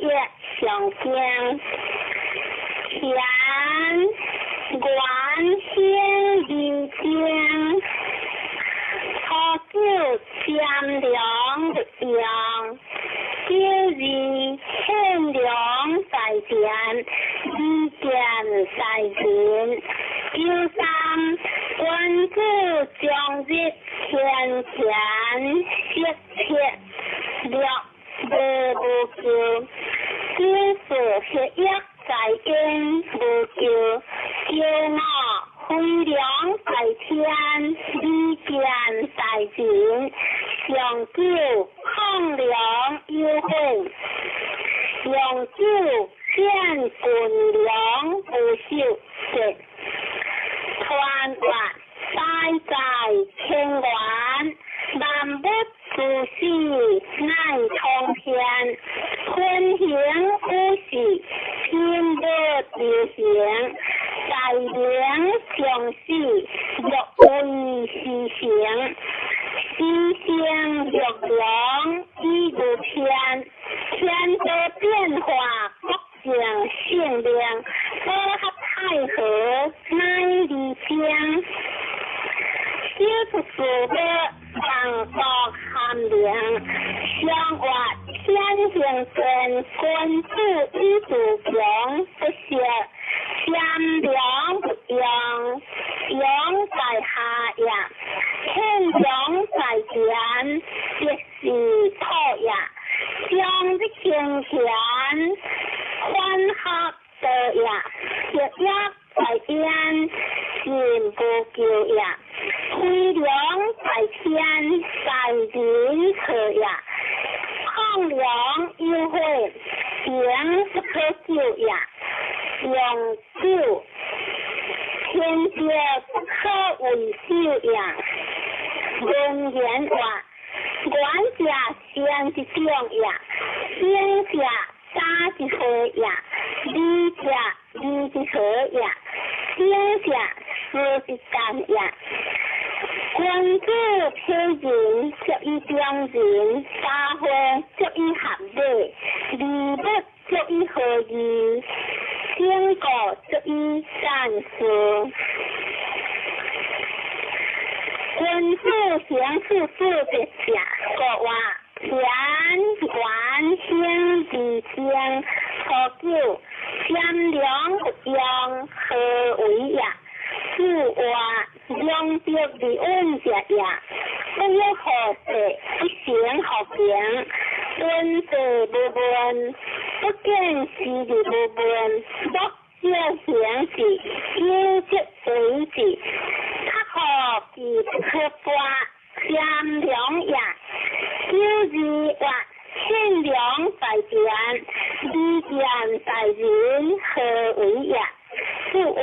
約上經，乾元興二經，初九占量不用，九二獻糧在田，二見在人，九三君子終日天乾色切六無無救，九四合約在因無救，九五飛龍在天，二見在人，上九抗糧有悔，用九見軍糧無受節，團月大在天元，萬物諸事乃通天，坤行五事，天無流行，在明上死，若為時成，時成若龍以如天，天道變化，國政性命，保合太和乃離經，小出事物，萬國含靈，上月天行健，君子以自強不息，善良不用，用在下也，天良在田，即是土也，將日行田，歡合道也，合約在邊，善無救也，飛龍在天，在人和也，抗糧有悔，行不可救也，用九天地不可為首也，文言話，元者善之長也，聖者大之和也，理者義之和也，聖者事之干也。君子體仁，足以中人；大會足以合禮，禮物足以和義，整個足以善事。君子行處事別者，國話乾元興二經，初九占良不用，何為也？子話兩德而穩者也，不欲何事，不成何行，問事無問，不見事而無問，莫少行事，有則為之，較好其不可跋，占良也。九二月，獻糧在田，二見在人，何為也？子話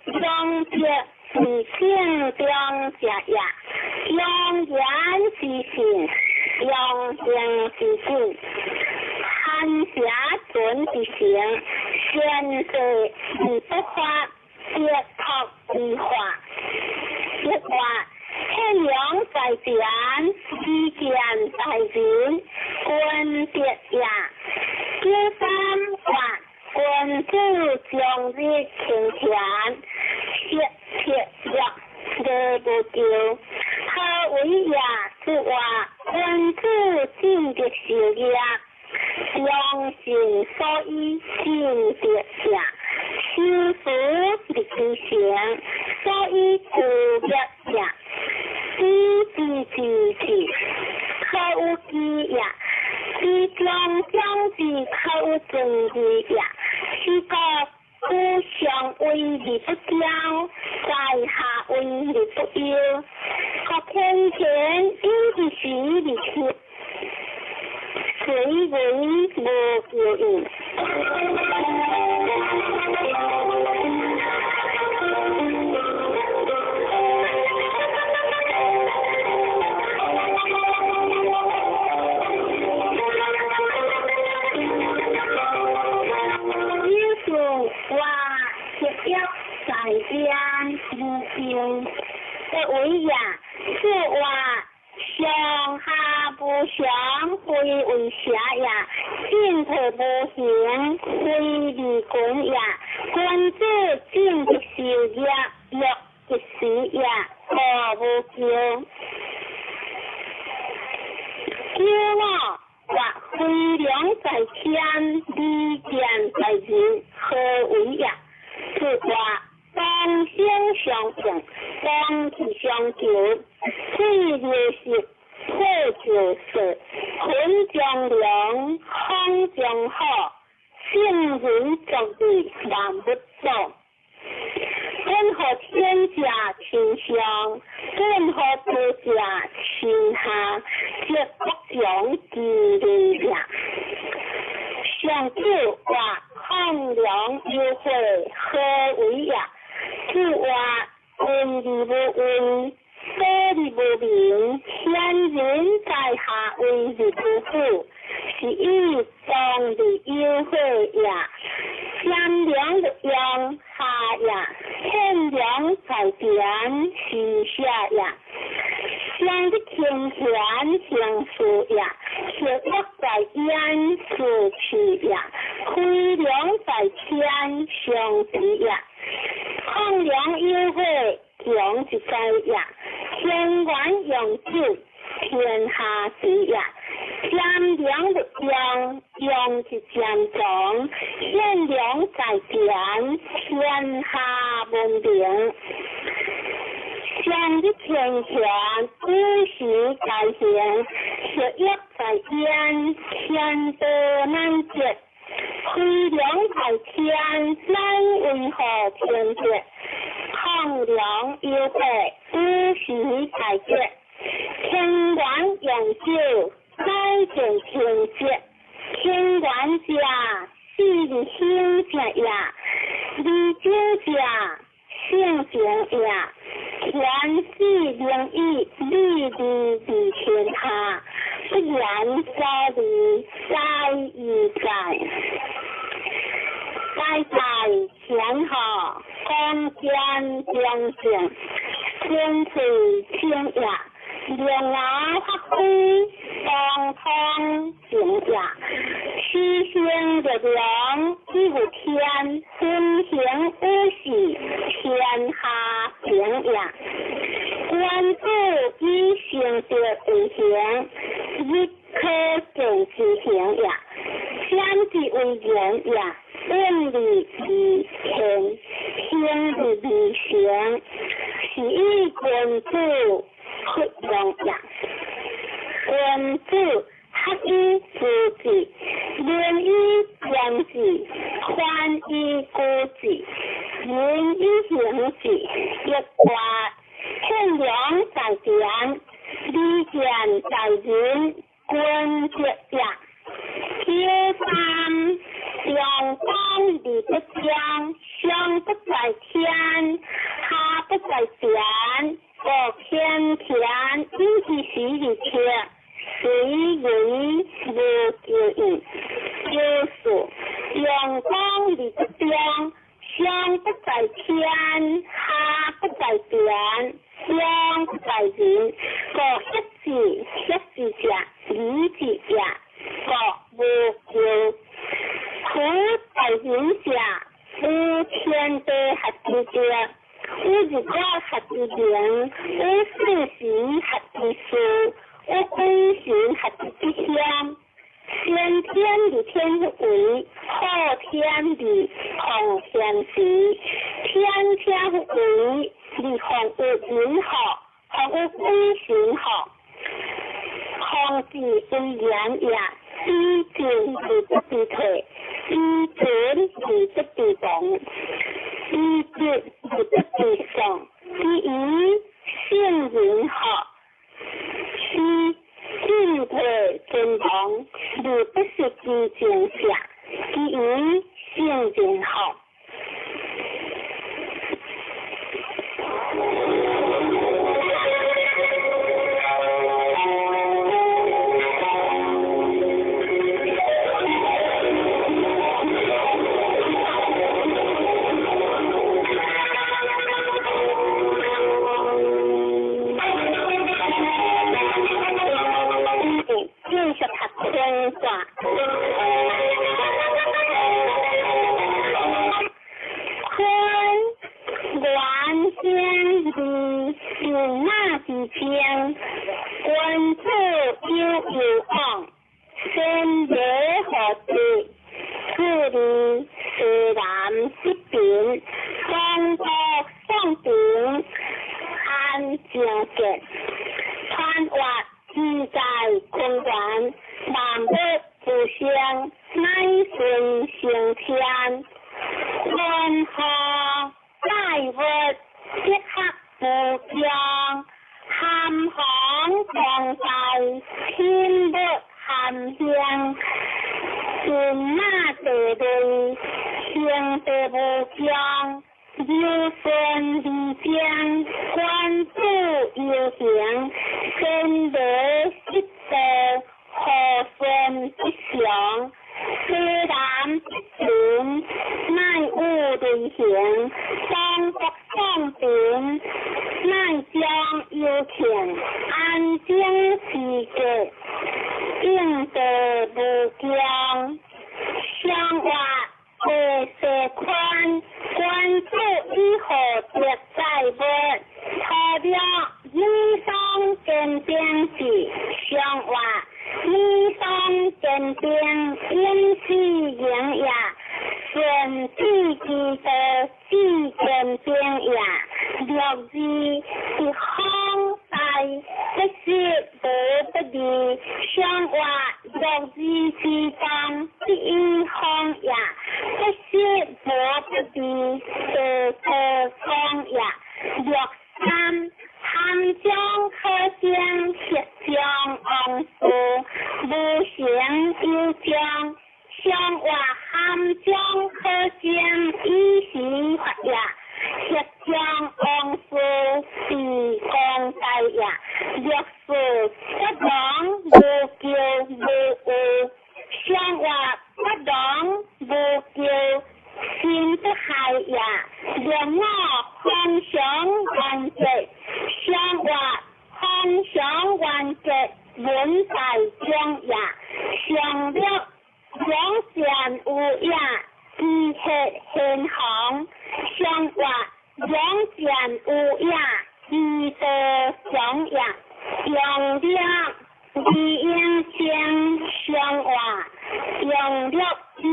兩德而正中者也，用言之信，用行之信，含邪存之誠，善事而不發，別託而化。一話獻糧在田，二見在人，君德也。九三月，君子終日勤田，色切六禮無咎。何為也？子話君子進德修業，良心所以進德也。修辭立其成，所以固業也。知之知之，可有知也；知中將之，可有尊義也。是故故上位而不驕，在下位而不憂。國天乾有之時而天，隨為無求應。有事話合約在邊無救，不為也。此話上下無常，非為邪也。進退無形，非利群也。君子靜則受業，樂則死也，何無咎？九五或飛龍在天，利劍在人，何為也？是話同聲相應，同氣相求，水流石，火就色，雲中龍，風中虎，聖人作義，萬物祖。本予天者親上，本予道者親下，則國強其利也。上九話亢龍有悔，何為也？子曰：聞而無聞，所而無明，賢人在下為而不負，是以當而有悔也。賢良勿用下也，賢良在田是下也。上日清賢行事也，學樂在焉是去也。飛龍在天上之也。亢龍有悔，強之災也。天元用酒，天下治也。佔良勿用，用之佔長。賢良在田，天下文明。上日清賢，五時在行，學樂在焉，天道難絕。飛龍在天，乃為何天德？亢龍有悔，五時在節。天元用酒，乃見天節。天元者，死而興者也；離酒者，性情也。天死靈以，利利利天下，不言所利，在亦在。在在天下，光見中正，天翠清也。龍牙發揮，當通正也。七星力量，以有天，分行五事，天下平也。君子以成德為行，日可見之行也。先之為言也，遠離而行，行而未成，是以君子弗用也。君子學以致志，明以言志，寬以固志，仁以行志。一話憲良在田，利劍在人，君子也。九三陽光而不將，上不在天，下不在田，國天天以其時而天，隨為無求應。九四陽光而不將，上不在天，下不在田，上不在人，國一字一字者，二字也，國無求。苦在人者，有天地合之德，有日月合之明，有四時合之事，有鬼神合之吉祥。先天而天為，後天而後天時。天天為，而防有人禍，防有鬼神禍。防之為言也，以進而不知退，以存而不知亡，以節而不知喪，是以聖人學，是進退存亡，而不失其正者，是以聖人學。君子有攸往，先礼后德，自利西南失平，双国宋平，安正节，穿越自在空原，万物无生，乃顺成天，云何载物，即刻无穷，含风光在，天物含兴，神马地类，行地无穷，柔顺而正，君子游行，先礼失道，和顺吉祥，西南吉平，乃有类行，双国宋平，乃将有庆，安静时节，应地无穷，相活地势宽，君子以厚德载物，初六女双坚兵士，相活女双坚兵，永世营也，顺治之道，至坚兵也。六字是方大，不是无不利，相活六字之中，第一方也，不是无不利，地道方也。六三含将可将，实将王事，无形有将，相活含将可将，以时发也。实将王事，是公大也。六四不亡无咎无有，相活不亡无咎，心不害也。六五方常完结，相活方常完结，文在中也。上六两善有也，知血先行，相活两善有也，知道强也。用六二应生相活，用六应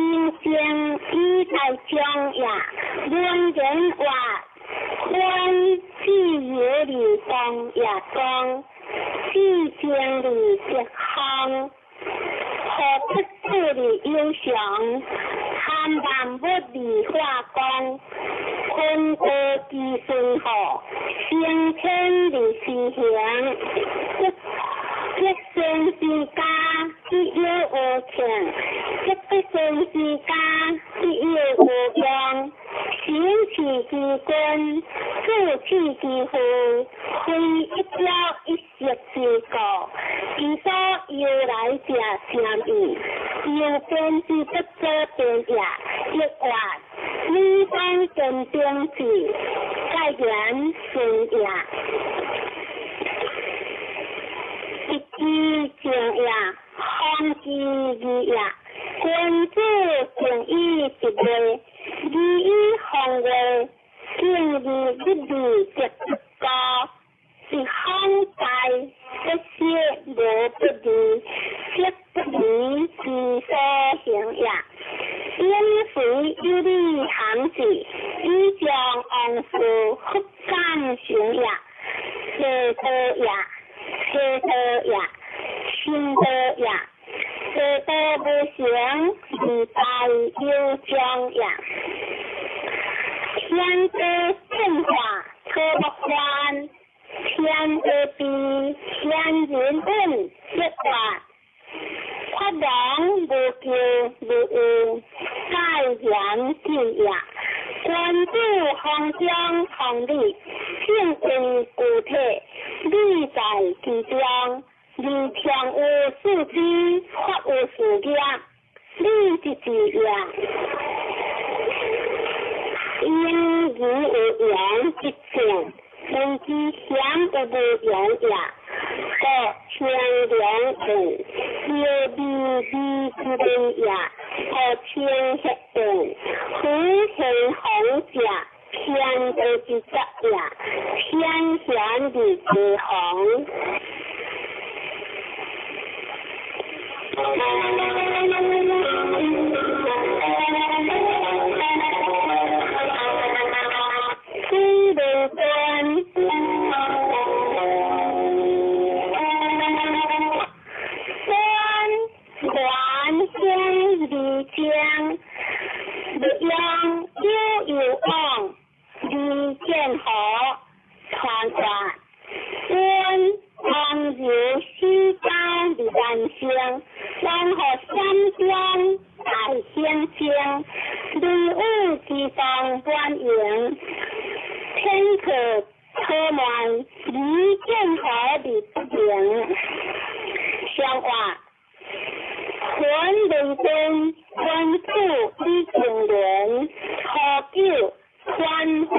生以在中也。文言话，宽自由利公也公，至情利吉方，何不自利有常，含万物利化光，坤道之顺好，升天利施行，积善之家，必有无庆；积不善之家，必有无用。行持之君，自治之父，非一朝一夕之故。其所由来者甚矣，由边之不可变也。一话女方坚兵士，盖言顺也。一之正也，方之义也。君子敬以直位，礼以方位，敬而日利则不高。是方大，不失无不利，色不离之所行也。因随有理行事，以将王事复感行也。邪道也，邪道也，心道也。邪道无成，自在有将也。天地变化，可不欢；天地变，天人运，一化。发王无咎无有，盖言进也。君子方将方礼，正为具体，理在其中。而常有四肢，法有四业，理即是也。因义有言即正，人之贤有无言也。故清凉问，有微微之言也。故清血问，夫贤宏者，天地之德也。天贤而地宏。水无端，端原兴二江，绿杨悠悠往，李建和传话，阮王游西江的人生，王和山中大兴清，雷雨之中满营，天可可满，李建和的不明，相话。阮雷公，阮子李景莲，何九宽环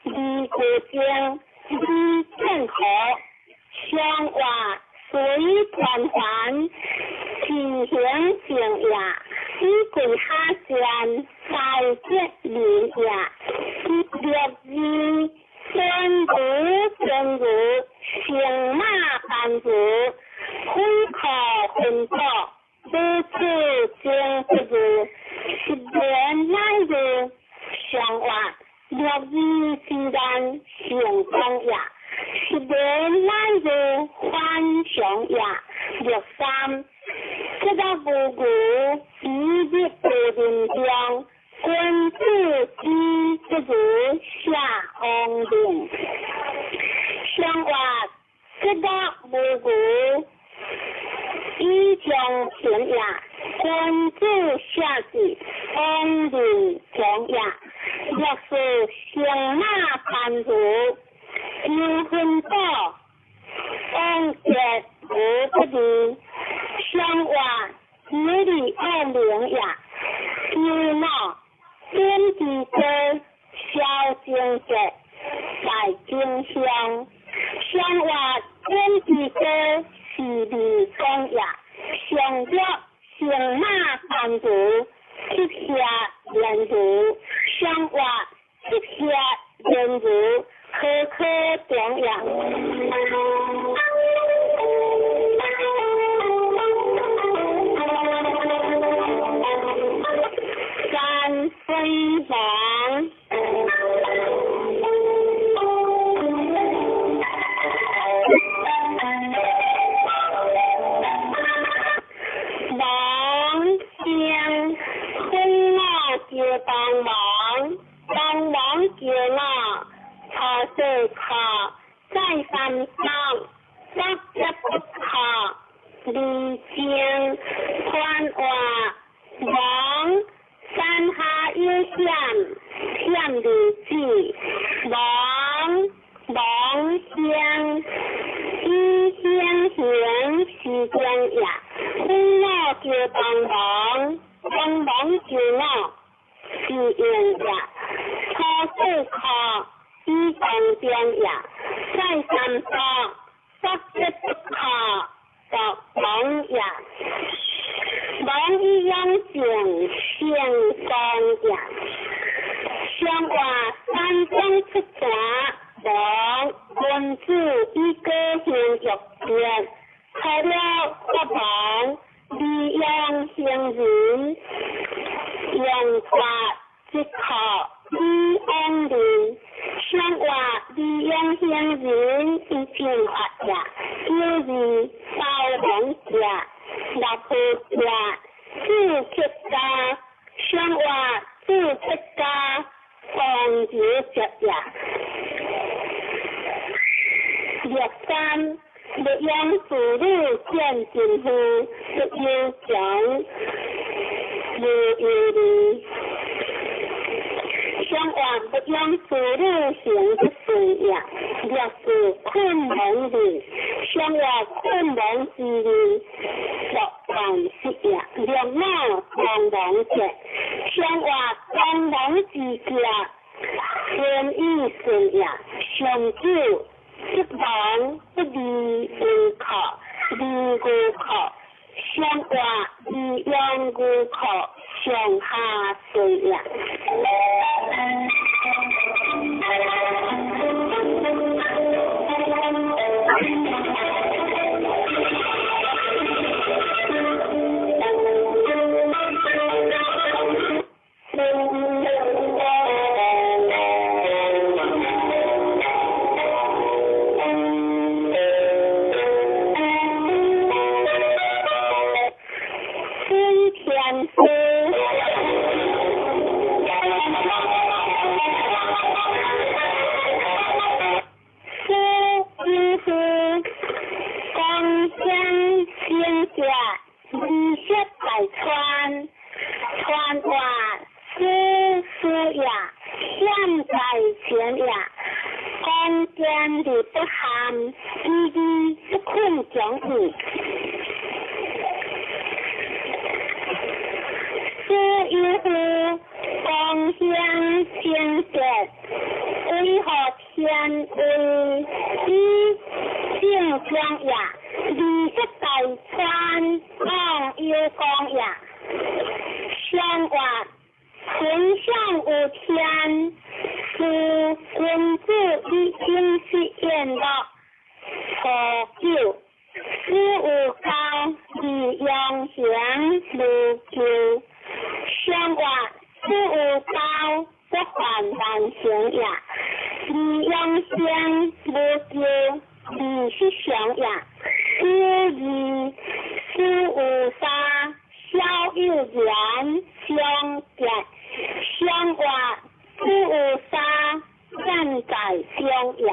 李国正，李建和，相话随团环，自行正业，以跪下线，在节人也，六二孙如正如，乘马班如，分可分组。女子真不如，十年乃如相话，六二之间成功也，十年乃如反常也。六三，这个无牛一日不人中，君子之不如下王令。相话，这个无牛。以将平也，君子下士，王令强也。若是乘马攀如，有分宝，王杰无不利。相话有利恶名也，有脑点之歌，萧正节在荆乡。相话点之歌。是利公也，上略乘马攀如，七下连如，相话七下连如，可可中也。三飞王。叫帮忙，帮忙叫我，初四课再三上，不一不课，二正宽话忙，山下有险，险日子，忙忙乡，以乡行是正也，分我叫帮忙，帮忙叫我。是应也，初四课以当中也，再三多，不一不课，作忙也。忙以养正成功也。相话山中出泉，忙君子以高兴欲变，出了发忙，利用行人。用法即可以往人，相话利用行人以正法也，有如包容者、六部者、自出家，相话自出家，防止者也。六三，利用子女见真夫，不忧穷。无忧虑，相话不用子女行不顺也，若是困蒙日，相话困蒙之日，乐万事也，六脑当亡者，相话当亡之家，天意顺也，上九不亡不离无靠，离无靠。相话利用无靠，上下顺也。結二色大川，川活師師也，險在前也，剛健而不陷，依依不困強矣。師有夫，光顯貞節，為何天威以正強也？二色大川，王有功也。上活坤相有天，是君子以經世宴樂。初九，師有教，而養形無咎。上活師有教，不患難行也。而養形無咎，二是上也。九二，師有三，小有言，相結。上活師有三，險在中也。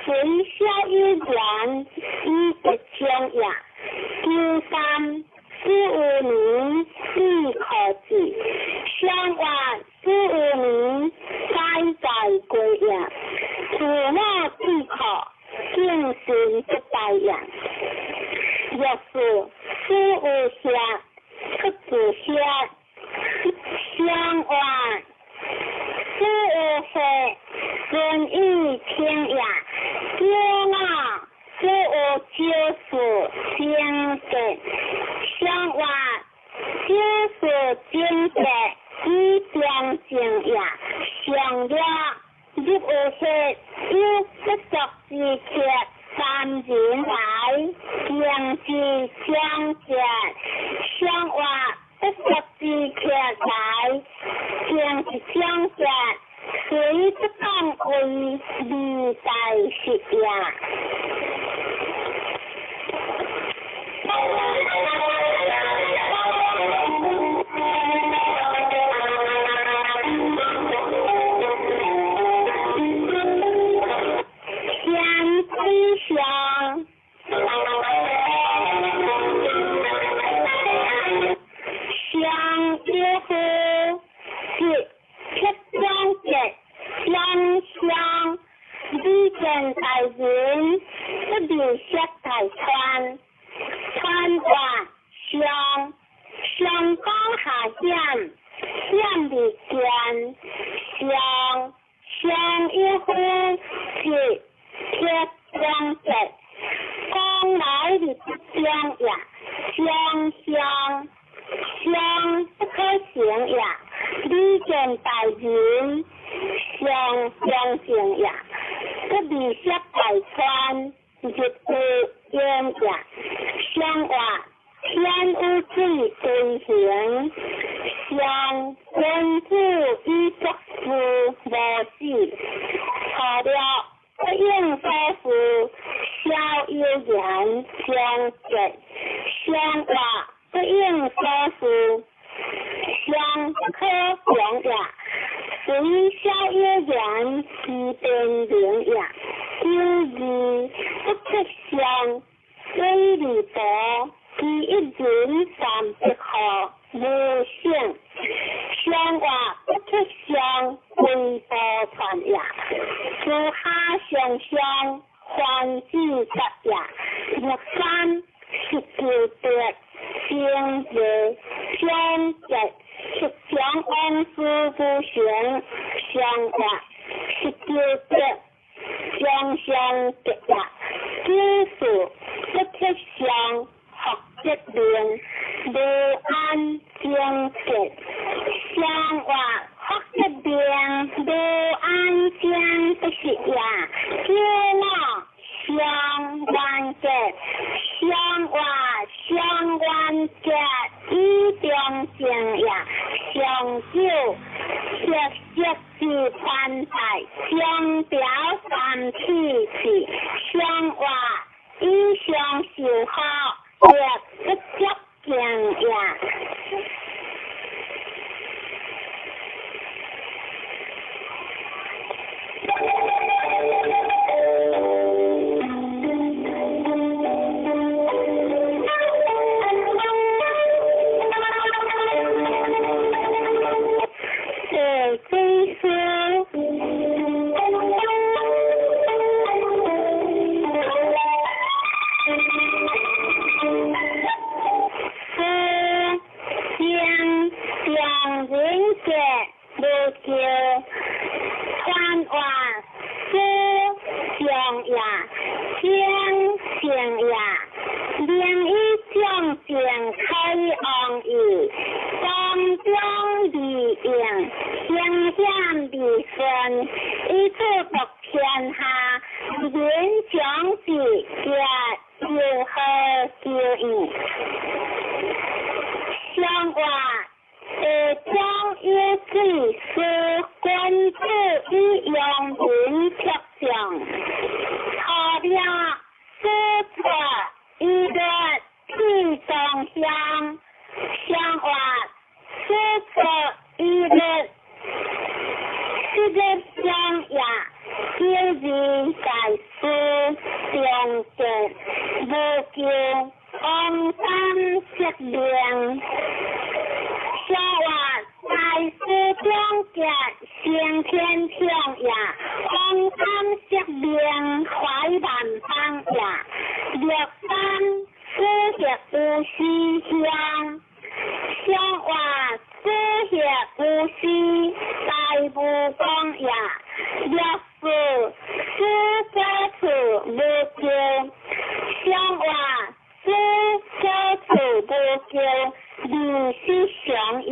雖小有言，以吉中也。九三，師有年，以可治。上活師有年，宰在歸也。父母至可，敬信不敗也。若是師有下，出自下。上活師有歲，順以天也。九五，師有九四，貞節。上活九四貞節，以中正也。上六，入有歲，有不足之客，三人來，敬之相結。上活不足之客來，敬之相結。雖不當為利在實也。天之上，上有夫，是七長節，相相，禮見大人，不離色大川，川活上，上講下險，險未見，上上有夫，是七長節，講來而不中也，相相，相不可行也，禮見大人，相相正也，不離色大川，日有焉也。上活天有水歸行，上君子以作事無死。初六，不應所事，小有言，相結。上活不應所事，相不可容也。雖小有言，其變明也。九二，不出相，水利薄，其一人三百號，無省。上活不出相，歸多傳也。自下上相，還子德也。六三，十九德，正月相結，十將王師不成，上活十九德，將相結也。九四，不出相，學則明，無安正結。上活學則明，無安正不實也。九五，相願結，上活相願結，以正成也，明以将正开王义，当中利用，兴险利顺，以此夺天下，人将之皆有何求义？上话地中有水，使君子以用人特将，初了师出以乐气中乡，上话师出以乐，失日相也，九日在师中节无咎，王三色命。上话大师中节先天强也，王三色命怀万邦也，六三师协有时乡，上话师协有时大无光也，六四师家处无咎，上话师家处无咎，二是常也，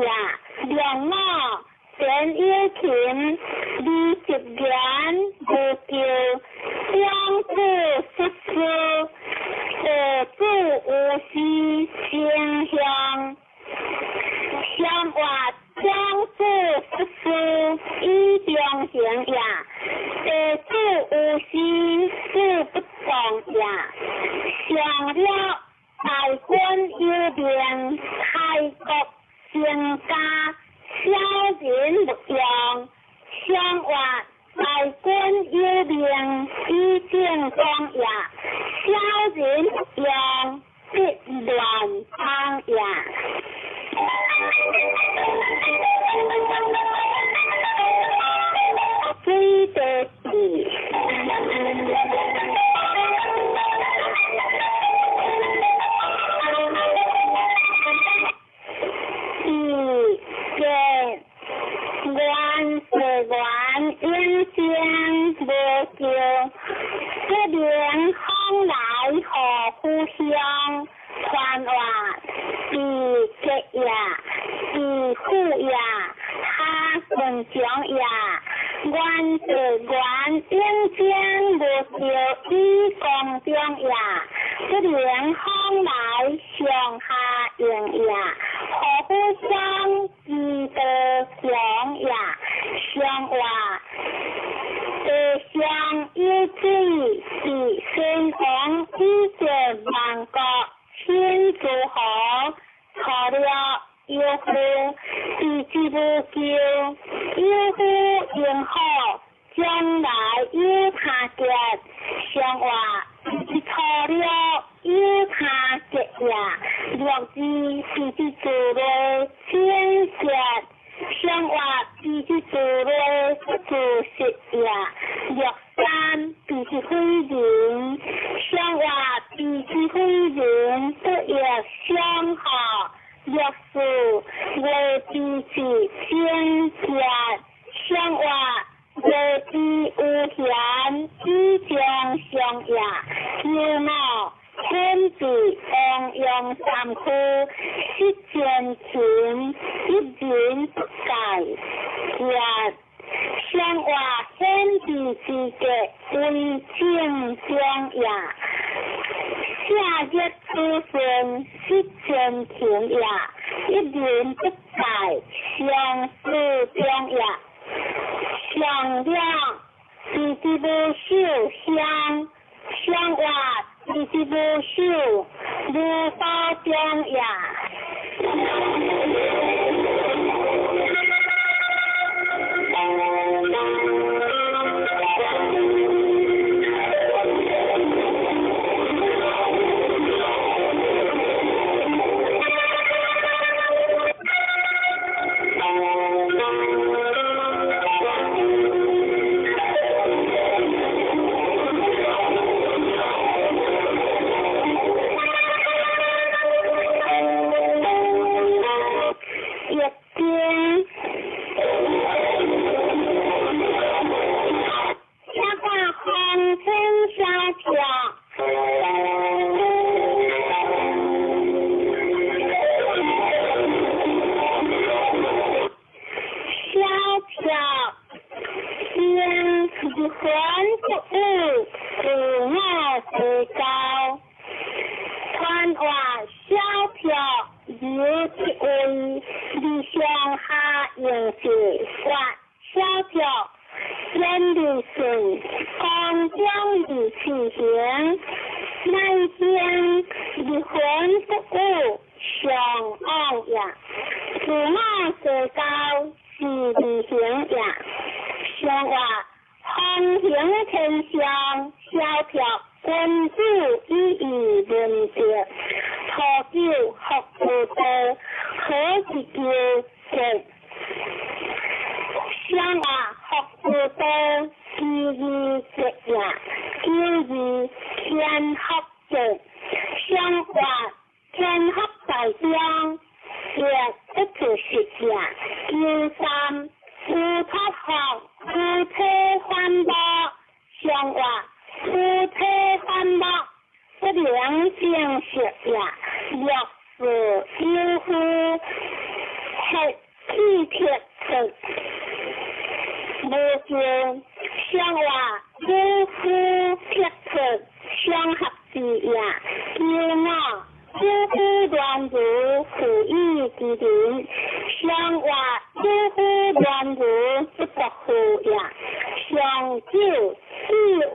两五田有琴，二十言无咎，两子失师，地主有时清乡，上话长子失师以中行也，地主有时事不动也，上了大军有命，开国成家，小人勿用。上话大军有命，以正光也，小人勿用，必乱邦也。水地字。二见元是元应将无咎，不明风来何故乡？传话地结也，地富也，哈顺强也。元是元应将无咎，以公中也，不明风来上下应也，何故乡之道强也？上话地上有水，是先王以结万国，亲诸侯，错了有夫，地之无咎，有夫应好，将来有他结。上话是错了有他结也，六字是之做的清洁。上话必须做的做实也，六三必须毁人，上话必须毁人不亦相好，六四月必须清洁，上话月必有闲以将相也，九五天地王阳三区失前勤，一人不改，也上话天地之格为正中也，下日出顺失前勤也，一人不改，相思中也，上两地之无守乡，上话地之无守无保中也。票。小票先一魂不悟，自我提高。传话小票有一位，理上下用是发小票，远离顺，空中而起行，乃将一魂不悟上往也，自我提高是理行也。上话风行天上，小票君子以义论德，初九福无道，何以求结？上话福无道，其义结也，九二天福结。上话天福在中，业不可实也。九三无托福，无体反驳。上话无体反驳，不良正实也。六是有夫，黑气铁出。无就上话有夫铁出，相合之也。九五有夫乱如负义之人，上话有夫乱如不得负也。上九自有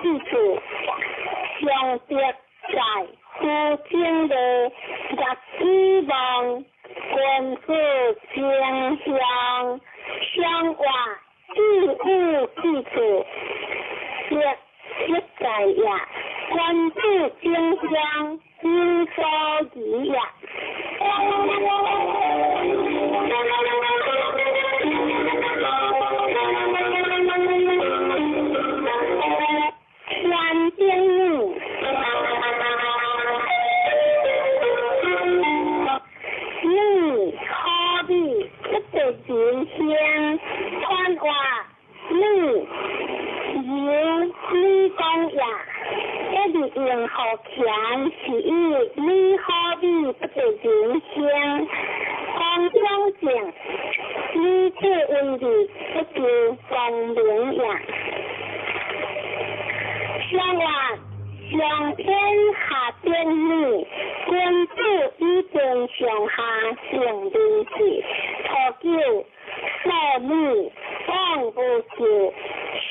之处，上德在夫正的业希望，君子正向，上话自有之处，业业在也。君子正向，有所疑也。天顶女，女好比不得人生，传话女由女讲也。一直用好强是以女好比不得人生，讲中正，女子为义不求光明也。上话上天下天女，君子以天上下成人事。初九少女往无咎，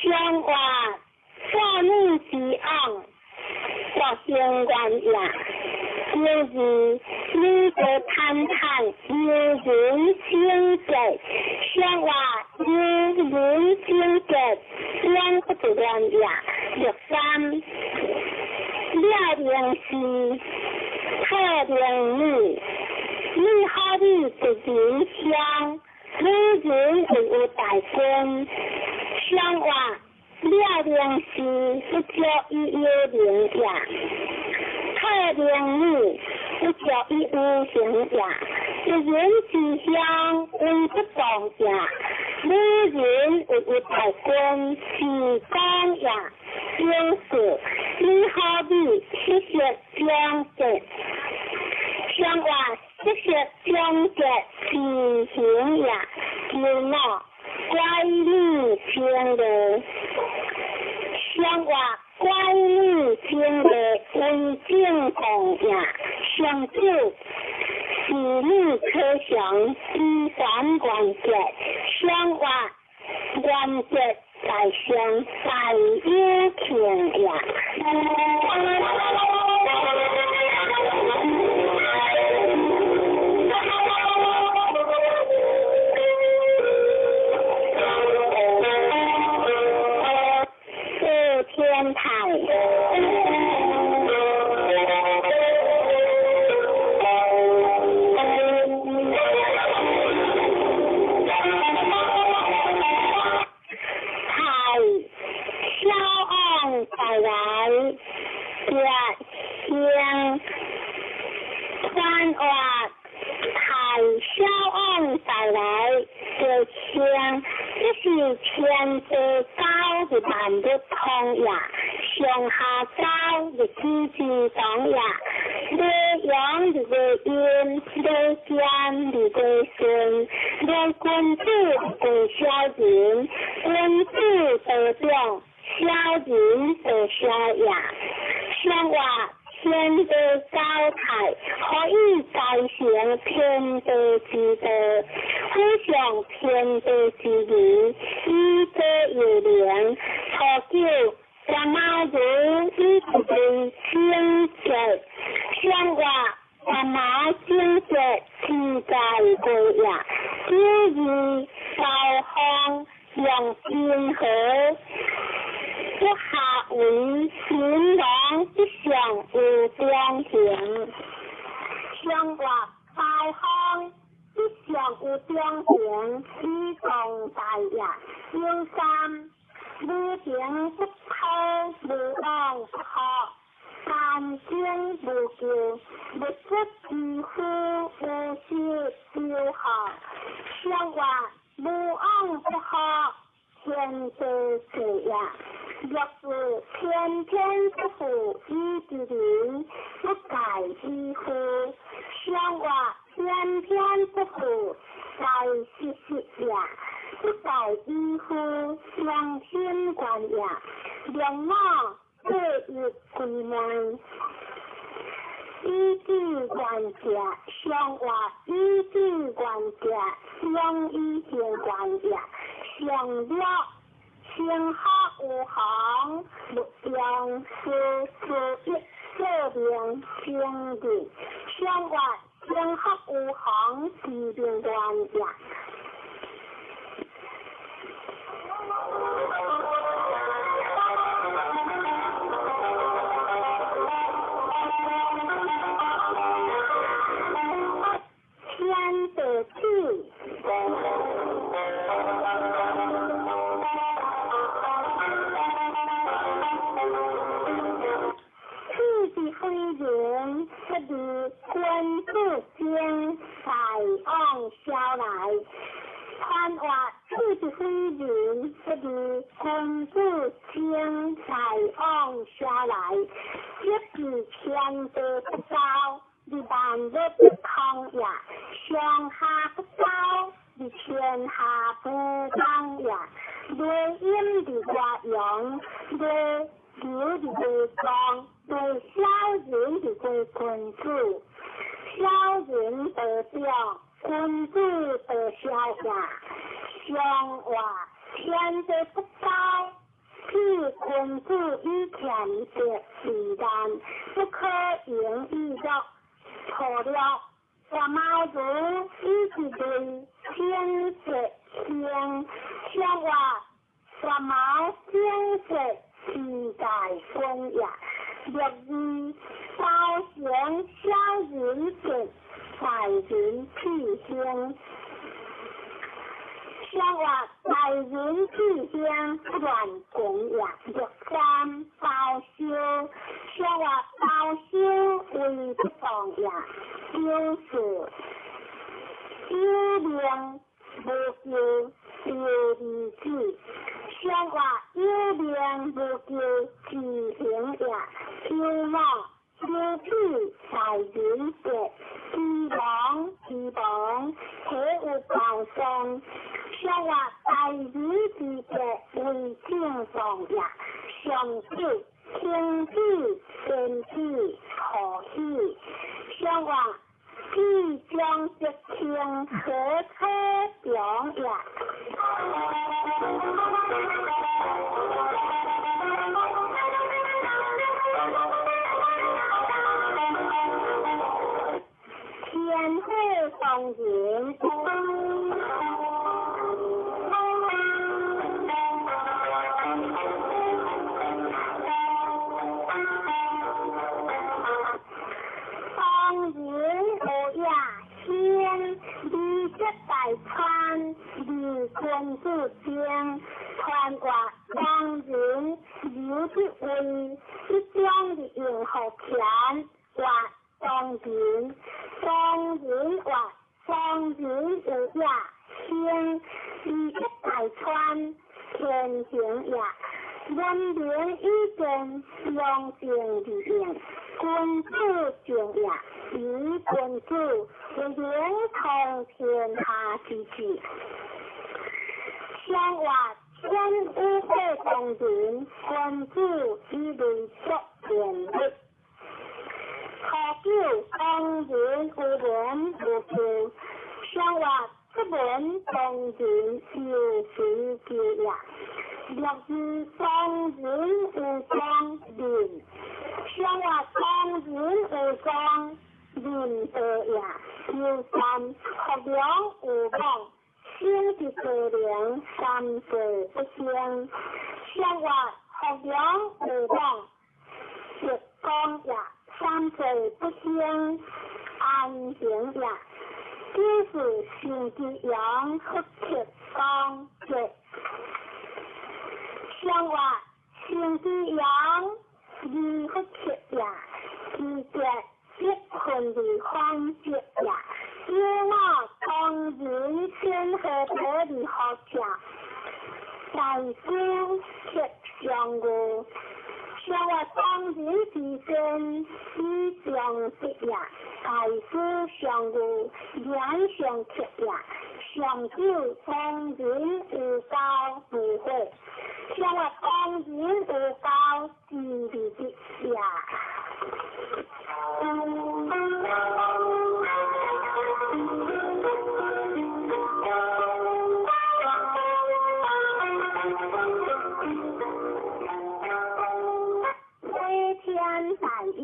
上话少女之往，国兴愿也。九二女子坦坦，有人清洁，上话有人清洁，两不得乱也。六三了明是特明女，女好比一人相，女人为有大君，上话了明是不足以有名也。特明女不足以有形也。一人之乡为不当也，女人为有大君是讲也。九四女好比七色相结，上话七色相结是形也。九五乖女清的，上话乖女清的为正共也。上九是女可想依三关节，上话关节在上大有情也。四天台。传话太小王带来的香，这是天地高的万物通也。上上下交日子之當也，禮陽日月陰，禮堅日月順，禮君子日小人，君子得長，小人得小也。上話天地交泰，可以再成天地之道，互相天地之義，以德有靈。初九，干毛如以為清潔，上話干毛清潔，自在過也。九二，高方用平和。不下為新郎不上有中行，上月高方不上有中行，以共大业。九三，无情不可，無往不可，三經無救，物質之夫無失丟學。上月無往不可，天地事也。若是天天不負以之人，不改以夫。上月天天不負，在時時也，不改以夫，良心觀也。兩母各一歸門，以子觀者，上月以子觀者，兩以行觀也。上了。生學有行，勿用事事一說明生日。上月生學有行，知明願也。天地起。人不离君子精，大往小来。传话此之非人，不离君子精，大往小来。这是天地不交，你万物不通也；上下不交，你天下不通也。内阴伫外阳，内流伫内光。对小人伫过君子，小人得长，君子得小也。上话天地不交，譬君子以俭德为难，不可盈以乐。错了，我毛如以一类清洁兴，上话我毛清洁自在君也。六二，高行小人德，大人气兴。上话大人气兴，不乱讲也。六三，包修。上话包修为不当也。九四，有名無求，丟兒子。上話有名無求，自行也。九五，有彼大人德，之亡之亡，體有暴喪。上話大人之德，為正當也。上九，天子天子何喜？上話必將德清何可強也？天火當人。當人有也先，理則大川，理君子精。傳話當人有之位，一將的用何權？話當人，當人話當人有也先，理則大川，天行也。文明以見，而应，君子敬也，以君子为能通天下之治。上曰天有火当人，君子以类作辩力。初九，当人有闻无求。上曰出门当人犹随求也。六二当人有庄仁。上曰当人有庄仁道也。九三，福良有望，生之多灵，三世不兴。上曰福良有望，德光也，三世不兴，安行也。九四，生之阳，福克光节。上曰生之阳，而福克也，其节必困而反节也。有我当人先何得而何者？大师克上语。上曰当人之先，以上德也。大师上语，言上克也。上九，当人有交无悔。上曰当人有交之而得也。飞天大有。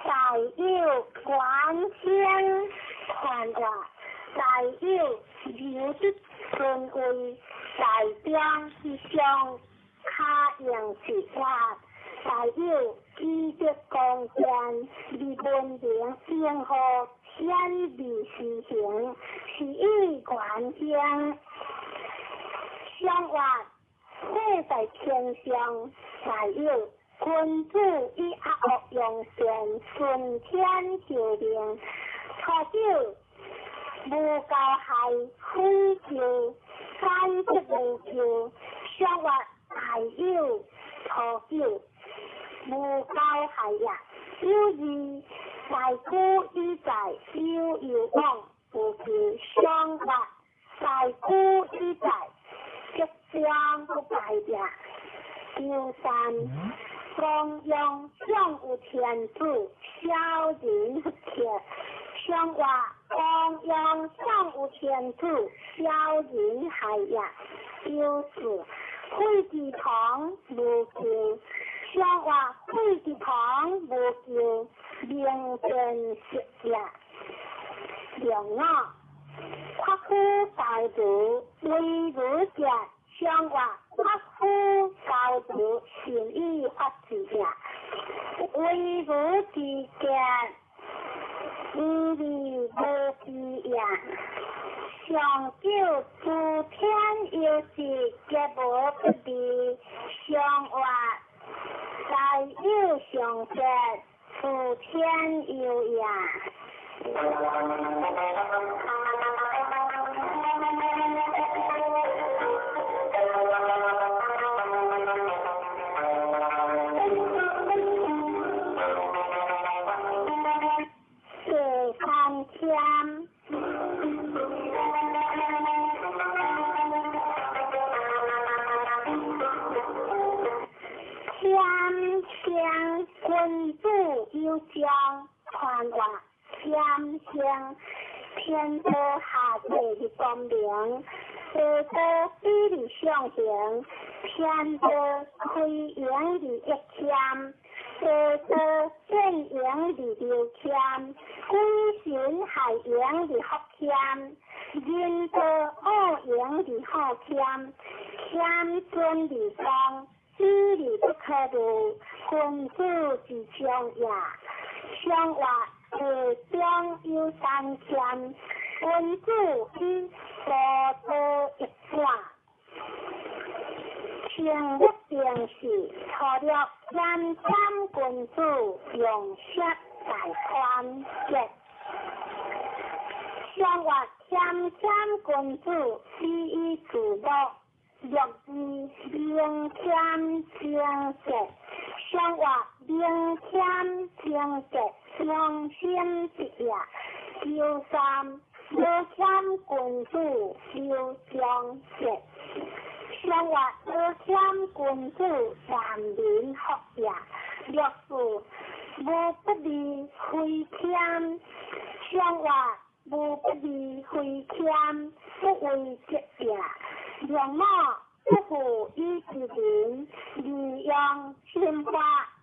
大有观天传话，大有留得尊位，大中之上，卡用之法，大有积德光显，而文明应和显而实行，是以观天。上曰火在天上，大有君子以恶用善，顺天求命。初九，无交害，非求，反则无求。上曰大有初九，无交害也。有二，大古以在，有有往，无求。上曰大古以在，吉祥不败也。九三，光阳上有天子，小人不克。上曰光阳上有天子，小人害也。九四，废之堂无求。上曰废之堂无求，明辨色也。两五，夸夫高度为如者。上曰夸夫高度善以发之也。为如之者，以利无之也。上九，诸天有时，皆无不利。上曰大有上者，诸天有也。第三天。天生君子有将，传话天生天道下地的光明，地道比例上行，天道开源的一谦，地道变盈的流谦，鬼神害盈的福谦，人道恶盈的好谦，谦尊的光，比例不可入，君子之将也。上曰地中有三谦，君子以多多益善。清日定时，初六谦谦君子用色大宽节。上曰谦谦君子，礼以自乐。六二明谦清洁，上活明谦清洁，良心之也。九三无谦君子，刘长节。上活无谦君子，难民福也。六四无不利非谦，上活无不利非谦，不为德也。六五不负以之人，利用侵法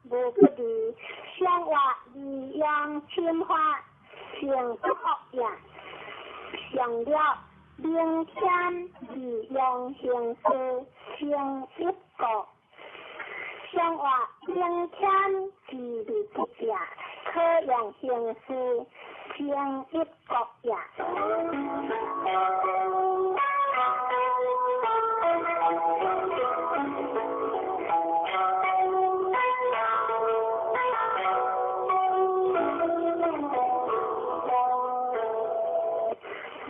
无不利，上活利用侵法，成不福也。上六明谦利用行事，成一国。上活明谦自利不者，可用行事，成一国也。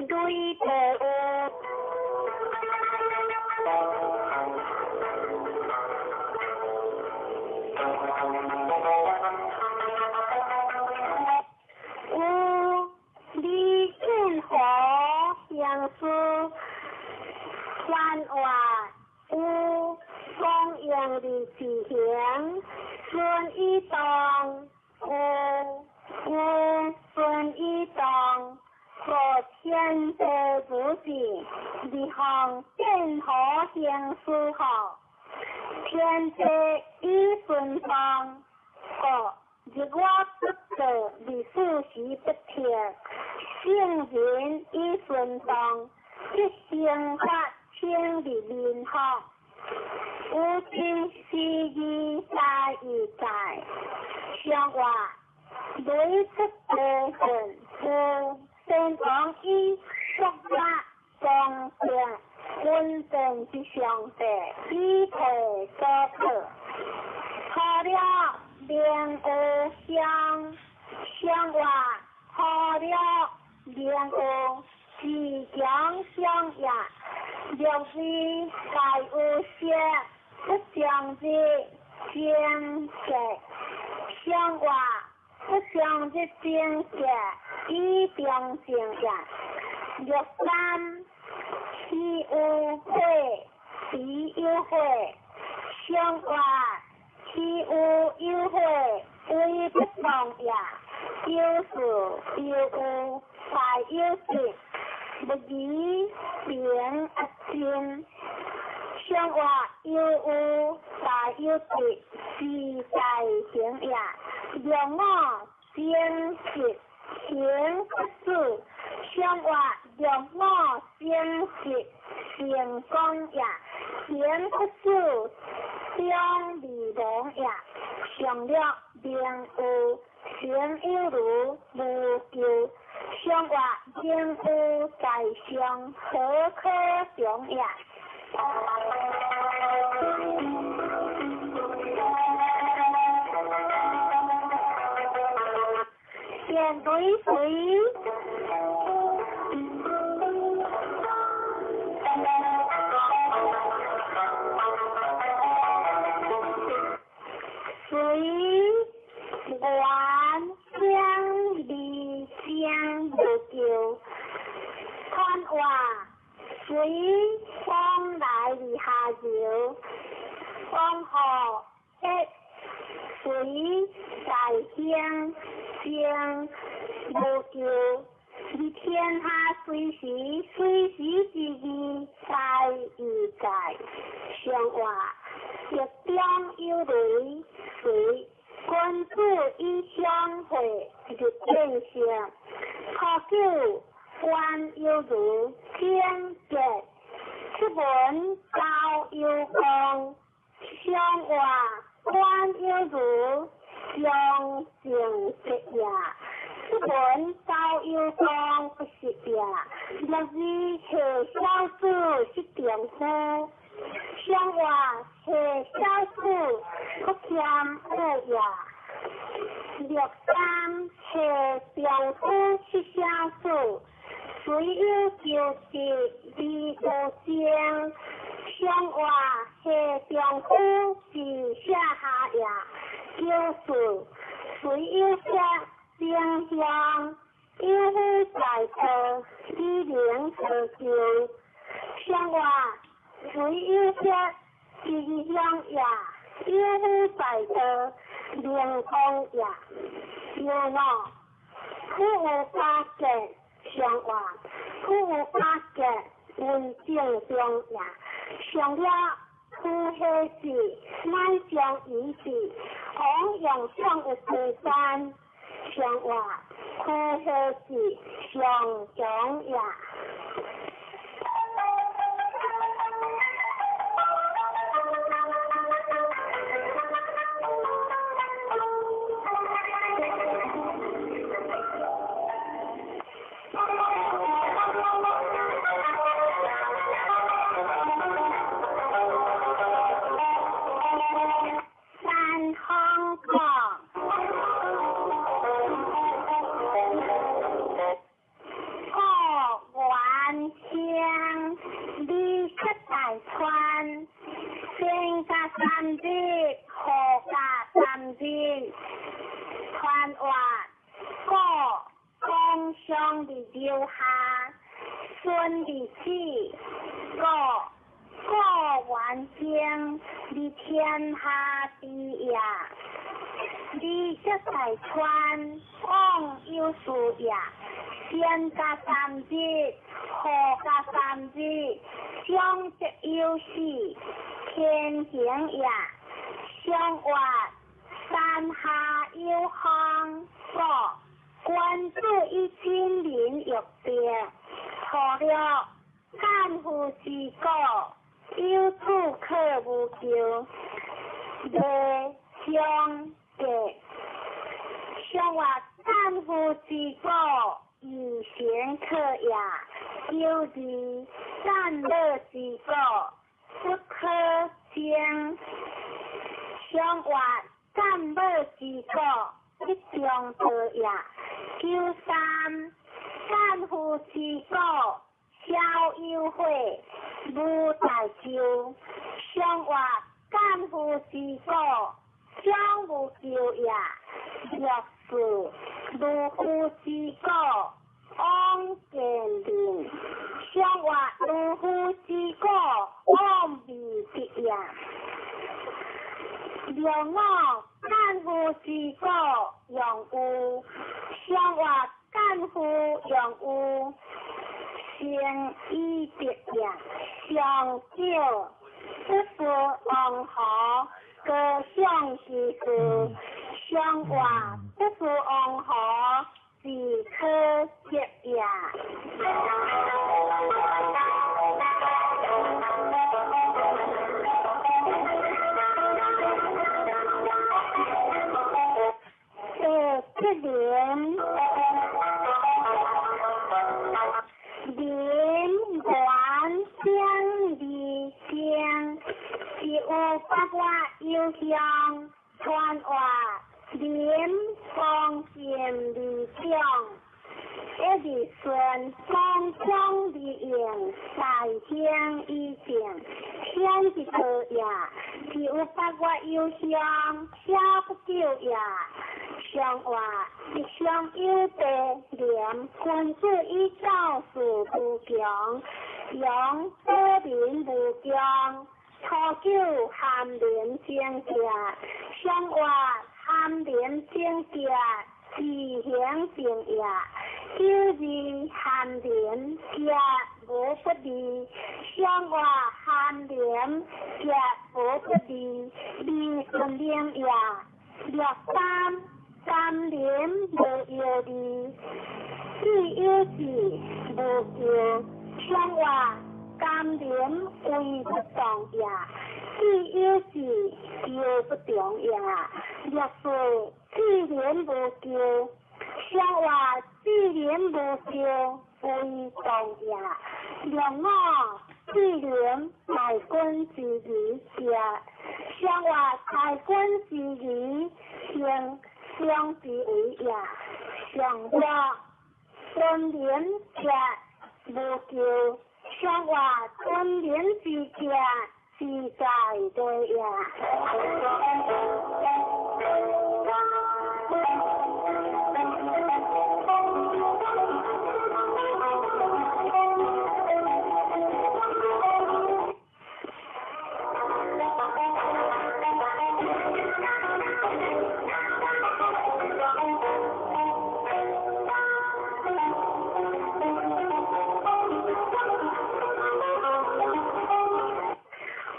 对地有，有李俊和行事，番话有光荣的自行，孙以当有有孙以当。和天地不济，立项变何行事好？天地以顺风，个日我不做，历史时不停。圣人以顺风，即生发清日民福。有真是义在义在，上话雷出地恨有。先王以国家公正稳定之上帝，以提所可。除了明有相，相话除了明有自强相也。六二大有色，不相日精洁，相话不相日精洁。以中正也。六三岂有火，彼有火，相话岂有有火，为不动也。九四有有大有德，不疑平阿真。相话有有大有德，是在行也。六五正直。行不死，相话六五正直成功也。行不死，中利亡也。上六明有行有如无咎，相话明有在上，何可常也？面对谁？随愿相离相无咎，看话随风来而下流，风雨一随在乡。将无咎，伫天下随时随时之义在义在，上话日中有雷随君子以相会日变性，初九官有如天杰，出门高有光，上话官有如。将正直也，出门高有光不是也。六二下小子是丈夫，上话下小子不谦恶也。六三下丈夫是小子，随虽有求得而无证，上话下丈夫是舍下也。九四虽有舍正向，有夫在道，以能成就。上话虽有舍吉祥也，有夫在道，明光也。六五苦有加结，上话苦有加结为正中也。上了苦彼子，乃将彼子，往用上有地山。上话苦彼子上强也。三方讲，故原乡离出大川，先甲三日，后甲三日，传话故讲上伫留下，孙伫子，故故原乡伫天下之也。离出大川，往有事也。先甲三日，后甲三日，上则有死，天行也。上话山下有风，故君子以亲民欲别，初六干夫之果，有子可无求，未相结。上话干夫之果，以行可也。九二善乐之果，不可争。上话善乐之果，一中道也。九三善夫之果，消忧悔，无大咎。上话善夫之果，将无求也。六四如夫之果，往见面。上话如夫之果，往未得也。六五干夫之果，用有。上话干夫用有，成以得也。上九不是王侯，高尚之事。上话不是王侯，是可结也。八七年，林元相二相，是有八月有乡，传话林光贤二长，一日顺光强而用，大兴以正，显是道也。是有八月有乡，写不久也。上话一上有地廉，君子以教事无穷，用保民无穷。初九含廉正节，上话含廉正节，自行正也。九二含廉节无不利，上话含廉节无不利，利顺廉也。六三三廉无忧虑，既有志无求，上话甘廉为不动也，既有志求不中也。六四志廉无求，上话志廉无求为动也。六五志廉大君之义也，上话大君之义行相之为也。上六尊廉者無咎。上話尊靈之者，自在地也。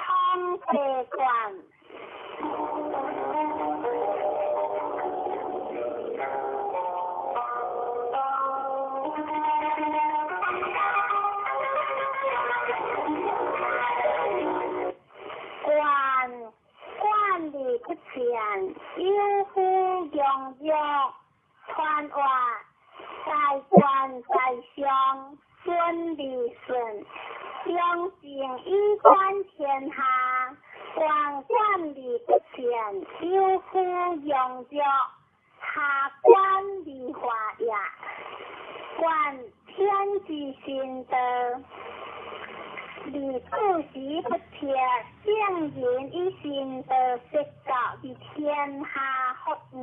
方地冠。冠冠而不前，有夫强弱，传话大官在上，顺而顺，良政以观天下。官官而不前，有夫强弱，下官而化也。观天之心道，而处时不切，圣人以心道说教而天下服义。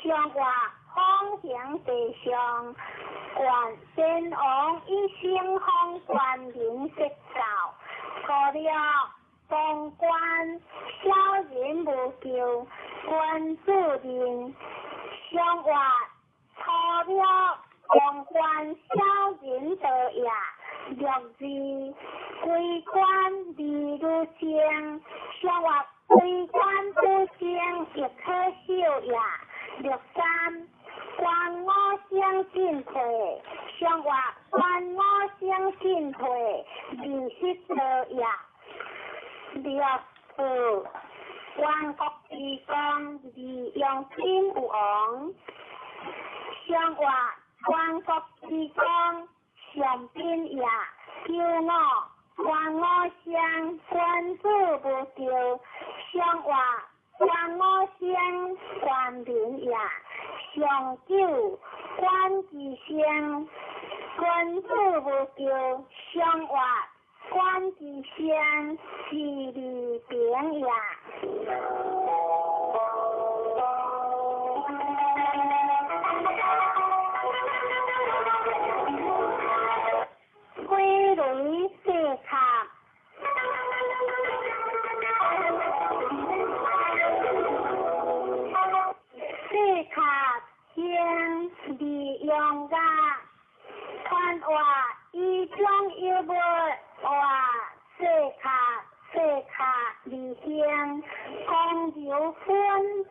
上话方行地上，观先王以圣方观民说教，初六当官小人无咎，君子人。上话初六当官小人道也。六二归官而如正，上话归官不正，亦可笑也。六三官我相进退，上话官我相进退，而失道也。六四万国之功，而用兵有王。上话万国之功，上宾也。九五官我相，君子无咎。上话官我相，官民也。上九官之相，君子无咎。上话官之相，是利平也。归雷四卡，四卡先利用噶，传话以将有无话四卡四卡而行，公牛分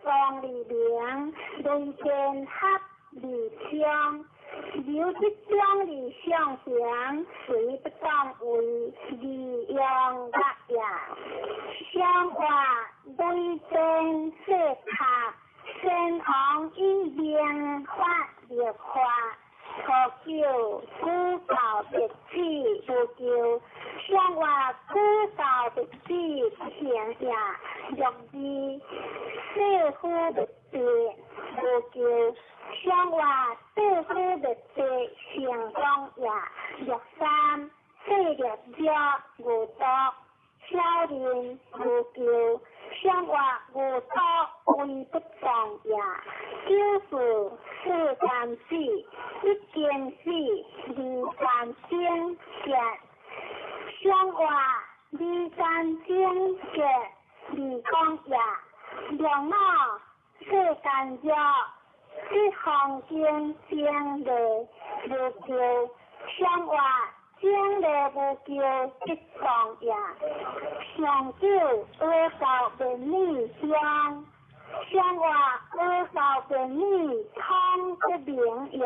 壮而明，雷电合而昌。刘之中而上行，随不当为利用乐也。上话雷电四卡，先王以明法立法。初九古教别子无咎，上话古教别子不行也。六二世夫别子无咎，上话世夫别子成功也。六三世略者无毒，小人无咎，上话无毒为不当也。九四世间死，一经死，二间精结。上话二间精结，二讲也。两五世间弱，这方经经历无咎，上话经历无咎，不当也。上九阿教便女相，上话阿教便女通不明也。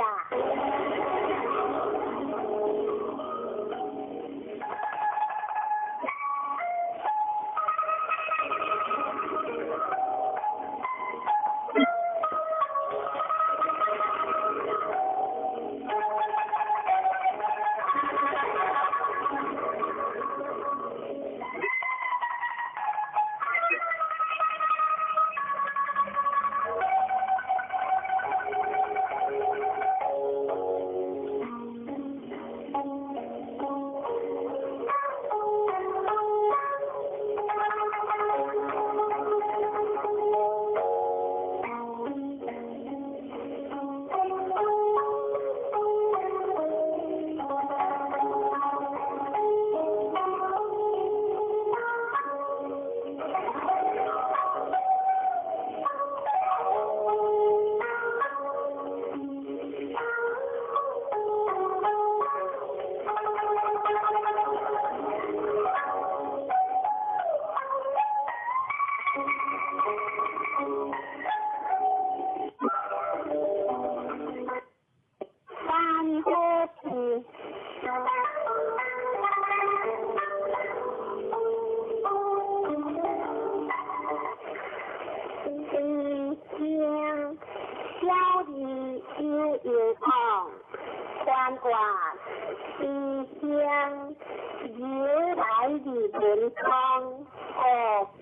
文字文光五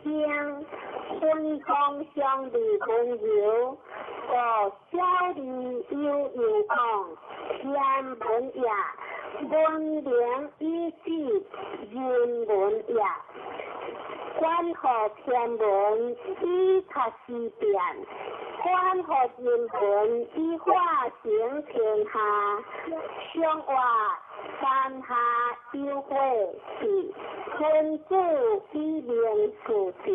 兴，分光相字温柔，五小字悠悠讲，天文也，文明以止，人文也。关乎天文以察时变，关乎人文以化成天下。上话山下有火是君子以明事正，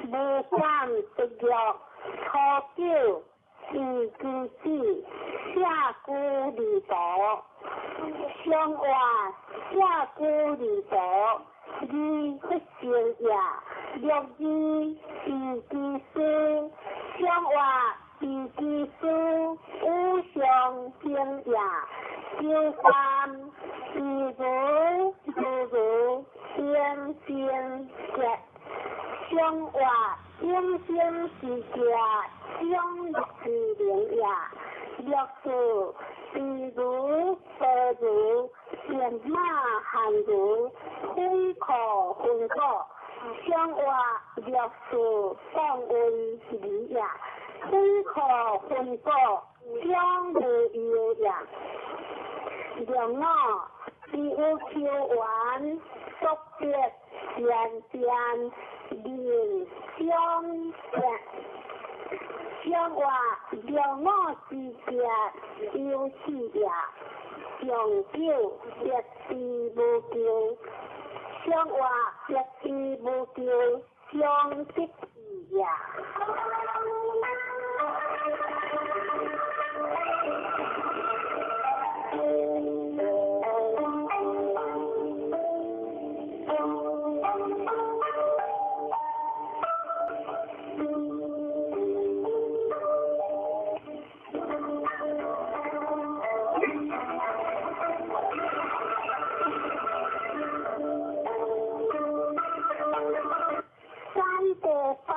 无管得玉初九以其子，舍居离途。上话舍居离途，义不成也。六字以其事，上话以其事，无上行也。九三以如如如应生结，上话应生之家，将乐之名也。六四比如白如变马汉如分可分果，上话六四当为理也。分可分果，将无忧也。六五只有求缘，速别善变，人相变。上话六五之节有四也。上九别之无求，上话别之无求，相得也。三地八，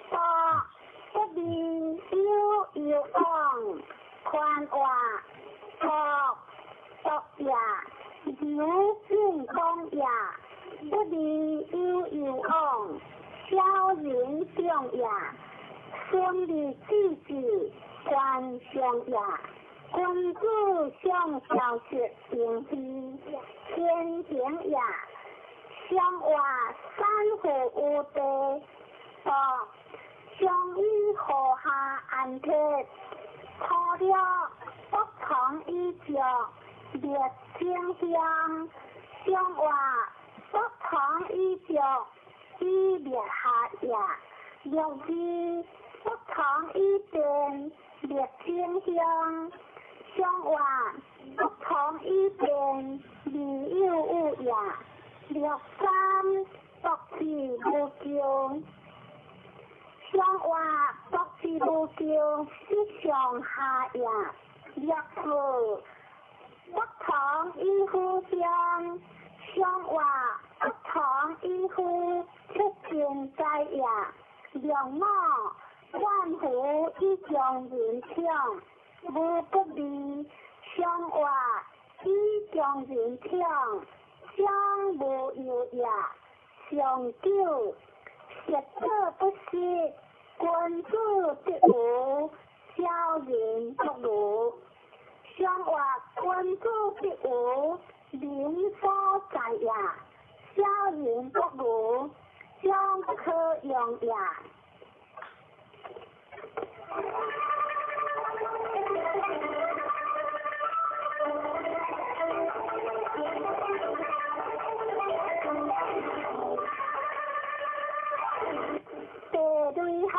八不离有有往，宽话国国也，有进公也，不离有有往，小人长也，孙立子子官上也。君子上孝悌平非，天行也。上话三户有地，八上以河下安铁，初六不从以脚列清香。上话不从以脚以列下也。六字不从以变列清香。上话不从以变，理有有也。六三独自无求，上话独自无求，是上下也。六四不从以互相，上话不从以互出尽在也。六五万福以将人抢。无不利，上话以将人抢，将无忧也。上九实者不失，君子得无，小人不如。上话君子得无，民所在也。小人不如，将不可用也。地雷下，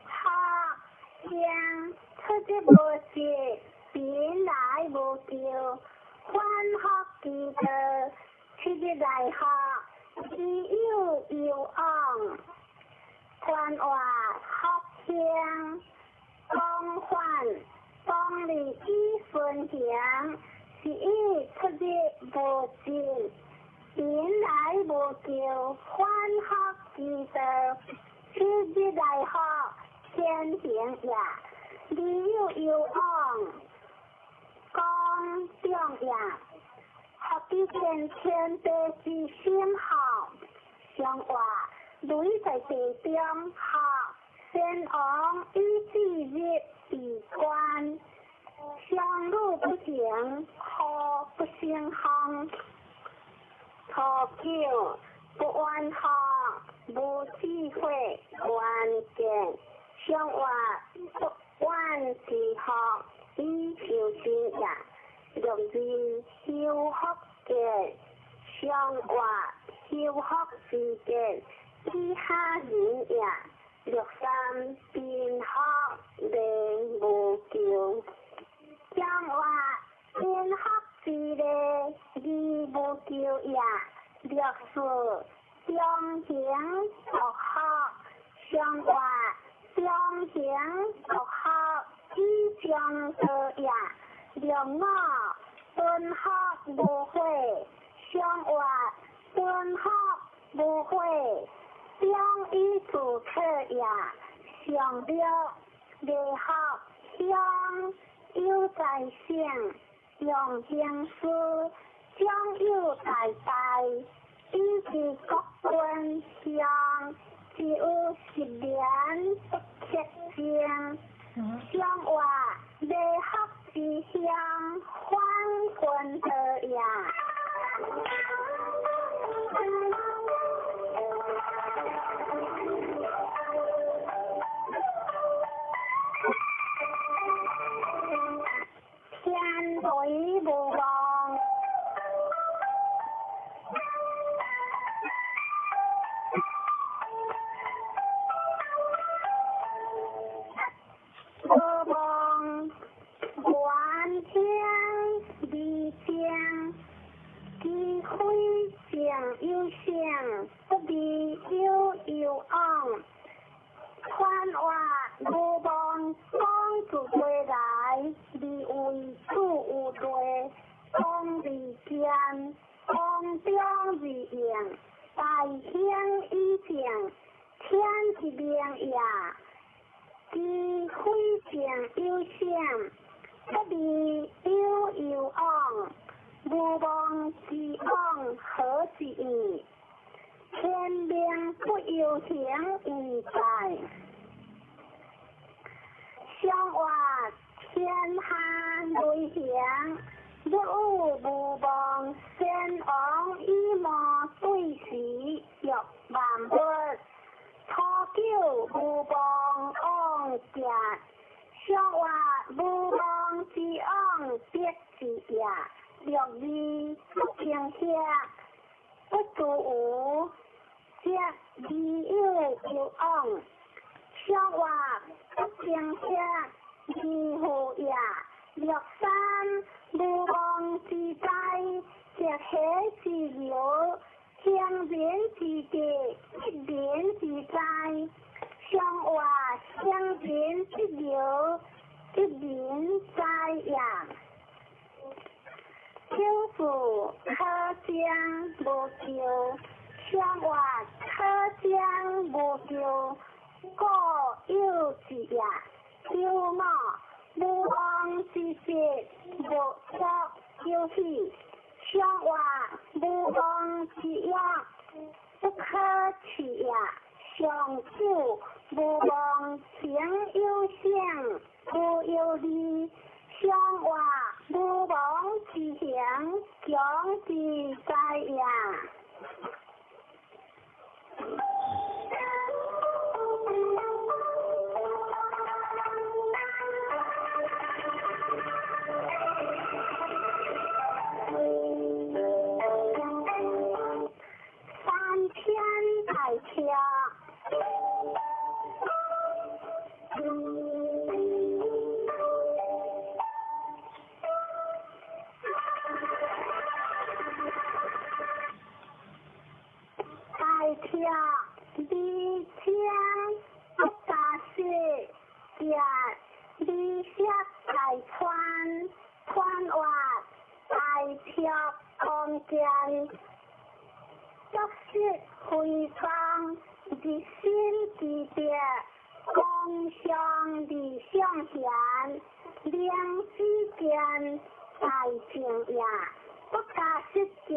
下将出之无实，贫来无求，反复其道，七日来学，只有有往，宽话福兴，光环当利以分行，是以出日无尽，贫来无求，反复其道，七日来学，天天行也，理有攸往，公众也。福知见天地之心吼，上话雷在地中吼，先王以至日闭关，相路不行，何不成风？初九不怨吼，无智慧远见，上话不怨之福，以修身也。六日修福见，上话修福之见，以下人也。六三贫福连无求，上话贫福之利，而无求也。六四中行独福，上话中行独福，以中道也。六五敦福无悔，上话敦福无悔，中以自克也。上六礼福乡有在省，用行师长有大大，以其国君乡，只有十年不克正。上话礼福之乡，反君道也。天雷无望，无望，愿听而正，其非正有性，不离有攸往。宽话无望，讲自归来，而为主有罪，讲而坚，讲中而应，大兴以正，天之明也。其非正有性，不离有攸往。无望之往何之矣？天命不由行而在。上话天下雷行，日有无望，先王以谋对时，欲万物。初九无望往行，上话无望之往必之也。六日不平歇，不足无，则理有攸往。上话不平歇，义父也。六三无望之灾，则喜之由，行人之德，一人之灾。上话行人之由，一人灾也。九四可将无求，上话可将无求，故有之也。九五无望之实，无足有喜。上话无望之欲，不可取也。上九无望行有性，无有利。上话无望之行，强之灾也。三天大跳。大跳二千不加四，甲二色大川，川话大跳光剑，足色非方，日新之别，光上二上贤，灵子见大正也，不加失节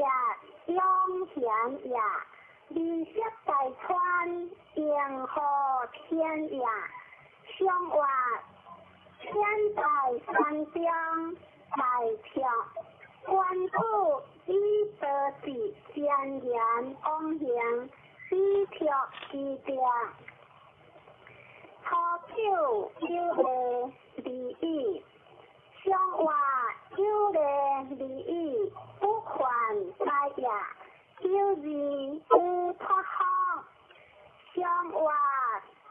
永贤也，二色大川迎和天也，上话天大山中大跳，官府以德治前言往行，以托之德。初九有礼礼义，上话有礼礼义，不犯灾也。有二有脱福，上话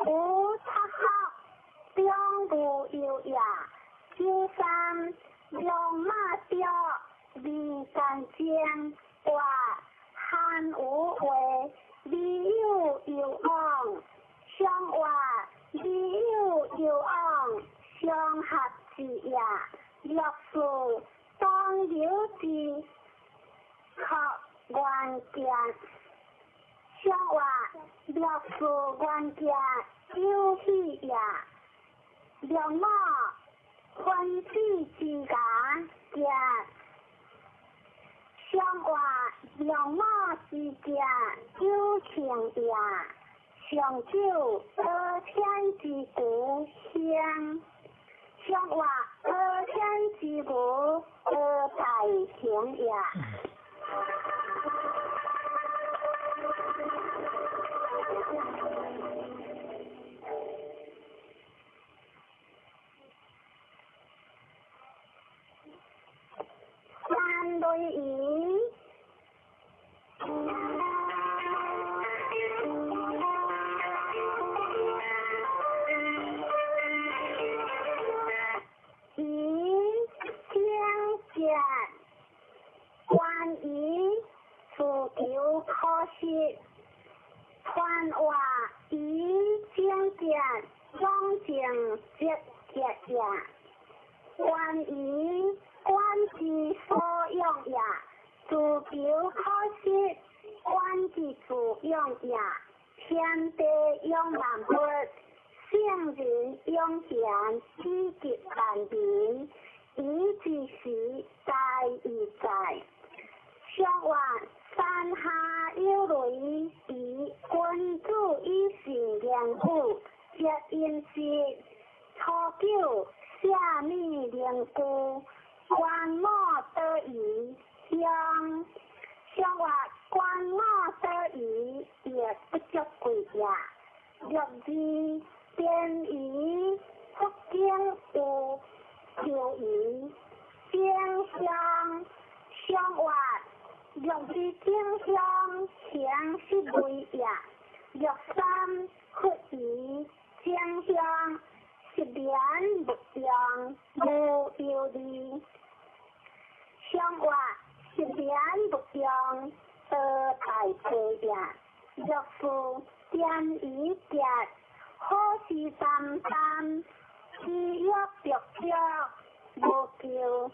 有脱福，中无忧也。九三龙马雕，二干净，话汉无话，二有有往，上话二有有往，相合之也。六四当有之，可元件，上话六四元件有喜也。六五分子之家件，上话六五之件有情也。上九阿天之古香，上话阿天之古阿大行也。三对一。一正节，关于自求可惜，传话一正节，总正节节也。关于官之所用也，自求可惜，官之自用也。天地养万物，圣人养贤，以及万民，以之时在以在。上话山下有雷，以君子以信言语，接音诗。初九下米灵菇，官母得鱼香。上话官母得鱼，也不足贵也。六二边鱼，福建有秋鱼，正香。上话六二正香，形是味也。六三佛鱼，正香。一言不用，无忧虑。上话一言不用，得大济也。六四点一节，好事担当，知约着着，无求。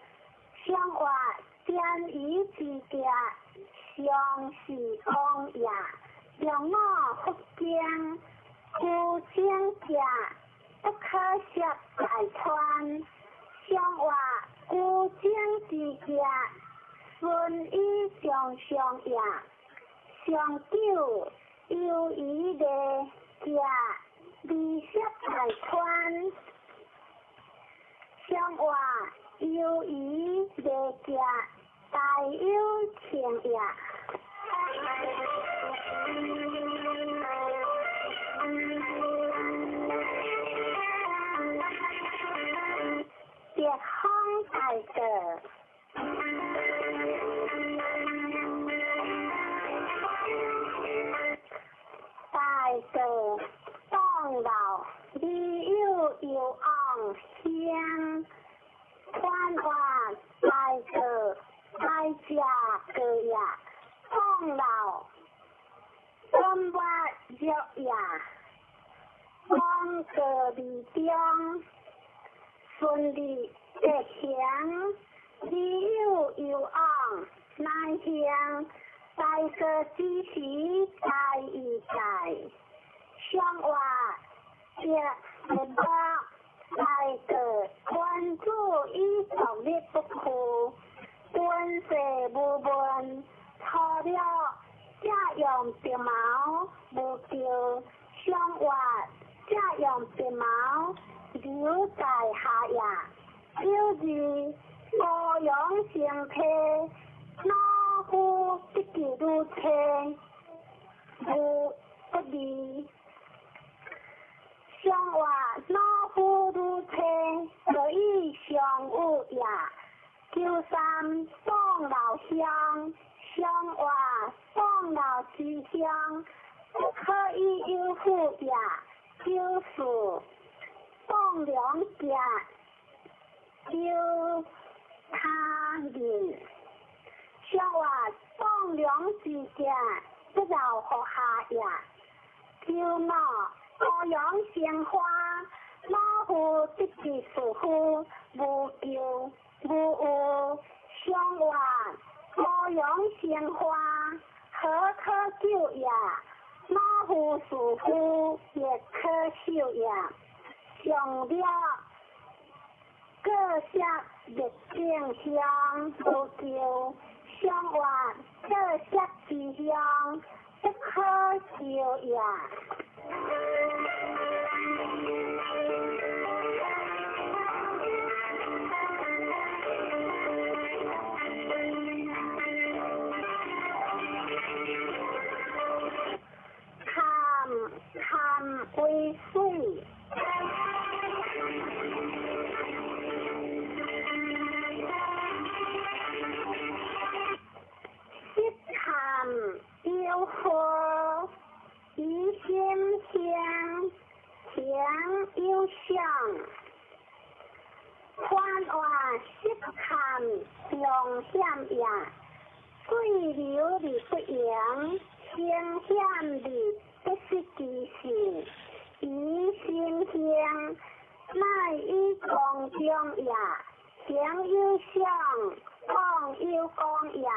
上话点一之节，上是空也。六五福经，有正节。不可涉大川，上话古井之节，顺以上上也。上九由于的节，二涉大川，上话由于的节，大有情也。别风大道，大道当老，你有有昂香，传话大道大家个呀，当老，东北热呀，风格里中。顺利吉祥，你有有昂，乃向大个之时在一在，上话节节目大國君子以獨立不屈，敦世無問，粗略借用白毛無咎，上活借用白毛留在下也。92羔羊成體，老夫得其女妻，無不利。上活老夫女妻，可以相與也。93宋老鄉，上活宋老之鄉，不可以有婦也。94宋良家，求他人。上活宋良之家，不饶乎下也。95羔羊生花，老夫得其士夫，無咎無有。上活羔羊生花，何可救也？老夫士夫，亦可受也。上了各色熱境鄉，無咎。上活各色之鄉，不可受也。坎坎為水。色坎有禍，疑心生，行有相。寬活色坎常險也，水流而不盈，聲險而不失其性。疑心生，乃以公中也。行有相，講有講也。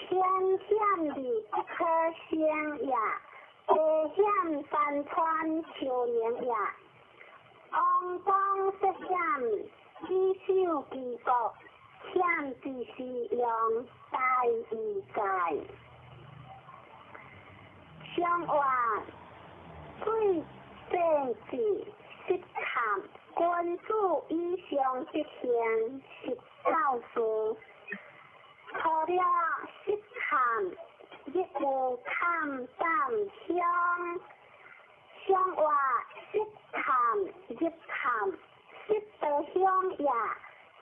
天險而不可勝也，地險山川丘陵也。王公涉險，以守其國，險之斯用，大義在。上活水政治失坎，君子以上德行，是教士。除了失坎，亦有坎胆鄉。上活失坎入坎，失得鄉也。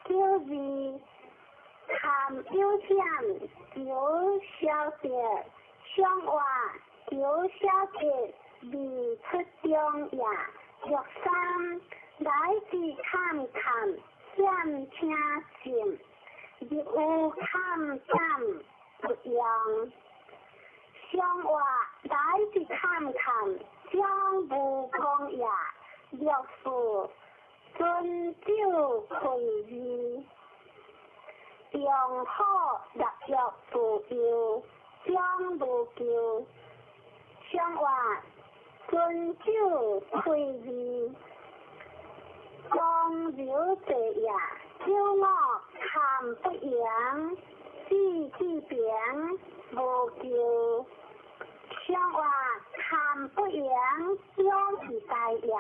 92坎有險，求消得。上活求消得，未出中也。63來自坎坎，險請進。入有坎膽不用。上活來自坎坎，將無功也。64尊酒開義，用好立約自由，將無咎。上活尊酒開義，光流者也。95坎不盈，四之平，無咎。上活坎不盈，中是大也。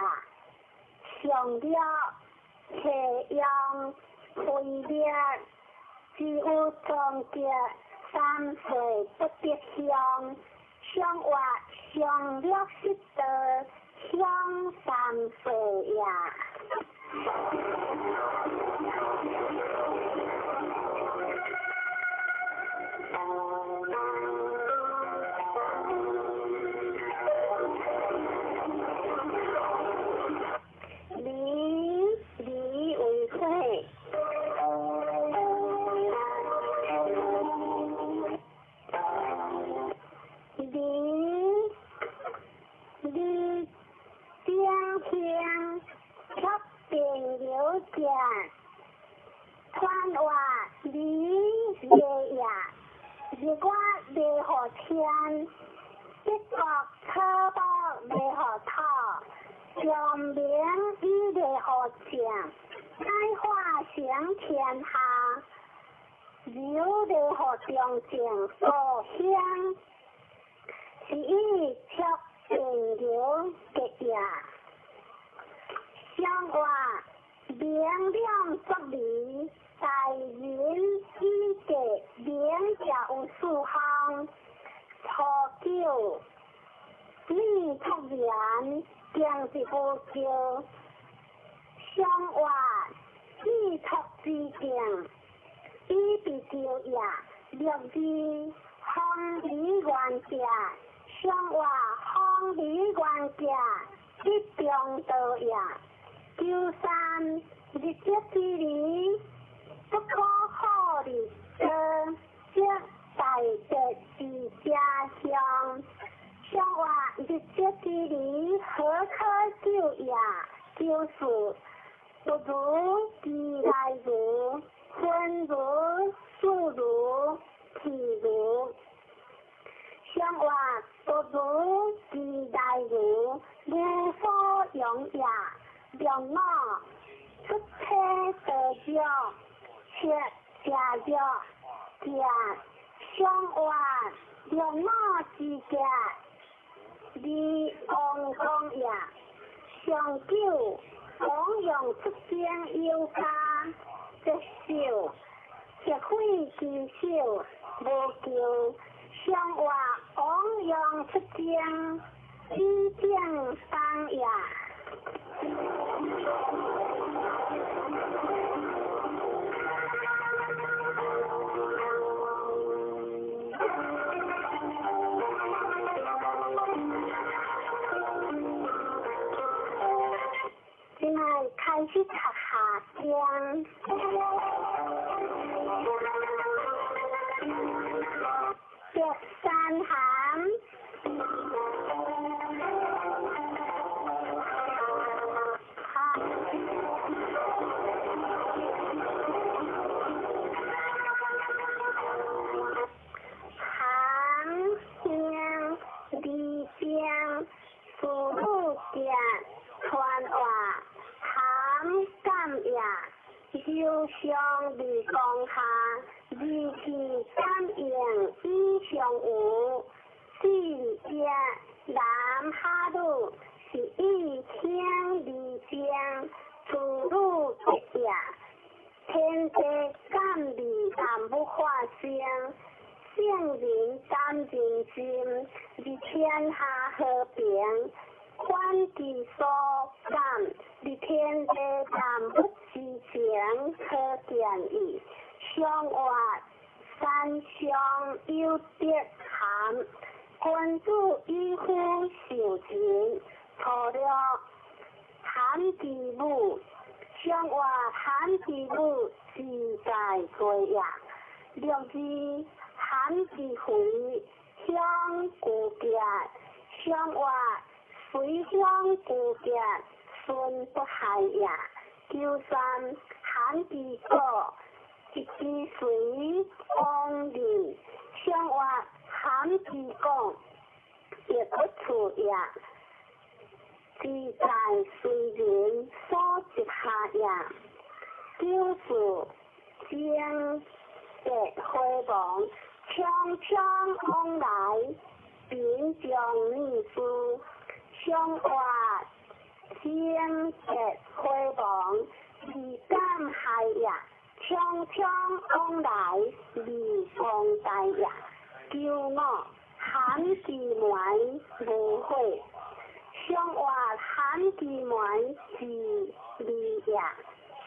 上了下用亏灭，只有終結三歲不得鄉。上活上略失道，鄉三歲也。離離為火。離離頂興，卻變流者。寬活離夜也，日月袂予天，德國草木袂予土，長明以袂予正，乃化成天下，由礼佛中正所香，是以促定流结业。上话明亮作理，大人以格明者有四项。初九，你托言，定是无叫。上话你托之境，以彼招也。六字方离原者，上话方离原者，一中道也。九三日节之理，不可好日多，则大德之家乡。上话日节之理，何可救也？就是，不如其来如，分如数如譬如。上话不如其来如，无所用也。两五出体得着，七食药食。上话两五之价，二王公也。上九王用出生有家，则少，社会之少无求。上话王用出生，以正当也。这摆开始读下章。十三函。有上二光下，二气感应以上有，四者男哈鲁是以听二正，处女结也。天地感味万物化生，圣人担人心，而天下和平。反其所感，而天地万物之情可见矣。上话三上有德含，君子以夫受人，初六含之母。上话含之母之在过也。六字含之肥，乡古结。上话随乡古结，孙不害也。九三含之果，一之随王人。上话含之讲，亦不处也。自在随人所接下也。九四将得回亡，匆匆往来，贫将女士。上话将得回亡，未敢害也。匆匆往来，未忘大也。九五含之门无悔。上话含之门之利也。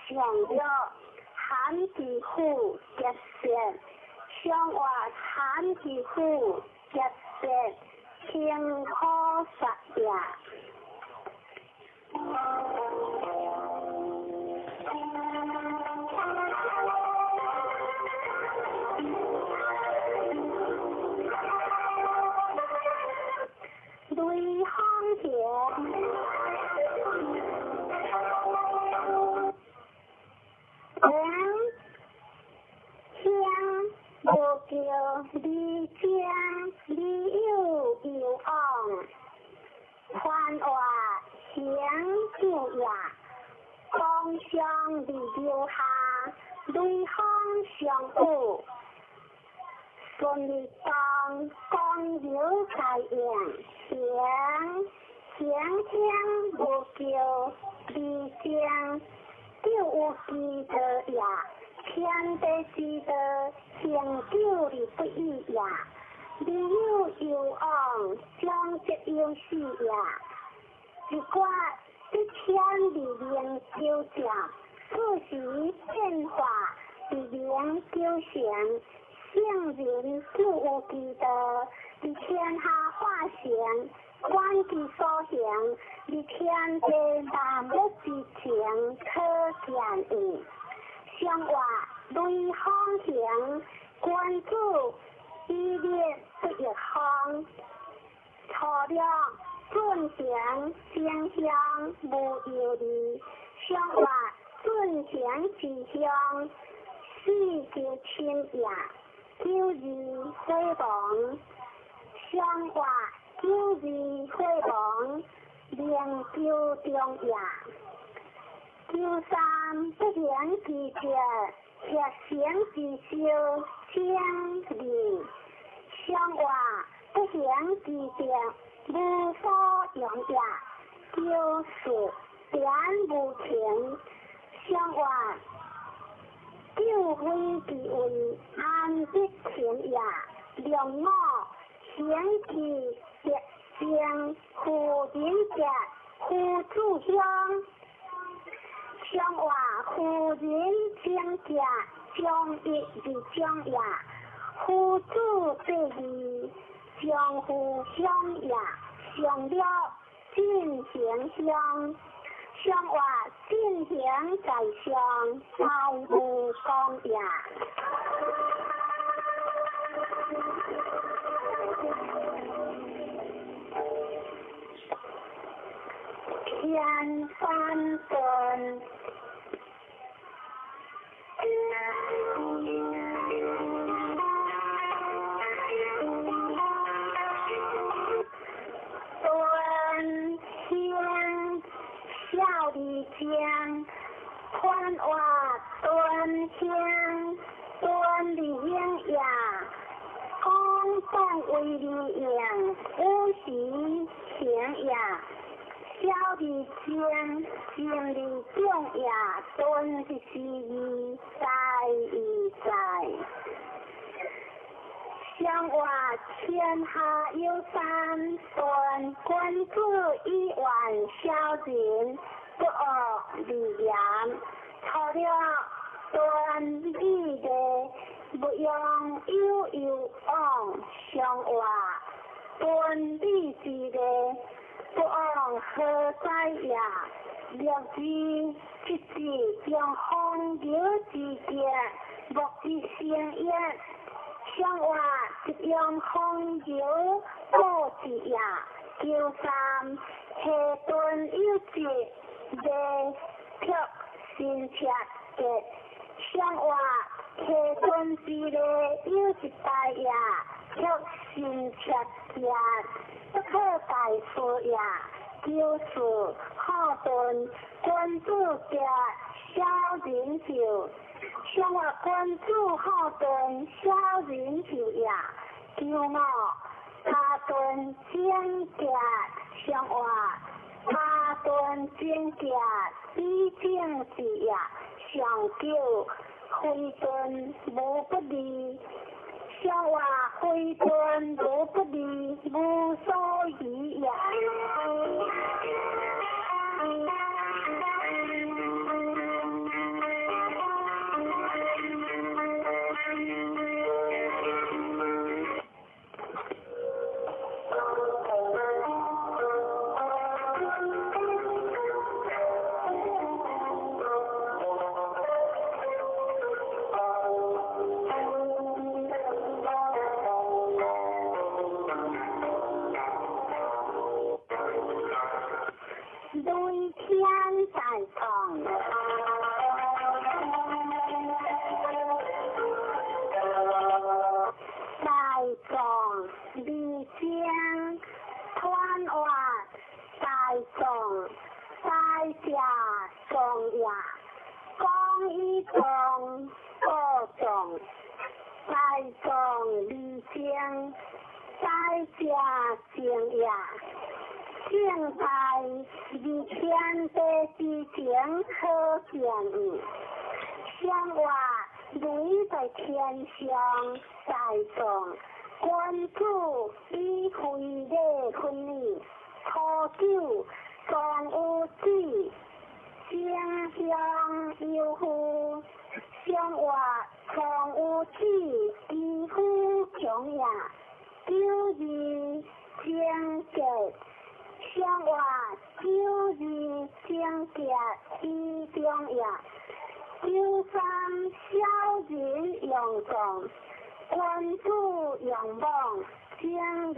上六含之虎结舌。上话含之虎结舌，清可杀也。雷锋桥，王乡无叫李江李有有往，传话行就也。光相伫流下，雷锋上有，顺利当光流在应，行行天无叫，离正就有之道也，天地之道，行久而不已也。民有攸往，长则有始也。一卦得天而明求正，四时变化而明求成。圣人就有其道，伫天下化成，观其所行，伫天地万物之情，可见矣。上话雷锋行，君子以立不亦方。初六进行正向无忧虑，上话进行之乡，四求亲也。九二火亡，上话九二火亡，灵求中也。九三不行之德，协行之修，正义。上话不行之德，无所用也。九四点无情，上话救非其位，安得情也？两五行其德正，夫人者，夫子乡。上话夫人正者，将一而将也。夫子得义，将夫乡也。上了进行乡。上话进行在上，大无功也。天翻顿。端兴小里江，宽话端兴端里英也，公当为里应，五时行也。小里江，正里中也，端是之义，在义在。上话天下有三端，君子以远小人，不恶而言。除了端礼的，不用有有往。上话端礼之礼，不往何在也？六字七字将风流之节，莫之成也。上话一用风流布之也。九三下顿有节，未却新切节。上话下顿之礼有一大也，却新切节，不可大事也。九四好顿，君子节小人寿。上话君子好顿，小人寿也。九五大顿正节，上话大顿正节，比正之也。上九非顿无不利，上话非顿无不利，无所疑也。正也，正在二天地之前可见。上话雷在天上在壮，君子以非礼训你。初九壮有子，正向有父。上话壮有子，其夫强也。九二正结，上话九二正结以中也。九三小人用壮，君子用妄正礼。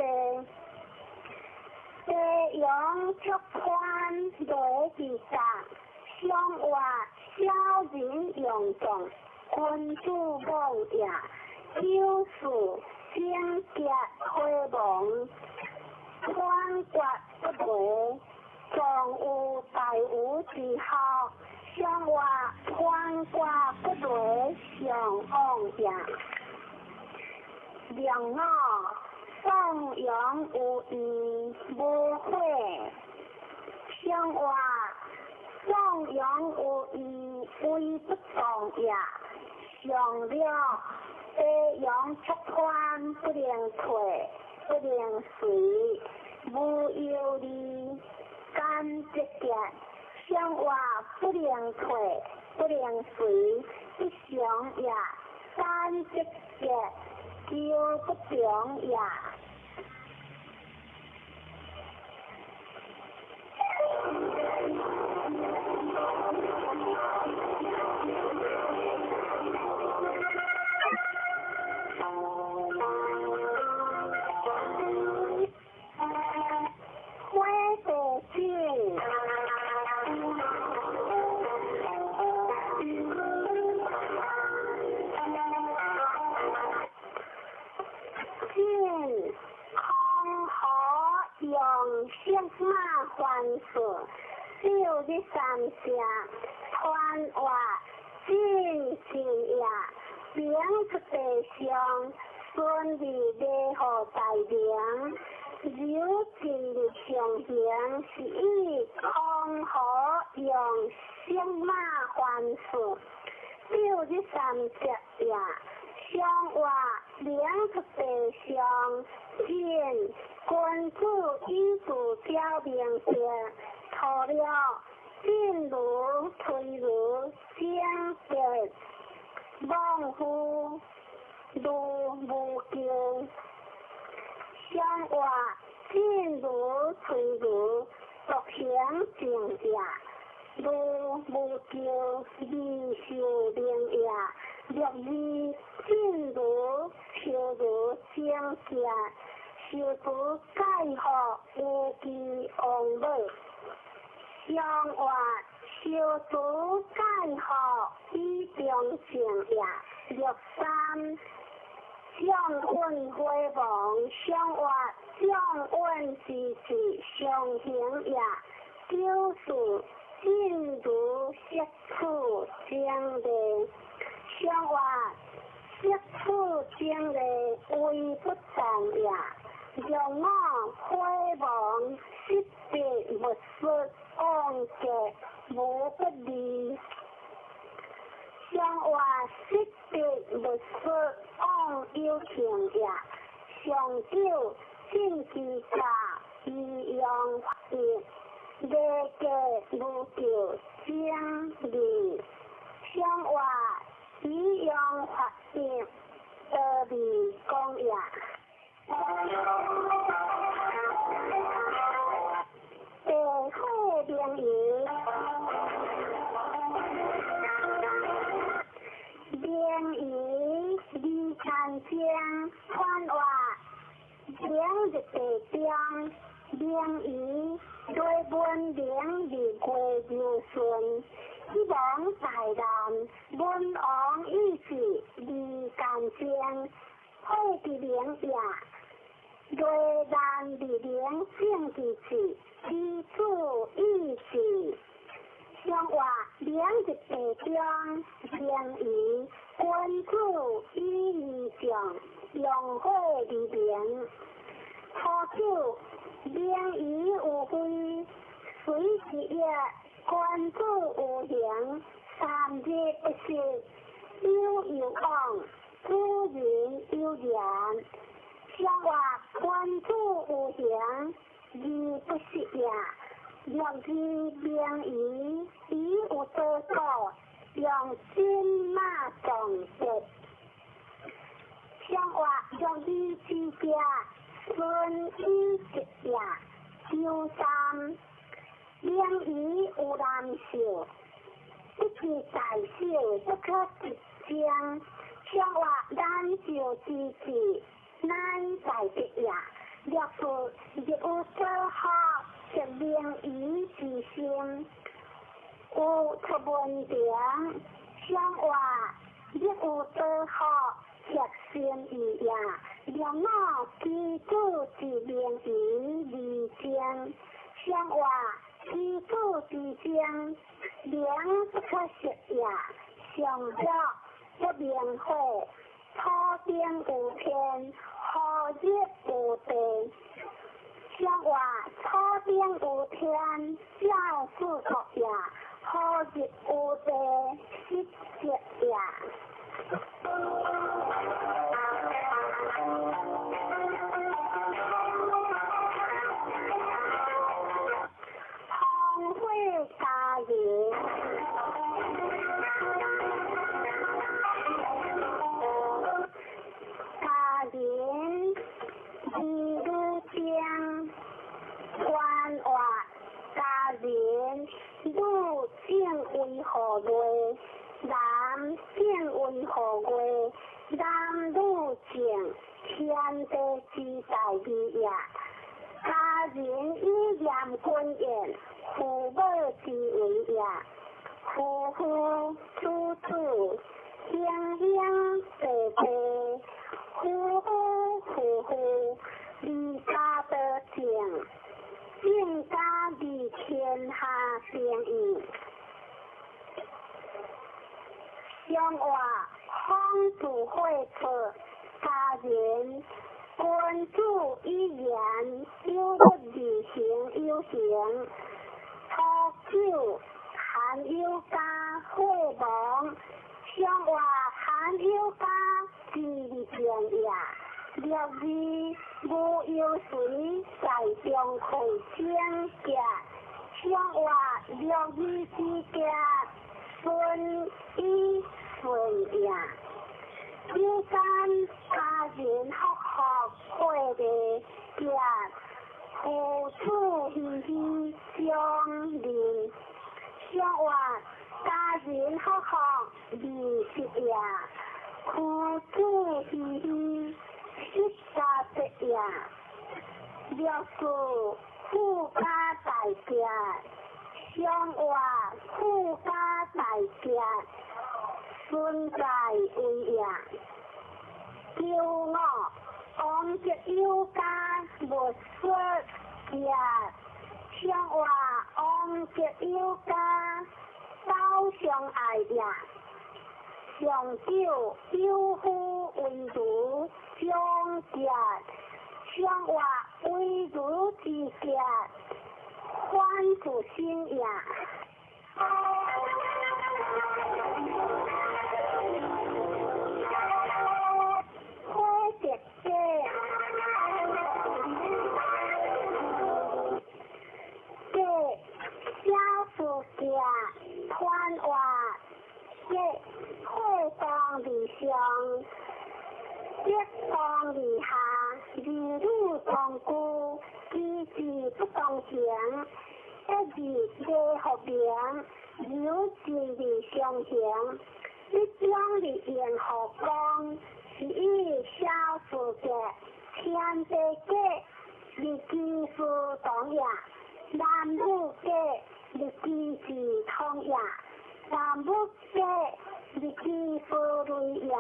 地阳出宽雷之甲，上话小人用壮，君子妄也。九四正结火亡，宽决不雷，壮有大无之孝。上话宽决不雷，上往也。两五颂扬有义无悔，上话颂扬有义为不动也。上了地阳出宽不能退，不能随，无忧虑，甘节结。上话不能退，不能随，不祥也。三节结，求不中也。火地震。震空河用色马还数，九日三声，传话震震也。明出地上，顺利礼号大明。柔进入上行，是以空河用色马还数，九日三节也。上话明出地上，震君子以自表明德，除了进如推如正德，妄夫如无咎。上话进如推如独行正也，如无咎未受明也。六二进如秋如正结，受除解惑有其王母。上话受除解惑以中正也。六三将运火亡，上话将运之志上行也。九四进如色处正礼，上话色处正礼为不动也。两五火亡，失别勿失，往结无不利。上话失别勿失，往有情也。上九进其家，以阳发德，礼节无咎正义。上话以阳发德，得利公也。地火明夷，明夷二参将，传话明日地中，明夷雷文明日月流顺，希望大难，文王意志二干将，火之明也。雷难日明正之志，其子意志。上话明日地中，明夷君子以义将，用火而明。初九，明夷有非，随一业，君子有形，三日不食，有有往，主人有言。上话君子有形，而不食也。六字明夷，以有多故，用金马撞节。上话六字之家，顺以直也。周三，明夷有难受，不知大小，不可得将。上话难受之至，乃在得也。六字日有所好，则明夷之心。有出文凭，上话日有所好，则心意也。六五基础之明夷而精，上话基础之精，明不可食也。上六不明火，土顶有天，何日有地？上话土顶有天，照四国也；何日有地，失节也。风火家人，家人二女精，官话家人女正为何月？男正为何月？男女正，天地之大义也。家人以严君言，父母之为也。夫妇子子，兄兄弟弟，夫夫妇妇，离家得正，正家离天下定义。上话方自会出，家人君子以言，有不而行有形。初九，含有家火亡，上话含有家之正也。六二无忧随在中会清洁，上话六二之家顺以顺也。九三家人福福会的家，父子熙熙相邻。上话家人福福二十也，父子熙熙失家节也。六四富家大家，上话富家大家，存在为也。九五王德有家无说也，上话王德有家走相爱也。上九有夫为如长节，上话为如之节，反自身也。火得家，家小事家，团话家火当而上，德当而下，儿女当顾，机智不当行，一日礼福明，由智而相行，一将而言何光，是以小事家，天地家，日机事同也；男女家，日机事同也；男女家，日机事类也。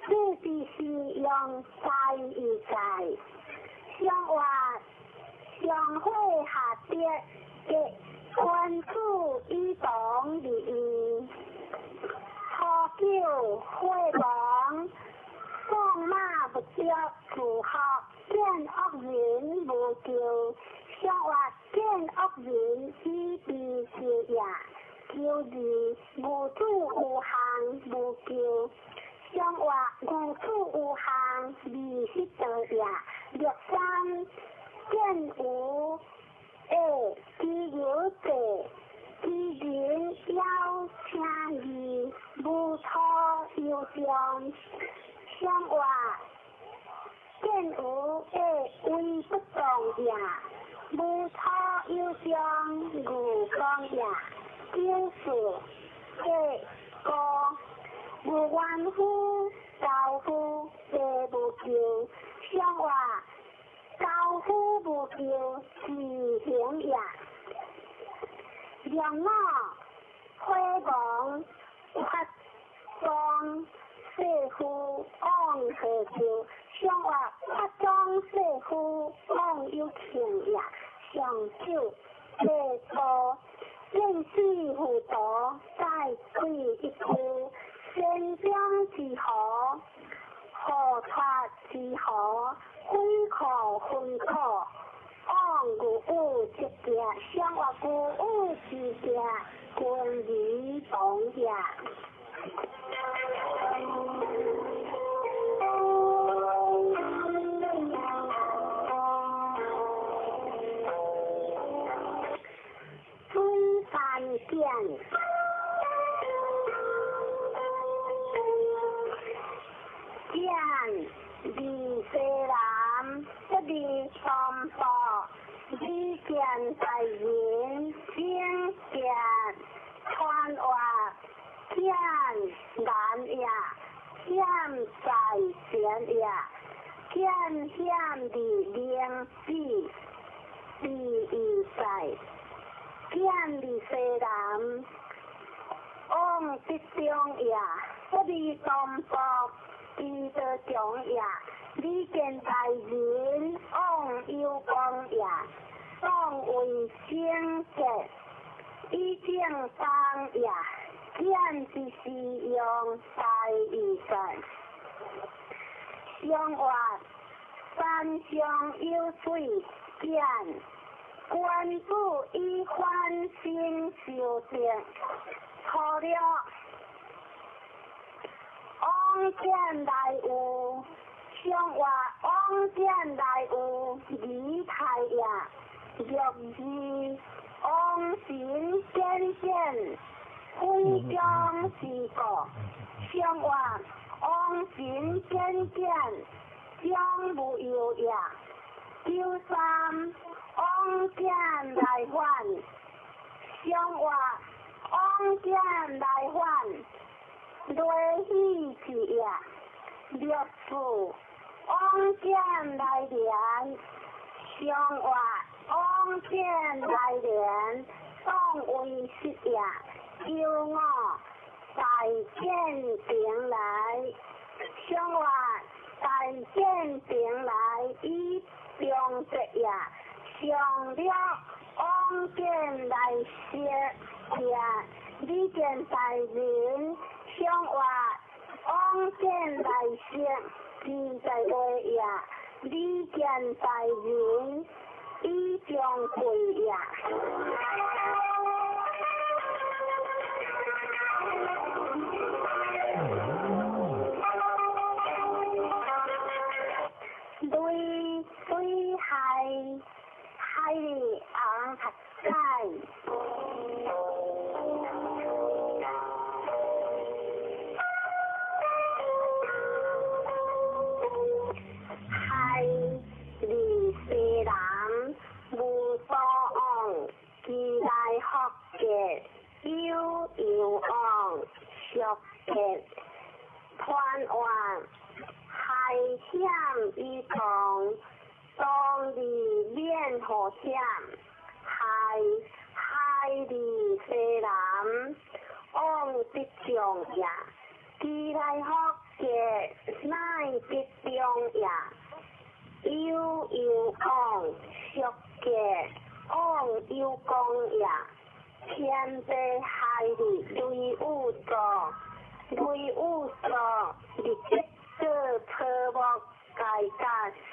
这就是用在一在，上话上火下跌，嘅君子以同而义。初九火亡，放马不着自学，见恶人無救，上話見惡人以悲救也。92無主有項無救，上話無主有項二十多也。63見有下知有地，知人枵請義，無土有中。上話見有下為不動也，無土有中無光也。94八五無冤夫樵夫地無救，上話樵夫無救自行也。65火亡發裝世夫往何救？上話發裝世夫往有慶也。上九八五見死糊塗在鬼一句，山中之河，河脫之河，鬼可分苦，往有有之行，上話有有之行，君而同也。水番見，見離西南，不離東部，李見大人，正見傳話，見難也，險在前也，見險離靈子，第一在。見離西南，往北中也，不離東部，彼得中也。李見大人，往有光也，當為正覺，以正當也。見之是用大義在。上話山上有水見。君子以反省修正，初六往見來有，上話往見來有儀態也。62往神見見，非將之故。上話往神見見，將無有也。93往見來還，上話往見來還，雷喜之也。64往見來連，上話往見來連，當為實也。95大見平來，上話大見平來以中節也。上六往見來說也，李見大人，上話往見來說，自在話也。李見大人，以將貴也。雷水海海里昂塔盖，海里西南无所往，其来福结有有往俗结团圆，海险以动，当日免祸险。海海离西南，往得中也。其来福结乃得中也。有有往俗结往有光也。天地海里雷雨作，雷雨作，日节做草木该加色。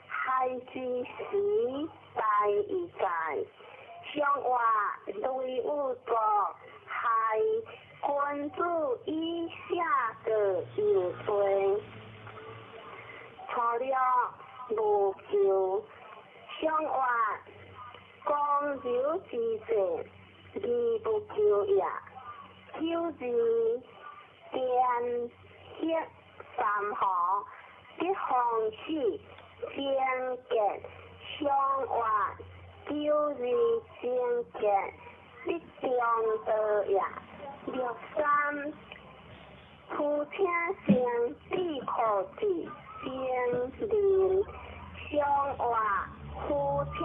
海害之時大已在。上話雷有國害君子以下個有罪。初六無求，上話剛柔之勢，義不求也。九二電血三河，得方死，貞潔上話九二貞潔，得中道也。六三夫請生智庫子貞仁，上話夫請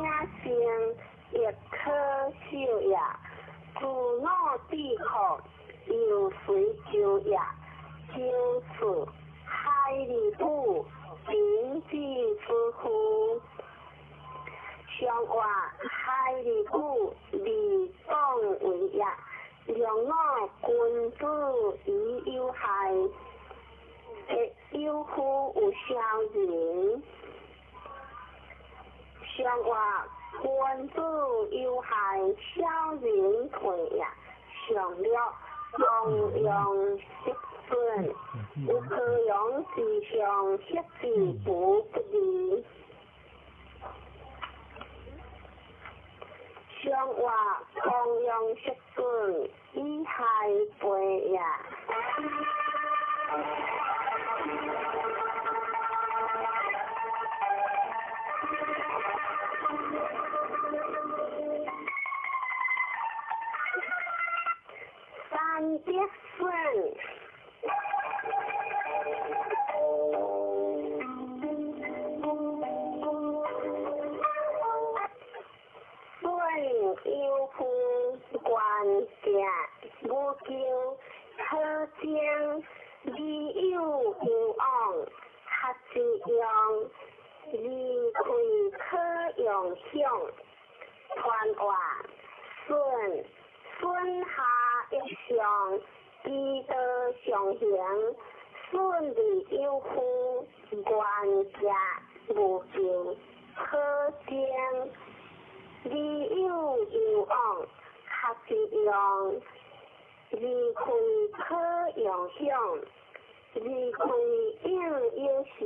生亦可受也。自我智庫又隨就也。九四海里母平之之夫，上話海里母利黨為也。兩我君子以有害，亦有夫有小人。上話君子有害，小人退也。上六弘揚息損，有可用之上，失之不不利。上話弘揚息損，以害背也。三德損。損有夫關者，無求可爭，利有有往，合之用，利開可用享。傳話損損下一上，其道上行，損利有夫，關者無求可爭，利有有往，合之用，利開可用享，利開應有時，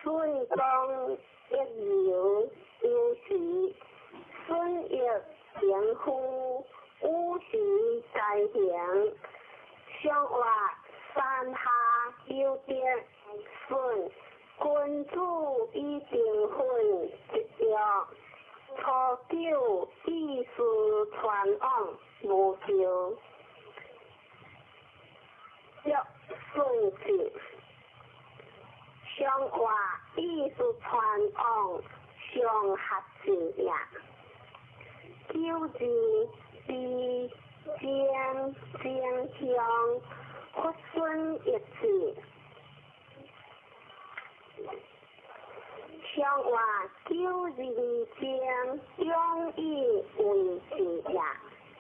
損功一流有時，損益平夫，五時在行。上話山下有德損，君子以定分一約。初九意思傳往無求，約順子。上話意思傳往上合子也。九二比正正向佛孙一子。上話九二正中以為子也。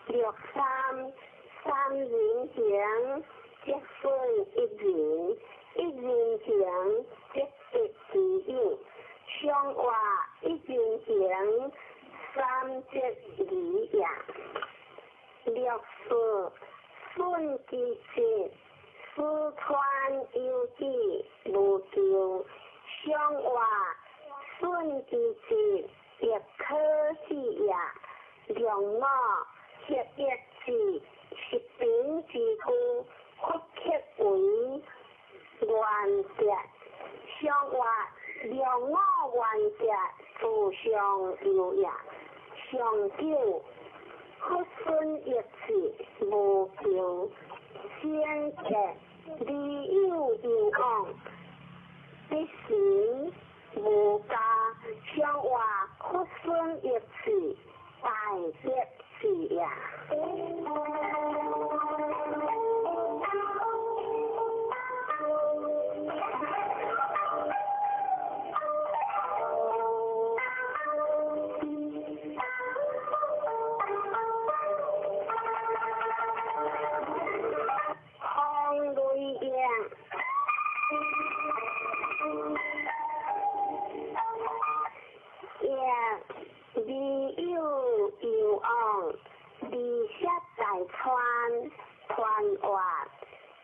六三三人行，則損一人；一人行，則得其友。上話一人行，三則二也。六四損其節，四川有志無求。上話損其節，亦可喜也。兩我合一字，十平之句，佛刻為原則。上話兩我原則，自上有也。上九佛孫一字無求，先覺利有有往，必行無加。上話佛孫一字，大德是也。風雷燕。傳話，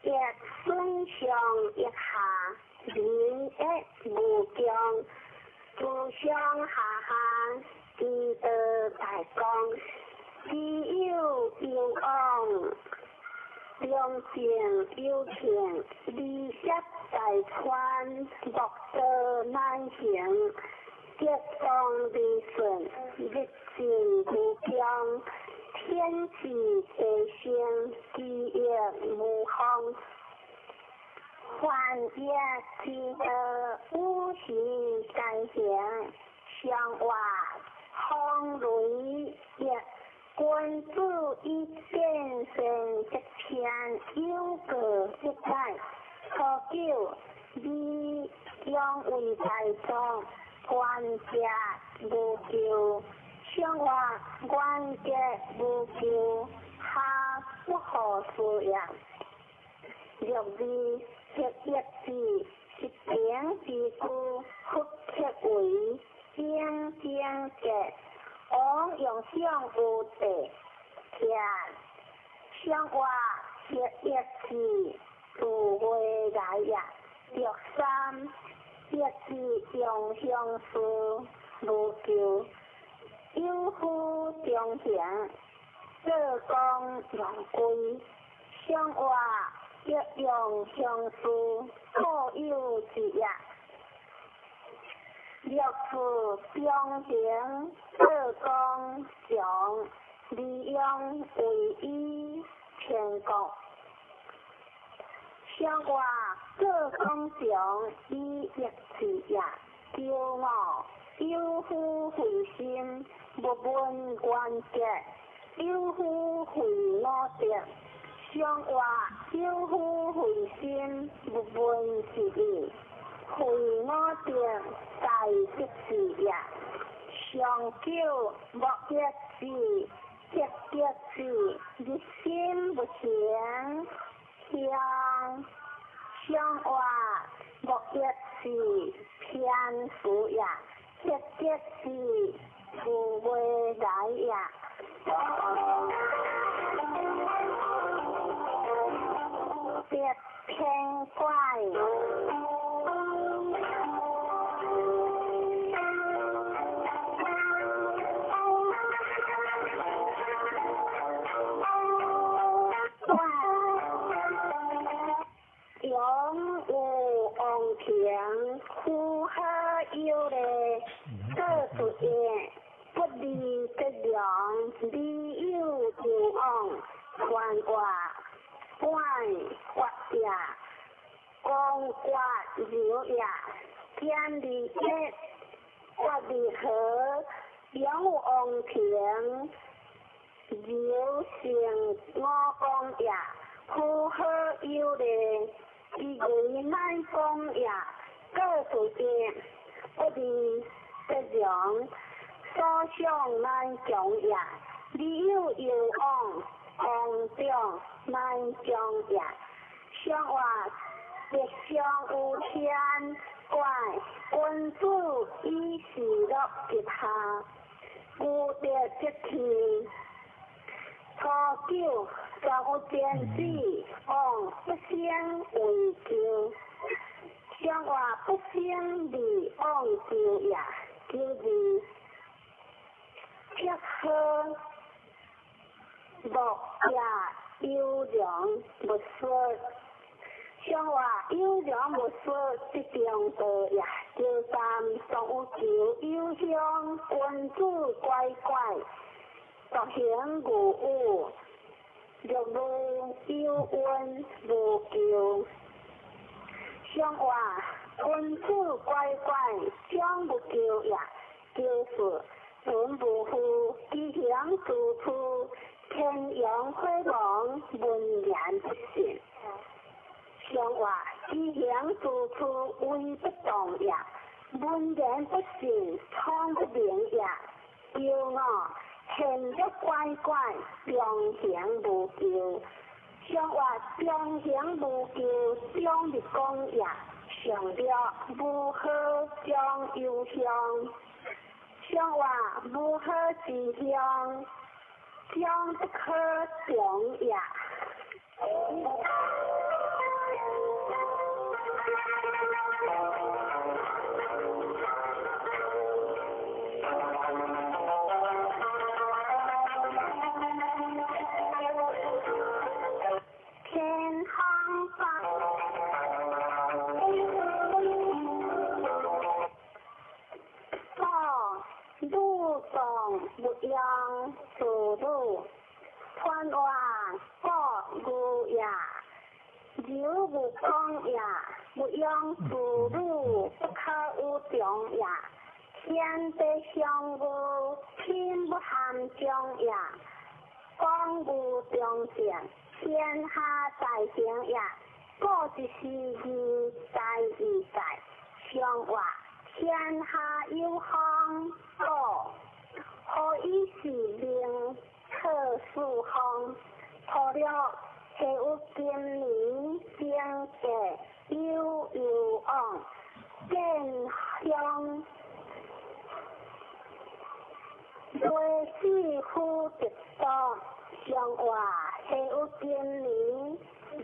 欲損上欲下，仁義無窮，自上下下，之道大公，知有攸往，良政有慶，利涉大川，莫道難行，吉光利順，日進無窮，天志地成，其義無方。凡業之道，五行皆行，上話風雷亦君子以見善則天，有過則改。初九，禮用為大眾，官家無咎。上話官家無咎，下不可事也。六二黑一字，一平之句，复刻為正正格。王用上有地，徛上話黑一字，自未來也。六三一字用向事無咎，有夫中行，做工用歸。上話欲用向事，各有之也。六四中行，做工常，利用為以天國。上話做工常，以益智也。九五有夫惠心，勿問原則；有夫惠五德。上話有夫惠心，勿問是義。惠五德，大德智也。上九莫益智，得得智，日心不行。向上話莫益智，偏事也。得得智，自未來也。得偏怪。永有王庭，呼好有礼，各出言，不利则良，利有攸往，传话管发也，公决流也，天理一，决离和，永有王庭，流成五公也，呼好有礼。其为乃公也，各出言，不利则良，所想难强也。利有攸往，王长难强也。上话吉祥有天怪，君子以事乐吉下，无德则弃。初九，全有天子，王不生为咎。上话不生利往咎也。九二，铁好木也优良勿说。上话优良勿说，则中道也。九三，常有求有乡，君子乖乖，独行无有，六路有恩无咎。上话君子乖乖，将无咎也。九四，伦无负，其行自处，天阳火亡，文言不信。上话其行自处，为不动也。文言不信，聪不明也。九五，现欲乖乖，中行无咎。上话中行无咎，中日公也。上六无好将忧乡。上话无好之乡，将不可强也。传话国牛也，柔无讲也，勿用子女不可有长也。天地相无，天不含中也。讲无中正，天下大成也。故一时义在义在，上话天下有风，故何以是名克四方？除了下有今年经济有有往，见乡雷死夫得多，上话下有今年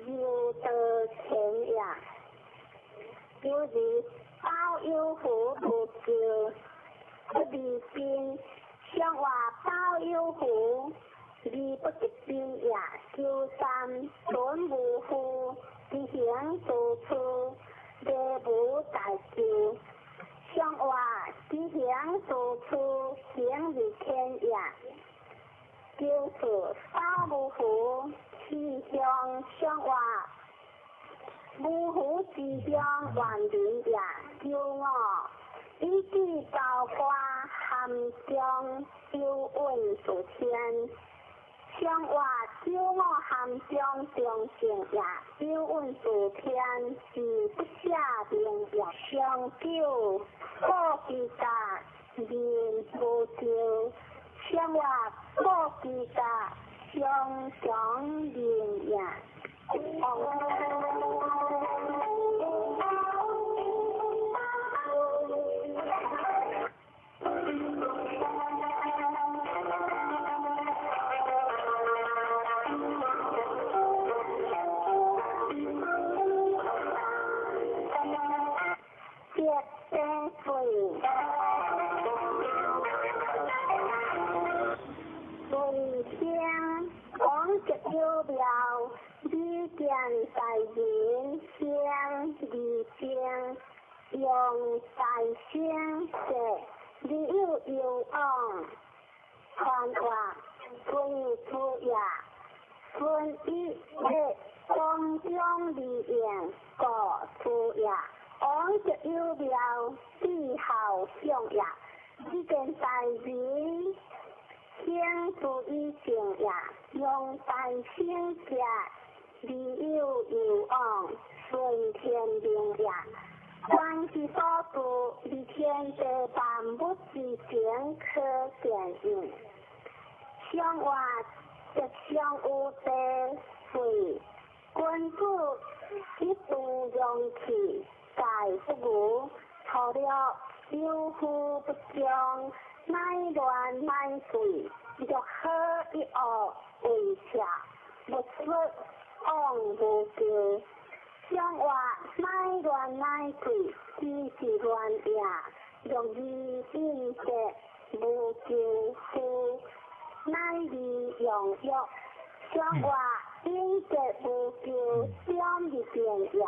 又得钱也。有日包有福无救，不离宾，上话包有福，而不得宾也。求三存无负，执行做处，礼无大救。上话执行做处，行如天也。求四包无福，气象上话无福之乡万人也。求五以至高官含中有运数天。上话九五含中中正也，有运数天是不下明也。上九古之甲人无救，上话古之甲上强人也。有庙，李见大人先二正，用大声说，你有有往，传话孙出也，孙一的光中利用国出也，王就有庙，帝孝相也，李见大人。先注意正也，用大声说，你有有往，顺天命也。关其所住，而天地万物之情可见应。上话吉祥有地水，君子一度容器，在不无，除了有福不将。乃乱乃水，若好一恶为邪，勿说往无救。上话乃乱乃水，只是乱也。若义应节无救夫，乃利用欲。上话应节无救，点入变也。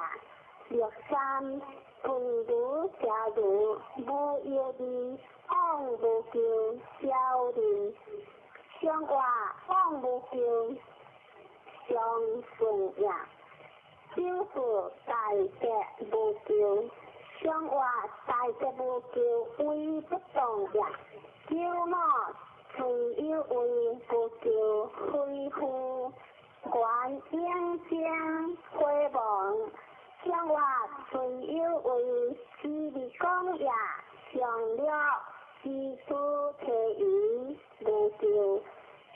六三君如家如无药味。往无求，小人上话往无求，上顺也。九四大吉无求，上话大吉无求，威不动也。九五虽有为无求，非夫观应将回望。上话虽有为，只是讲也。上了知主提鱼无救，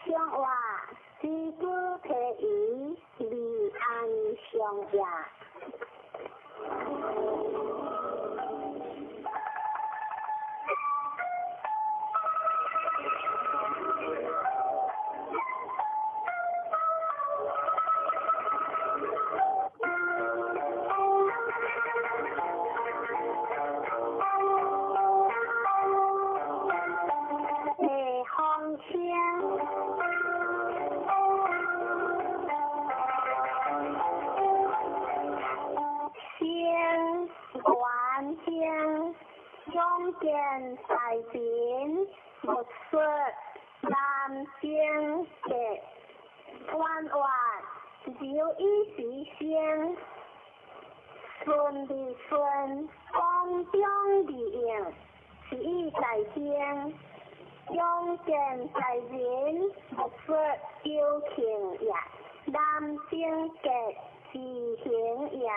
上话知主提鱼离安上也。见大人，勿说南京节，初彎活留以時生，順利順，光中利用，是以在先，勇健在人，無說有情也，南正格自行也。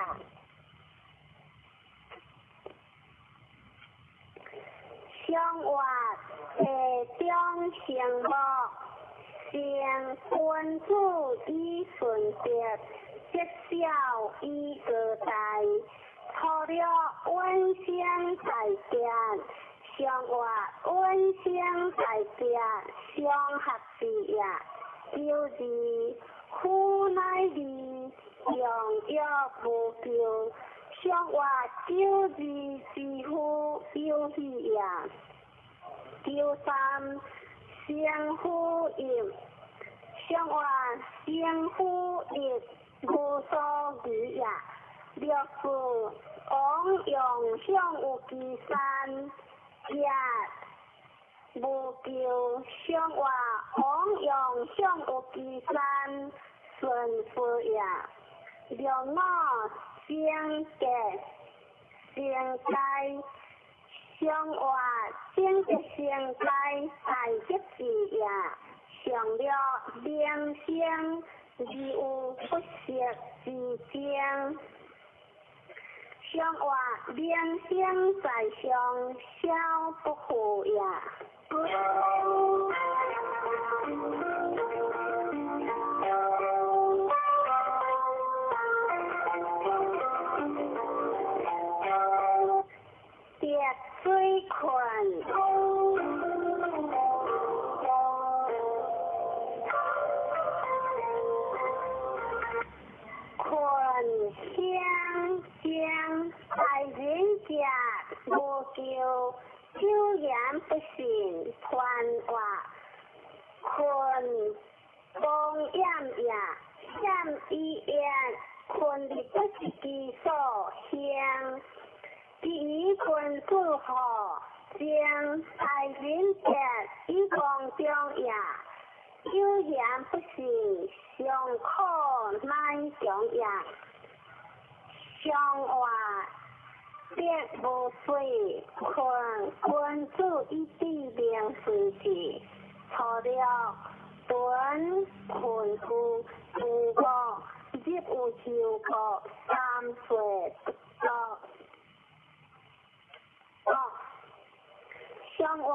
相活地中成木，成君子以順德，積小以高大。初六穩生在殿，相活穩生在殿，相合之也。九二夫乃二，良藥無救。相活九二之夫有喜也。九三生夫欲，相活生夫欲無所疑也。六四王用向有其山，也無救。相活王用向有其山，順夫也。六五生格生災，相活生格生災，大吉之也。上六明生，而有不息之爭。相活明生在上，小不負也。滴水困，困相将大人者無救，久言不信，還活困光焰也，險以言困的不是其所向。第一君子好，将大人者以光中也，有言不信，尚可乃强也。相活必無水，困君子以知明隨之。初六屯困有無國，入有修國，三歲不足。相活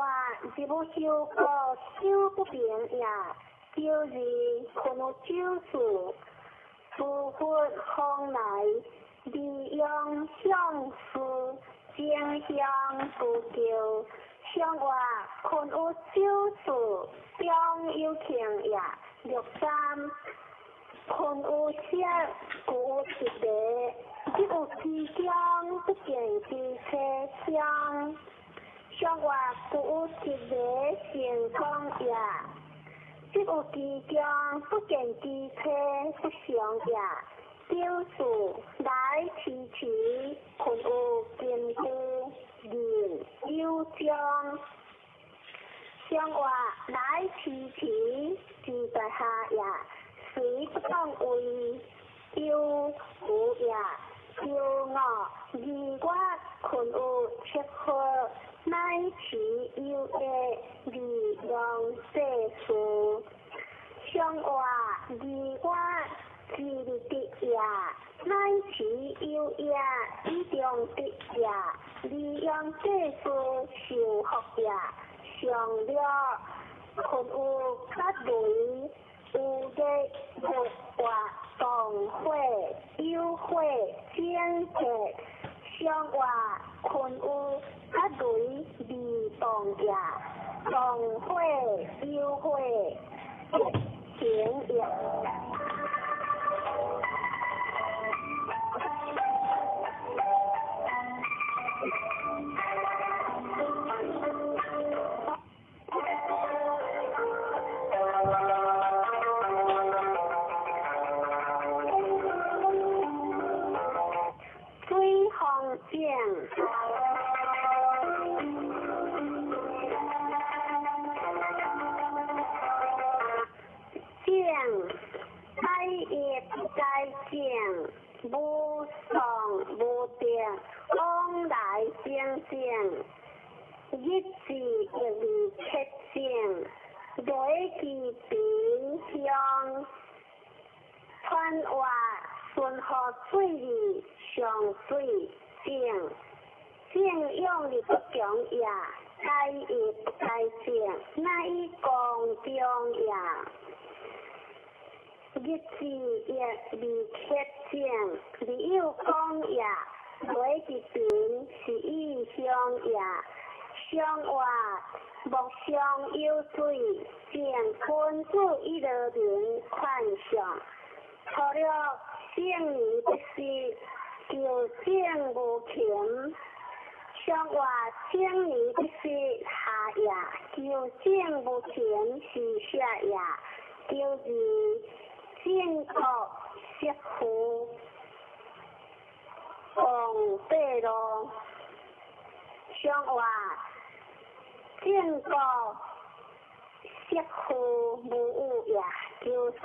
入有修國，修不平也。九二困有酒事，諸佛方來，利用相思，争相不救。相活困有酒事，中有情也。六三困有色，故有一个，入有其中，不見其車廂。相活故有一個成功也，入有其中，不見其車不祥也。九四來遲遲，困有金具，人有將。相活來遲遲，自在下也，雖不當為有無也。九五二月困有七號，乃持有的利用世事。相活二月之日的也，乃持有也以中的也，利用世事受福也。上六困有八雷，有日木活動火有火整潔。相活困有八雷未動也，動火有火行也。水風井，井日子亦未彻正，雷其贫乡，传话顺河水里上水正，正用的不强也，该亦不该正，乃以公中也。日子亦未彻正，未有讲也。雷其贫是以乡也，上话莫相有水，正君子以乐民劝上。除了圣年不失，求正无勤。上话正年不失下也，求正无勤是下也。求二正国媳妇。王八路，上话正国媳妇无有也。求三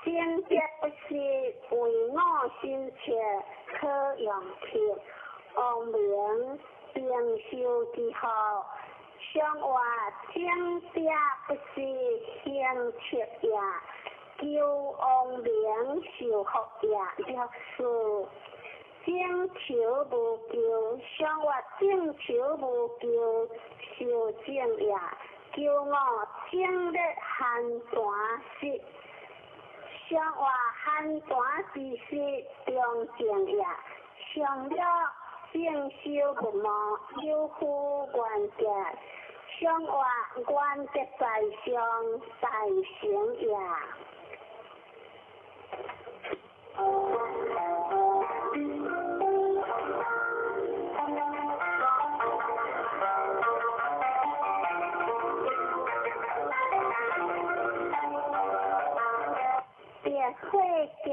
正德不失，为我心切可用克。王明并修之后，上话正德不失行切也。求王明受福也。六四正求无求，上话正求无求，受正也。求五正日寒泉时，上话寒泉之时中正也。上了正修不毛，有夫原德，上话原德在上，大成也。别会见，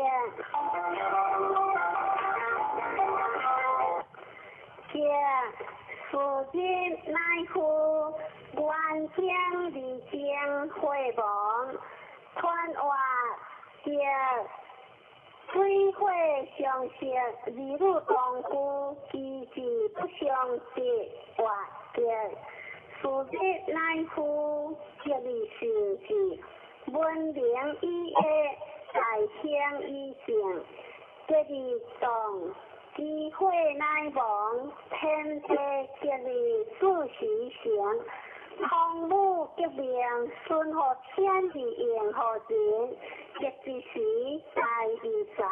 见如今乃夫原将二将会亡，传话见水火相克，二女同居，其志不相得，活结。如今乃夫吉利受志，文明以下，大兴以正，吉利动，机会乃亡，天地吉利自时成。孔武革命，顺乎天地应乎人，吉之时大义在，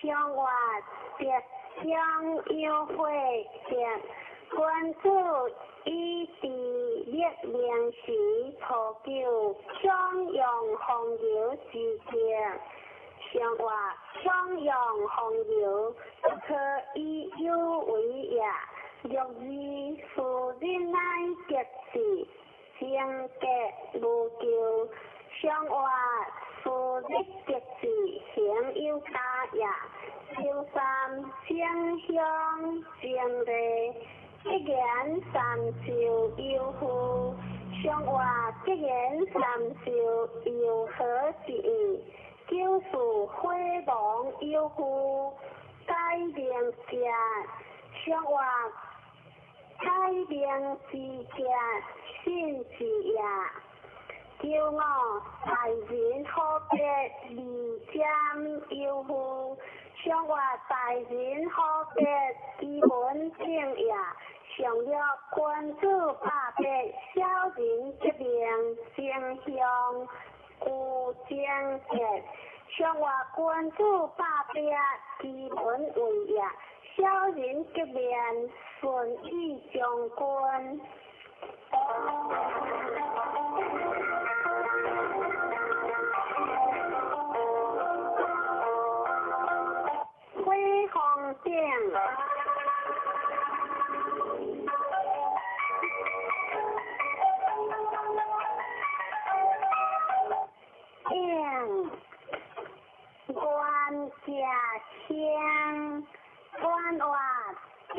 上话德将有会德，君子以治立命时，初求强扬风流之德。上话强扬风流，不可以有为也。六二数日乃吉事，正格无咎。上话数日吉事，行有加也。九三正乡正礼，一言三寿有夫。上话一言三寿有何之意？九四火亡有夫，改名家。上话改名之家，信之也。九五大人好别二占有夫，上话大人好别基本正也。上了君子百别，小人革命正向有正德。上话君子百别，基本为也。小人革命顺义将军。火风顶。应官家乡，官话顶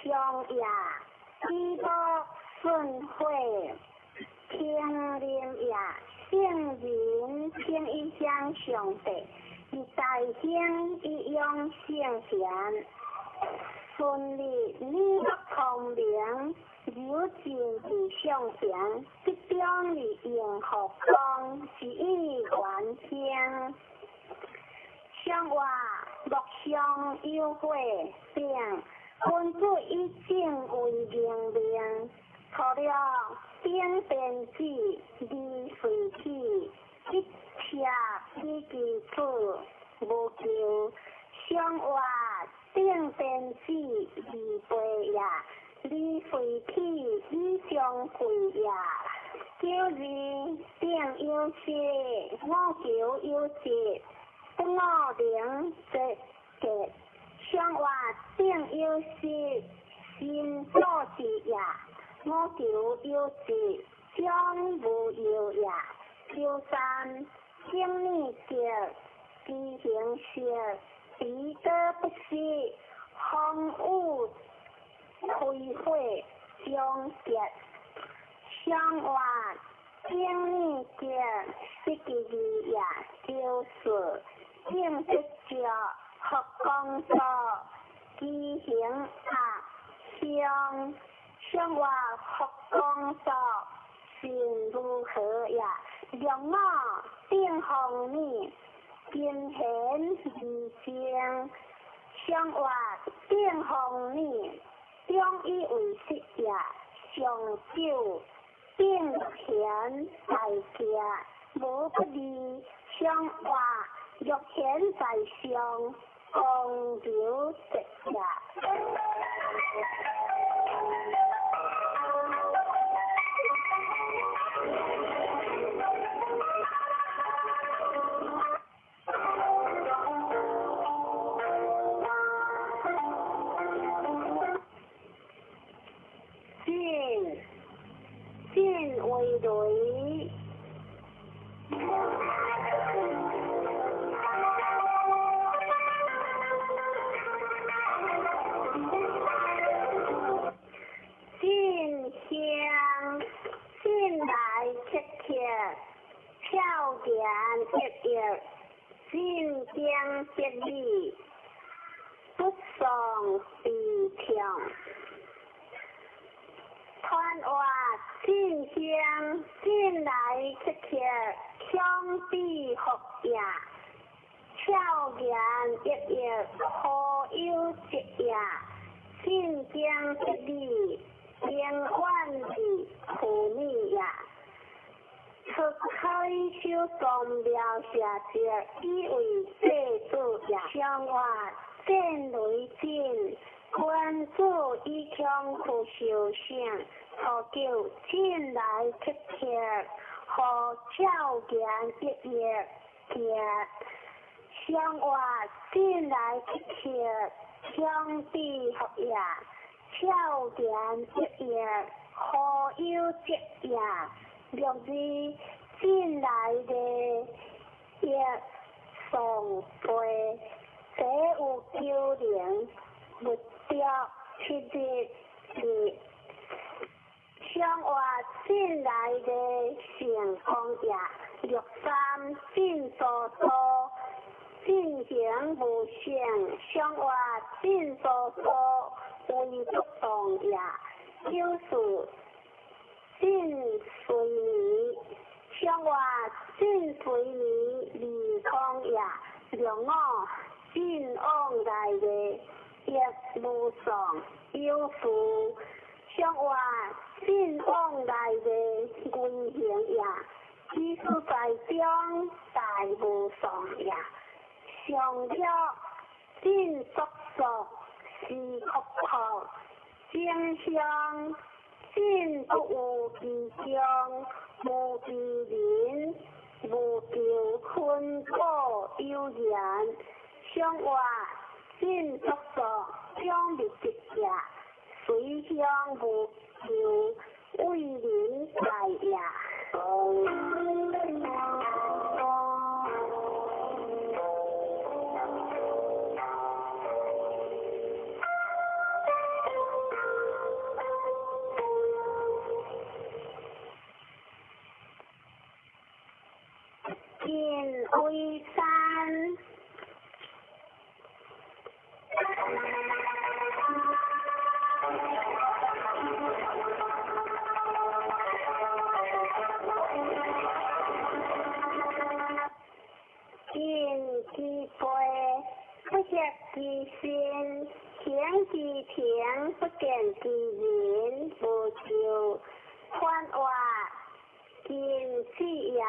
上也，以无顺火，平林也，圣人平一向上帝，以大兴以养圣贤，顺利你不聪明，二有情伫上行，集中伫应福光，是以愿行。上话莫相有火丙，君子以正为明命。初六顶电子二随起，一切以其子无求。上话顶电子二倍也，二随起以相会也。九二顶有色，五求有节，不五能节结。上话顶有色，心所知也。五求有节，将无有也。九三顶念结，知行色，彼得不失，风雨开火终结。上话顶念结，失其二也。九四顶得觉，佛光所，知行合相。上话佛光所，心如何也？六五顶方念，金贤二正。上话顶方念，中以为实也。上九顶贤在家，无不利。上话欲显在上，光流直也。进进为雷。进香进来切切，俏言熠熠，进经得理，不丧悲痛。传话进香进来切切，强比福也，俏言熠熠，何有节也？进经得理，平远离苦米也。出开修宗庙下节，以为祭祖也。上话战雷震，君子以强苦修行。初九进来切切，何俏言熠熠结。上话进来切切，强比福也，俏言熠熠，何有节也？六二进来的一送杯，这有九零，不掉七日日。上话进来的成功也，六三进多多，进行无限。上话进多多，为不动也。九四进随眠，上话进随眠二空也。六五进往来的亦无丧有福。上话进往来的危行也，其实在中大无丧也。上了进足足是福福，正向进不有其中，无其人，无求困苦有言。上话进足足将入直也，随向无求为人在也。进为山。行其庭，不見其人，無咎。寬活盡止也，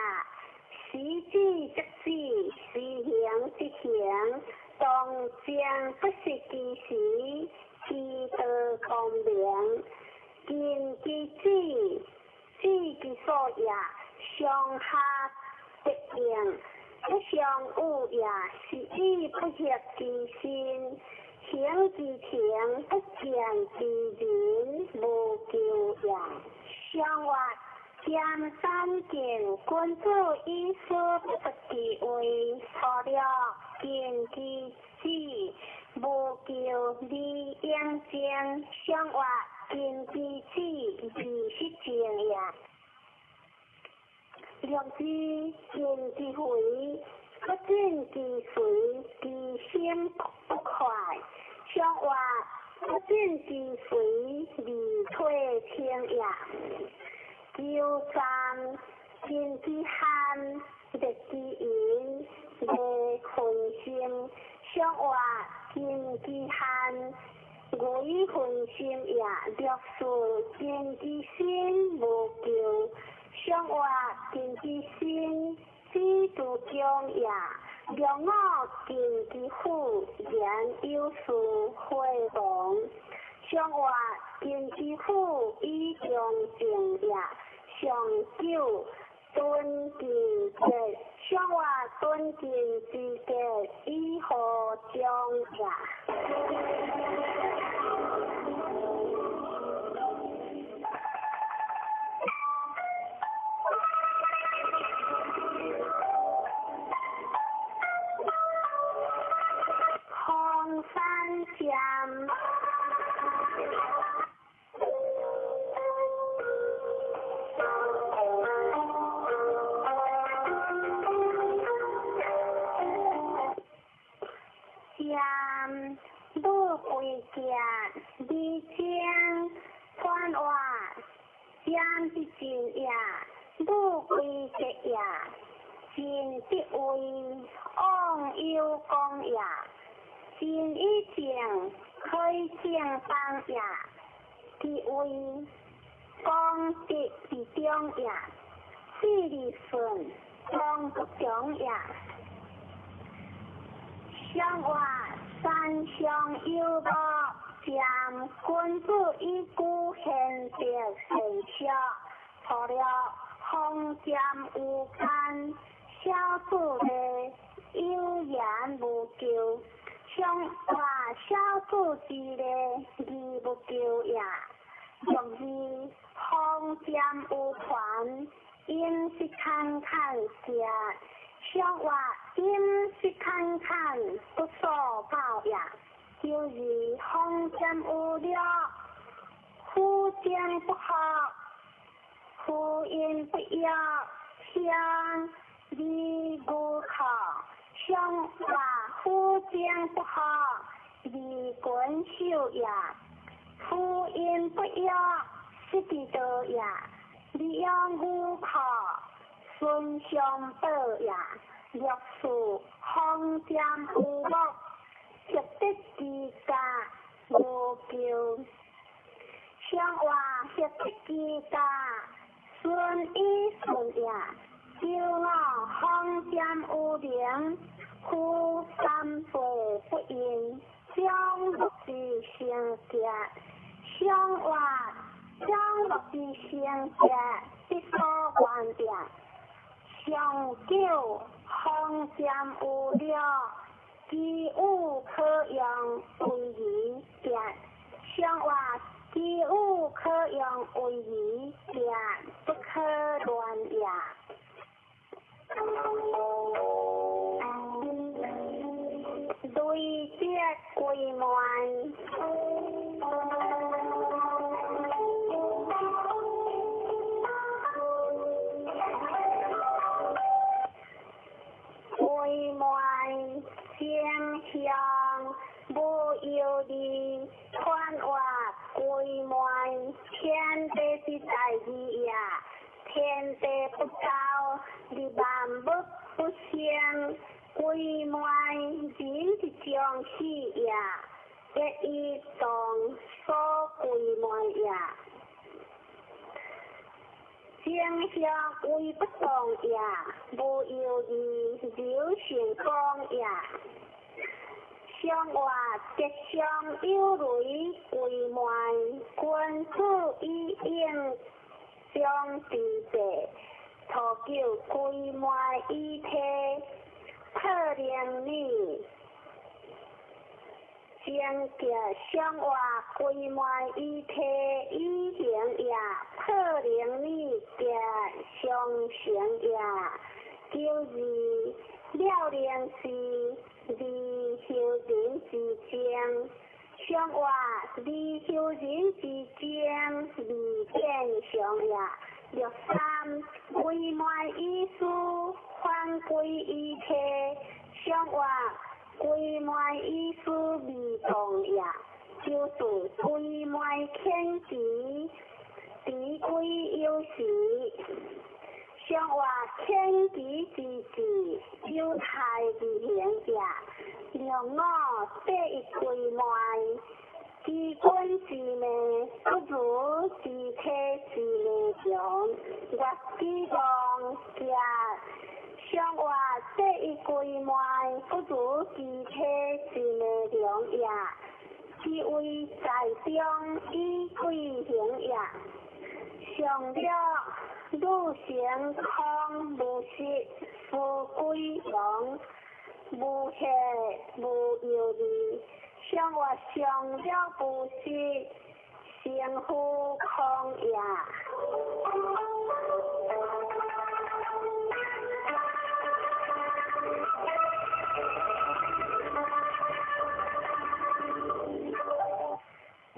時止則止，時行則行，當正不失其時，其道光明。盡其智，知其所也，上下得應，不相惡也。是以不協其身，行其庭，不見其人，無咎也。上活兼三見，君子以思不得其位，初六盡其智，無咎而應政。上活盡其智，而失政也。六二盡其肥，不盡其髓，其心不快。上活不盡其髓，而退清也。九三盡其慳，滅其淫，未分心。上活盡其慳，為分心也。六四盡其身，無咎。上活盡其身，知足強也。六五盡其腹，言有事會亡。上活盡其腹，以中正也。上九敦其節，上活敦敬之節，以和中也。空山禪。禪，母貴行，二正，寬活，禪之盡也，母貴節也，盡得位，忘憂功也，盡以正，開正邦也，其位，功德之中也，四二順，功不強也。上活三上有樂，禪君子以居賢德善學，初六風占有間，小子的有言無咎。上活小子之禮，義無咎也。六二風占有傳，應是坎坎食。上活應是坎坎，不所報也。九二風占有略，夫正不合，夫阴不要，相离无可。上活夫正不合，离君守也。夫阴不要，失其道也。利用无可，孙相报也。六四风占有木，协得其家无咎。上活协得其家，顺以顺也。九五风占有灵，夫三辈不应，将木之成节。上活将木之成节，必所愿也。上九风占有略，其有可用为仪节。上活其有可用为仪节，不可乱也。累积归满。归满正向无忧虑，宽活归满天地之大义也。天地不交，利万物不生。归满人之将死也。结以当所归昧也。正向为不动也，无犹豫流成功也。上话吉祥有雷归昧，君子以应将之计，初九归昧以体，破灵女。正吉上话归昧以体以行也，破灵女吉上成也。九二了灵是离修人之争，上话离修人之争，离见上也。六三归昧以思，反归以体，上话归昧以思未动也。九四归昧遣其，持归有时。上话天地之治，有太而行也。六五第一归昧，知君之命，不如知体之命强。月之望行，上话第一归昧，不如知体之命强也。其为在中以贵行也。上了女成空无实，夫归阳，无血无犹豫。上话上了无实，成夫空也。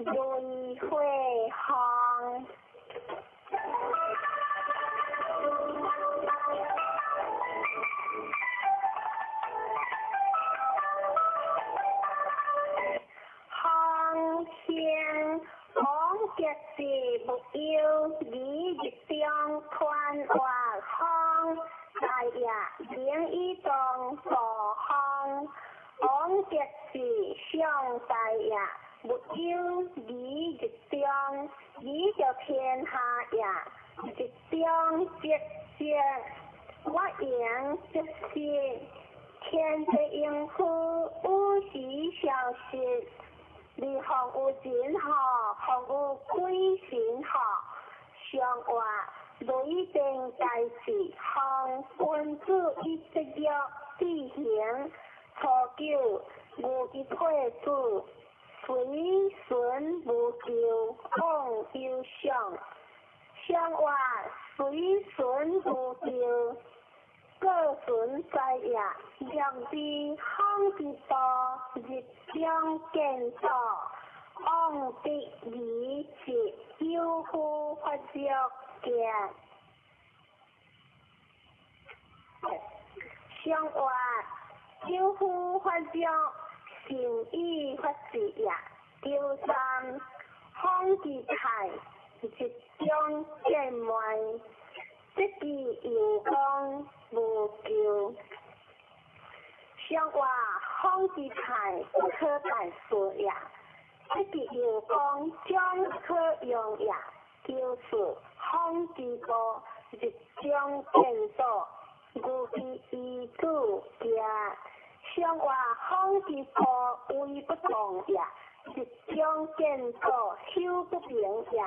雷火风。风兴王吉是无忧，离日中团活风，大业明以当助风。王吉是上大业，无忧离日中，离着天下也。日中积积，我言积实，天地应付有时消失。你防有人吼，防有鬼神吼，上话雷电大事，防君子以节约志行。初九，牛之退子，随顺无咎，往有上。上话随顺无咎，各顺在也。两边风之道，日中见道，往得而是有夫发作行。上话有夫发作，善意发誓也。九三，风之泰，日中见昧，这支有光无咎。上话风之泰，不可代说也。这支有光将可用也。九四，风之波，日中见道，牛之遗子行。上话风之波，威不动也。日中见道，修不明也。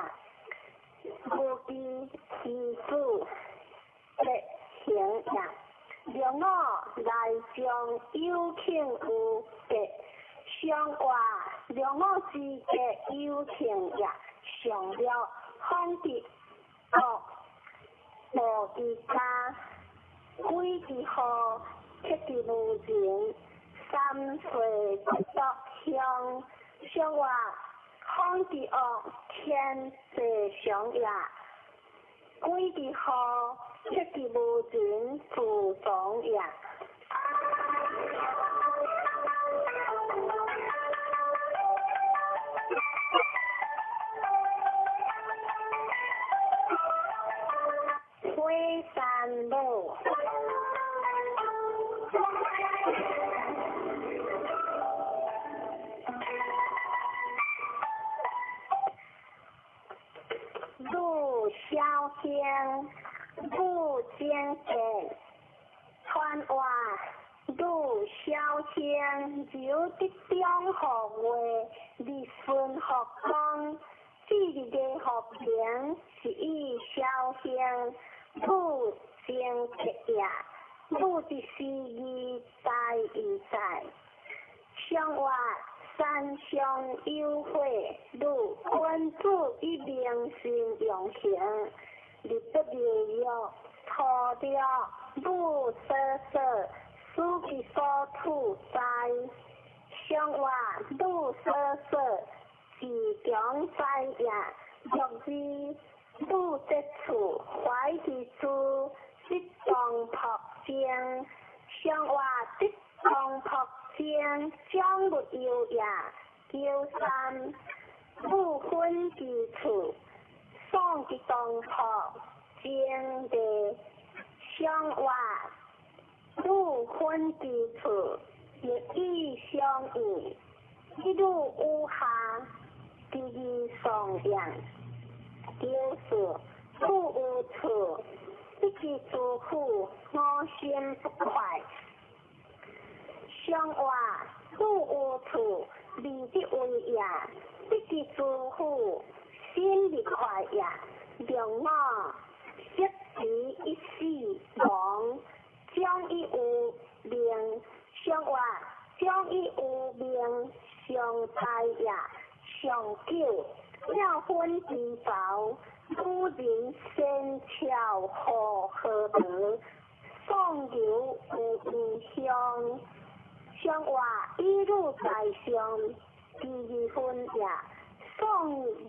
牛之遗子吉行也。六五内将有庆有吉，上话六五之吉有庆也。上了风之恶，无之家，鬼之祸，七之无情，三岁不得乡。上话风之恶，天地常也。鬼之祸，七之无情，自从也。火山路。兴，武精结，传话女小兴，由得中号月，日顺福光，至日的福平，是以小兴，武精结也。武的诗意在意在，上话山上有会，女君子以明心用行，日不流玉，粗略武所说，使其所处在。上话女所说，自强在也，若是女得处，怀其处，得当朴正，上话得当朴正，将勿忧也。九三，武分之处，丧之当朴正的上话，武分之处，日以相应，一路有下，第二颂扬。九四，武有处。一其诸苦，我心不快。上话，武有处，未得为也；得其诸苦，心不快也。两我识其一死亡，将以有命。上话，将以有命，常在也。上九，了分之道。女人仙巧何何德，送牛有异乡。上话以女在上，第二分也。送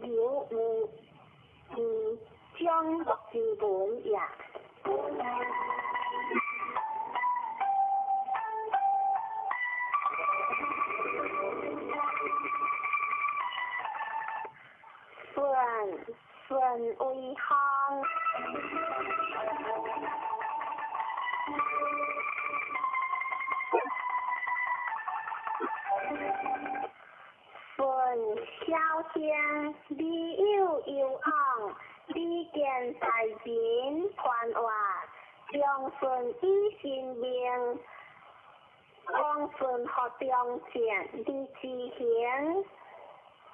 牛有异将木之文也。顺顺为行，顺小兴，李有有昂，李见大人传话，长顺以神命，王顺学中将李之行。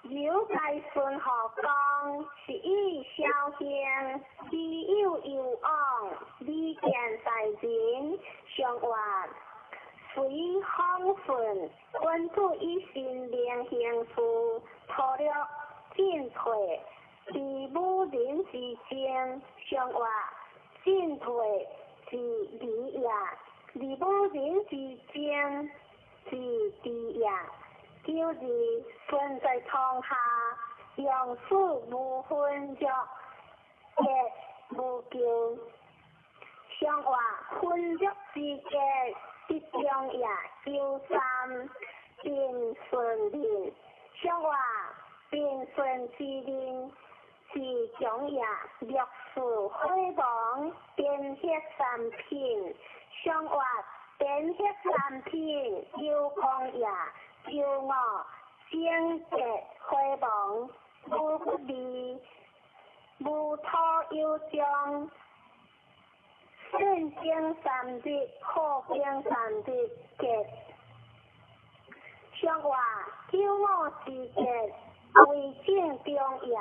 由该孙学讲，是以小兴，李有有昂，李见大人上话，随方顺，君子以神明行事，粗略进退，伫武人之间，上话进退之理也；伫武人之争之地也。九二，顺在床下，用事无分约，结无咎。上话分约之结，得中也。九三，平顺人。上话平顺之人，是强也。略事火亡，颠血三品。上话颠血三品，有功也。九五，贞节火亡，无不利，无土有将，顺经三日，好经三日结。上话九五之结，为正中也。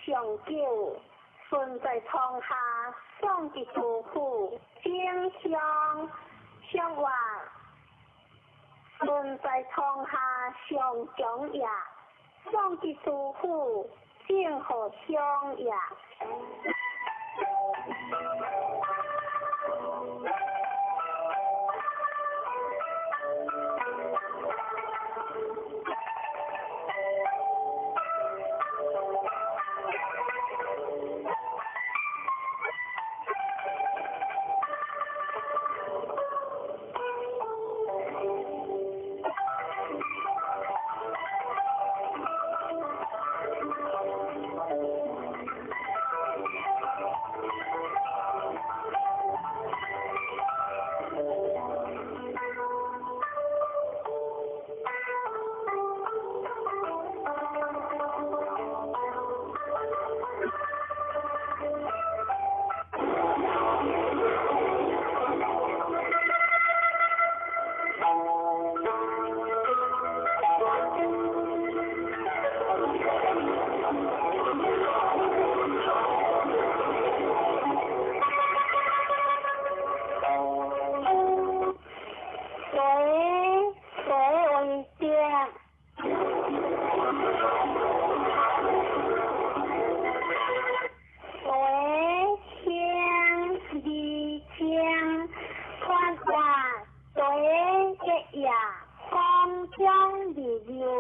上九，顺在床下，送之杜甫，正香。上话顺在床下，上强也；送之杜甫，正好相也。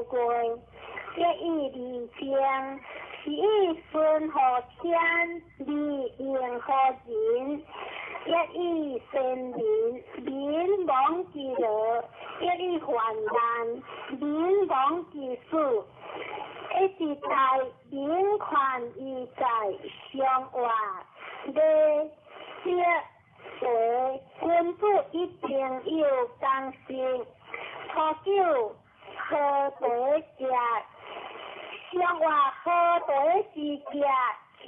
月，一以二正，是以顺乎天，利应乎人。一以先民，民亡其乐；一以患难，民亡其死。一是在民权义在相活，礼节为君子一定有共识。初九好茶食，上活好茶之食，情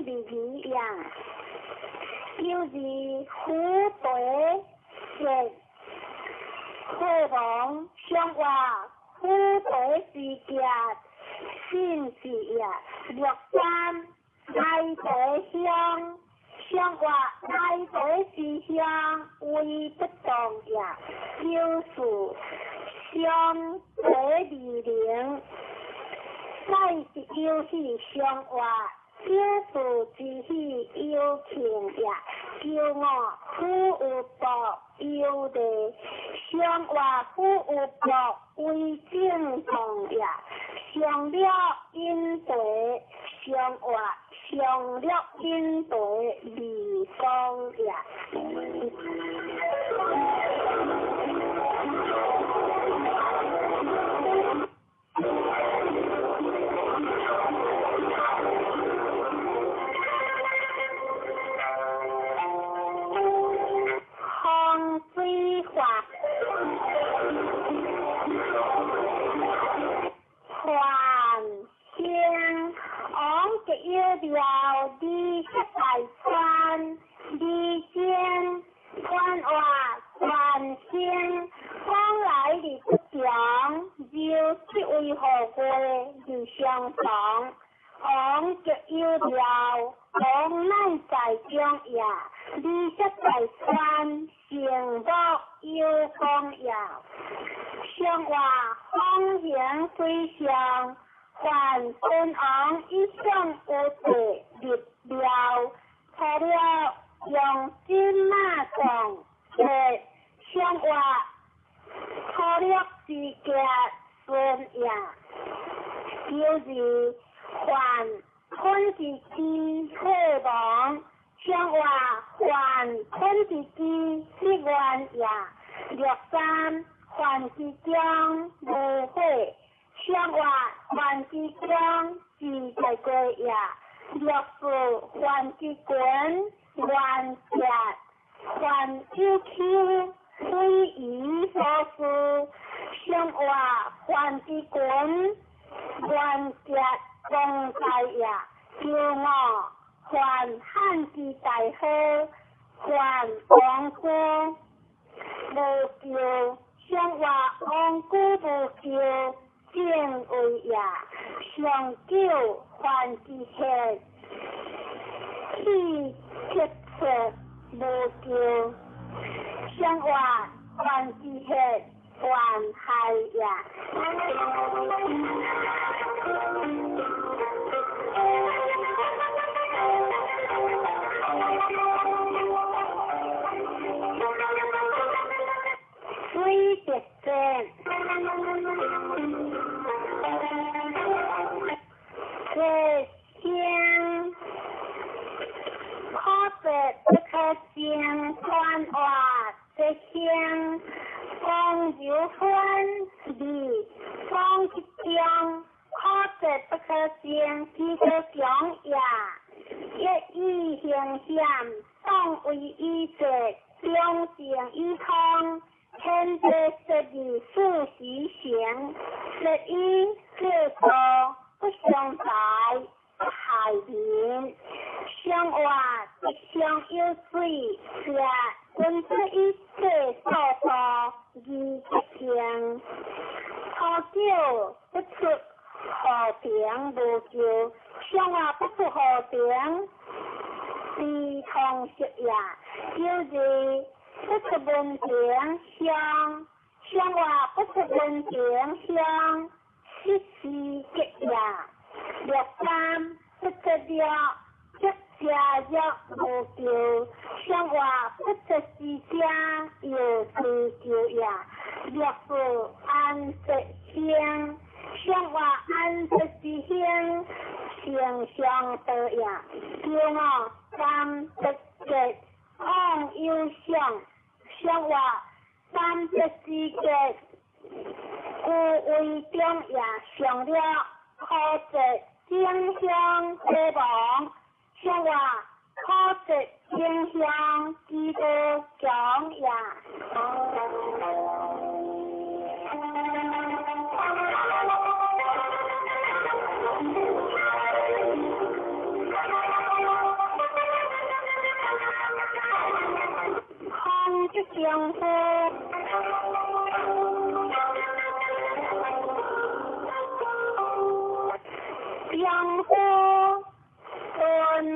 味味样。九二虎茶食，火王上活虎茶之食，信是也。六三来茶香，上活来茶之香，为不动也。九四上茶二零，再是有喜上活，九四之喜有庆也。九五虎有报有利，上活虎有报为正当也。上了饮茶，上活上了饮茶味光也。风水法，凡兴王吉有庙，二十大川，二间川话凡兴，往来伫不强，就这位何过伫相同。王吉有庙，王乃在中也，二十大川，成木有光也。上话风行水上，凡君王一向有地立庙，除了用金马藏，上话粗略之家孙也。九二凡坤之基火王，上话凡坤之基立愿也。六三凡之中无火，上话凡之中自在过也。六四凡之群愿者，凡有丘非夷所事，上话凡之群愿者公在也。九五凡汉之大好，凡王居无咎，上话王居无咎，正位也。上九凡之血，气结出无咎，上话凡之血，凡害也。水滴针，这声可得不可声传话，这声讲有分离讲一中，可得不可声其个强也。一以形险，当为以节，两情以通。天地设立四时行，设以制度不相财，不害民。相活一相有水，是君子以制所度，义不行。初九不出和平无咎，相活不出和平，非通识也。九二不出门庭乡，上话不出门庭乡，失时吉也。六三不出了，即家若无咎，上话不出时家有追求也。六四安吉乡，上話安息之興，成上道也。九五三得吉往有相，上話三得之吉，故為中也。上了可節正向火亡，上話可節正向之道強也。空即丈夫，丈夫敦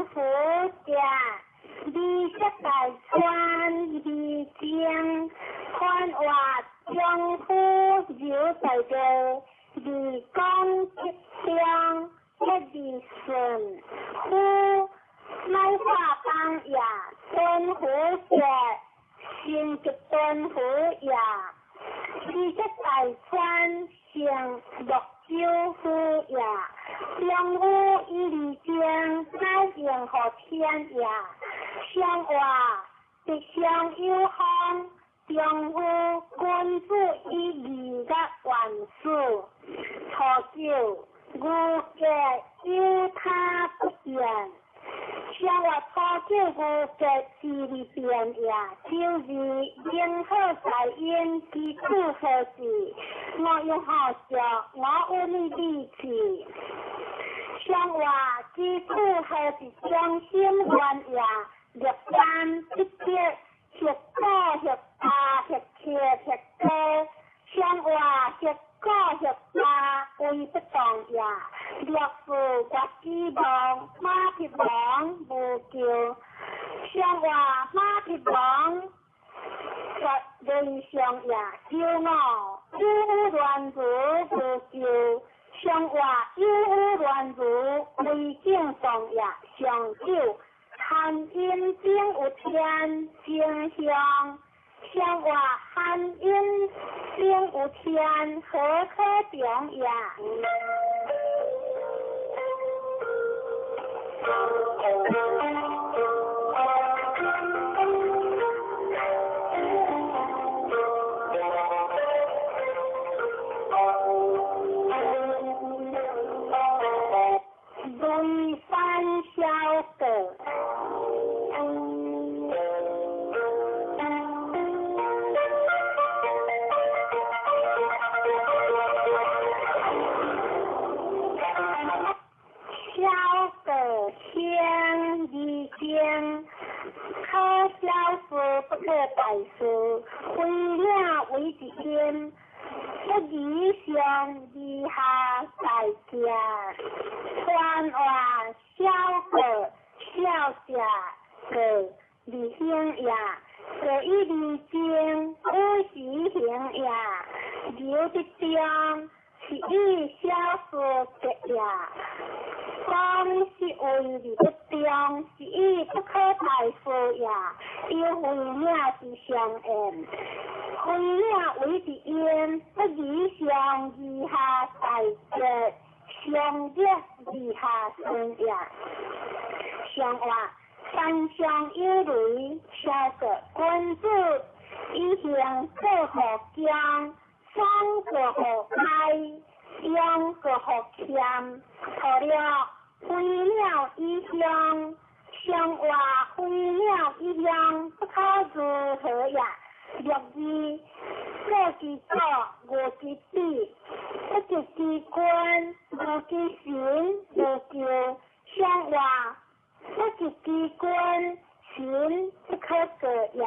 福者，美色大川二正，宽话丈夫柔大地，二讲吉祥，一二顺，夫乃化邦也，敦福者。成吉敦福也，美色大川成泸州府也，丈夫以二正，乃应乎天也。上话吉祥有方，丈夫君子以义乐万事。初九，牛吉有他不变。上话初九牛吉是二变也，就是宁好在因，其处何事？我用好笑，我有你理智。上话其处何是中心原也？六三七七，十九十八十七十八，上话十九十八为不动也。六四月子望，马匹王无救。上话马匹王绝人上也。九五有有乱如无救。上话有有乱如为正动也。上九含阴顶有天正向。上话含阴顶有天何可中也？雷山小阁。小阁先二经，可小事不可大事，非领为一因，不以上而下大家。传话小阁小者阁二行也，阁以二经有时行也，留得中是以小事结也。讲是为而不中，是以不可大事也。有非领之相应，非领为之因，不以上而下大结，上热而下顺也。上话山上有雷，小阁君子以行过乎江，双过乎开，阳过乎谦，除了飞鸟以向，上话飞鸟以向，不可如何也？六二过其左，无其比，不及其君，无其神，无救。上话不及其君，神不可过也。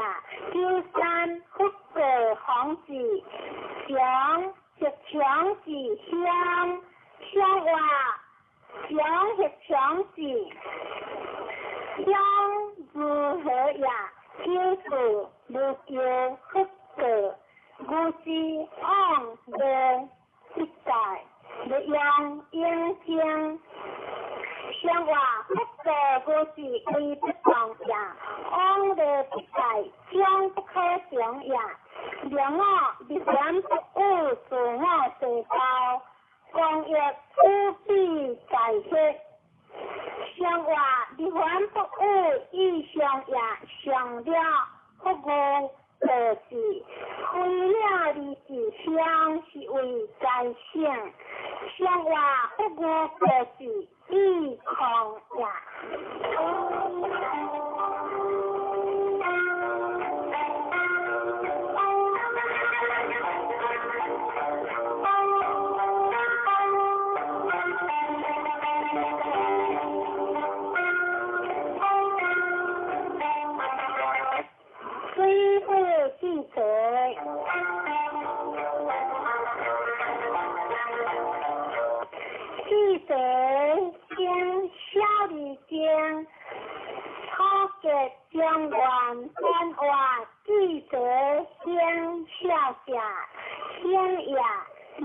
九三不过皇子，强是强是乡，上话强是强是乡如何也？九四无救不过，牛之往无不在，欲用应经。上话不过牛是为不动也，往无不在，将不可长也。两我立言不有自我地高，光上月此彼在血，上月日凡不语意上也上了不语道士，非了二是相是为在性，上月不语道士意空也。水火四财，四财经小二经，初结中原转化，四财兴小者，兴也，二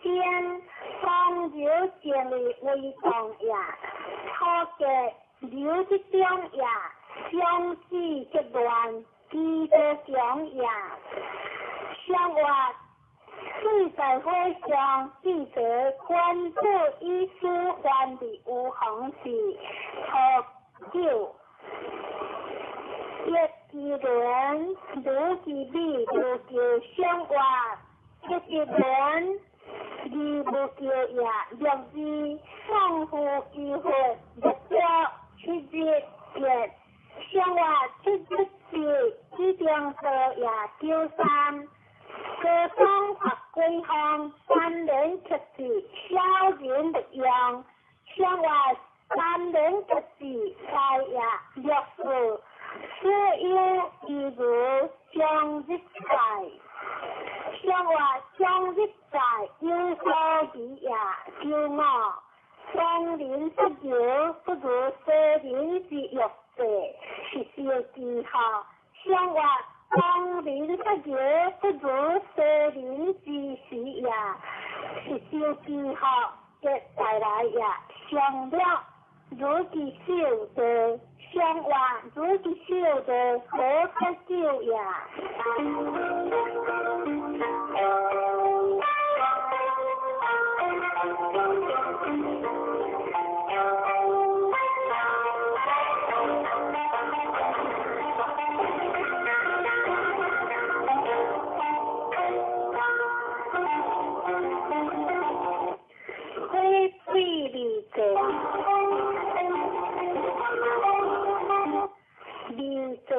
经风流静日为动也，初结流之中也，相思结乱。基多强也，上月水在火上，记者关注医师还的有红是初九，一之轮，卢之美，卢叫上月，一之轮，二无叫也，六字宋父机会，六朝七日月，上月七日。是指定道也九三，高中学归方三年测试小人的用，上月三年测试才也六四，所有一如将日在，上月将日在有所疑也九五，双人不如不如西人之欲。是小记号，上月当人不如不如西人之时也，是小记号的带来也，上了如其手的，上月如其手的何可救也？二座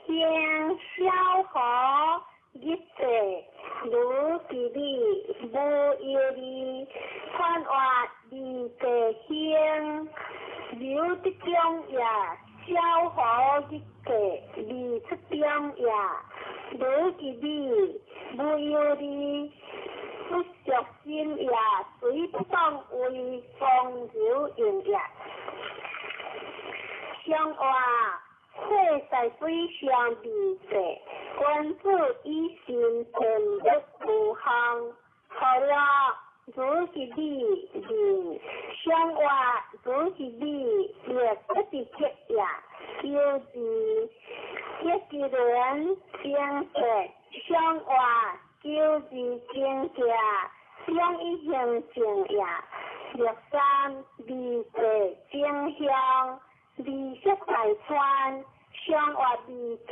兴小河，日座卢之美，无忧虑，宽活二座兴，刘德忠也，小河日座二出中也，卢之美，无忧虑，不俗心也，随不当为风流用也。上话火在水上二座，君子以心天欲无项，好了，如是你二，上话如是你也不是结也，九字一之轮正色，上话九字正价，两一行正也，六三二座正向。二色大川，上月二座，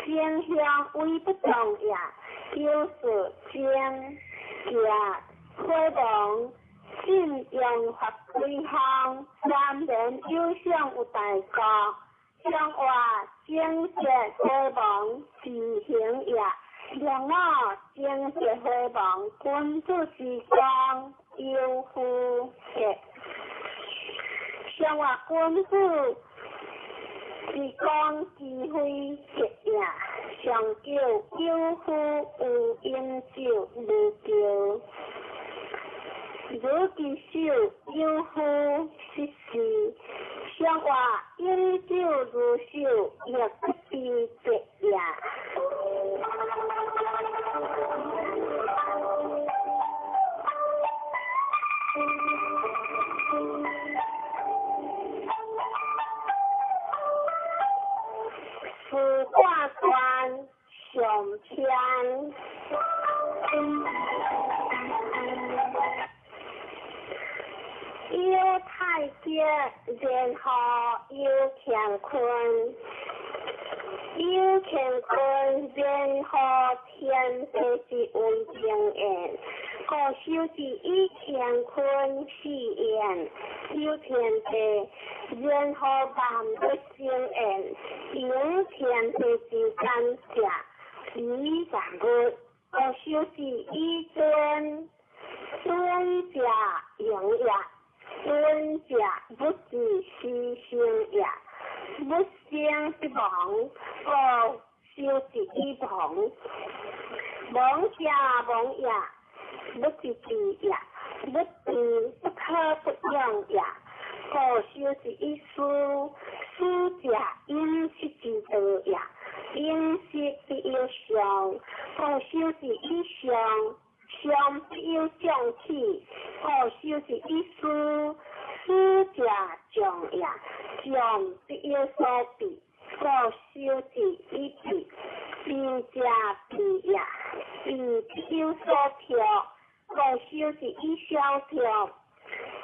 正向为不动也，九四正行火亡，信用法规项，三年有赏有大国，上月正节火亡自行也，两五正节火亡，君子之光有夫节。上话君子是讲机会结也，上叫有夫有应酒无叫，如其手有夫失事，上话应酒如手，亦不必结也。司挂官上天，極，然後有乾坤，有乾坤，然後天地之為平焉。故修之以乾坤四焉，有天地，然後萬物生焉，應天地之感謝，理萬物。故修之以敦，敦者營也。敦者物之始生也，物生必亡，故修之以亡。亡者亡也，物之治也，物治不可不用也。故修之以思，思者飲食之道也，飲食必有常，故修之以常。常必有將起，故修之以思，思者將也，將必有所避，故修之以避，避者避也，避必有所託，故修之以小託，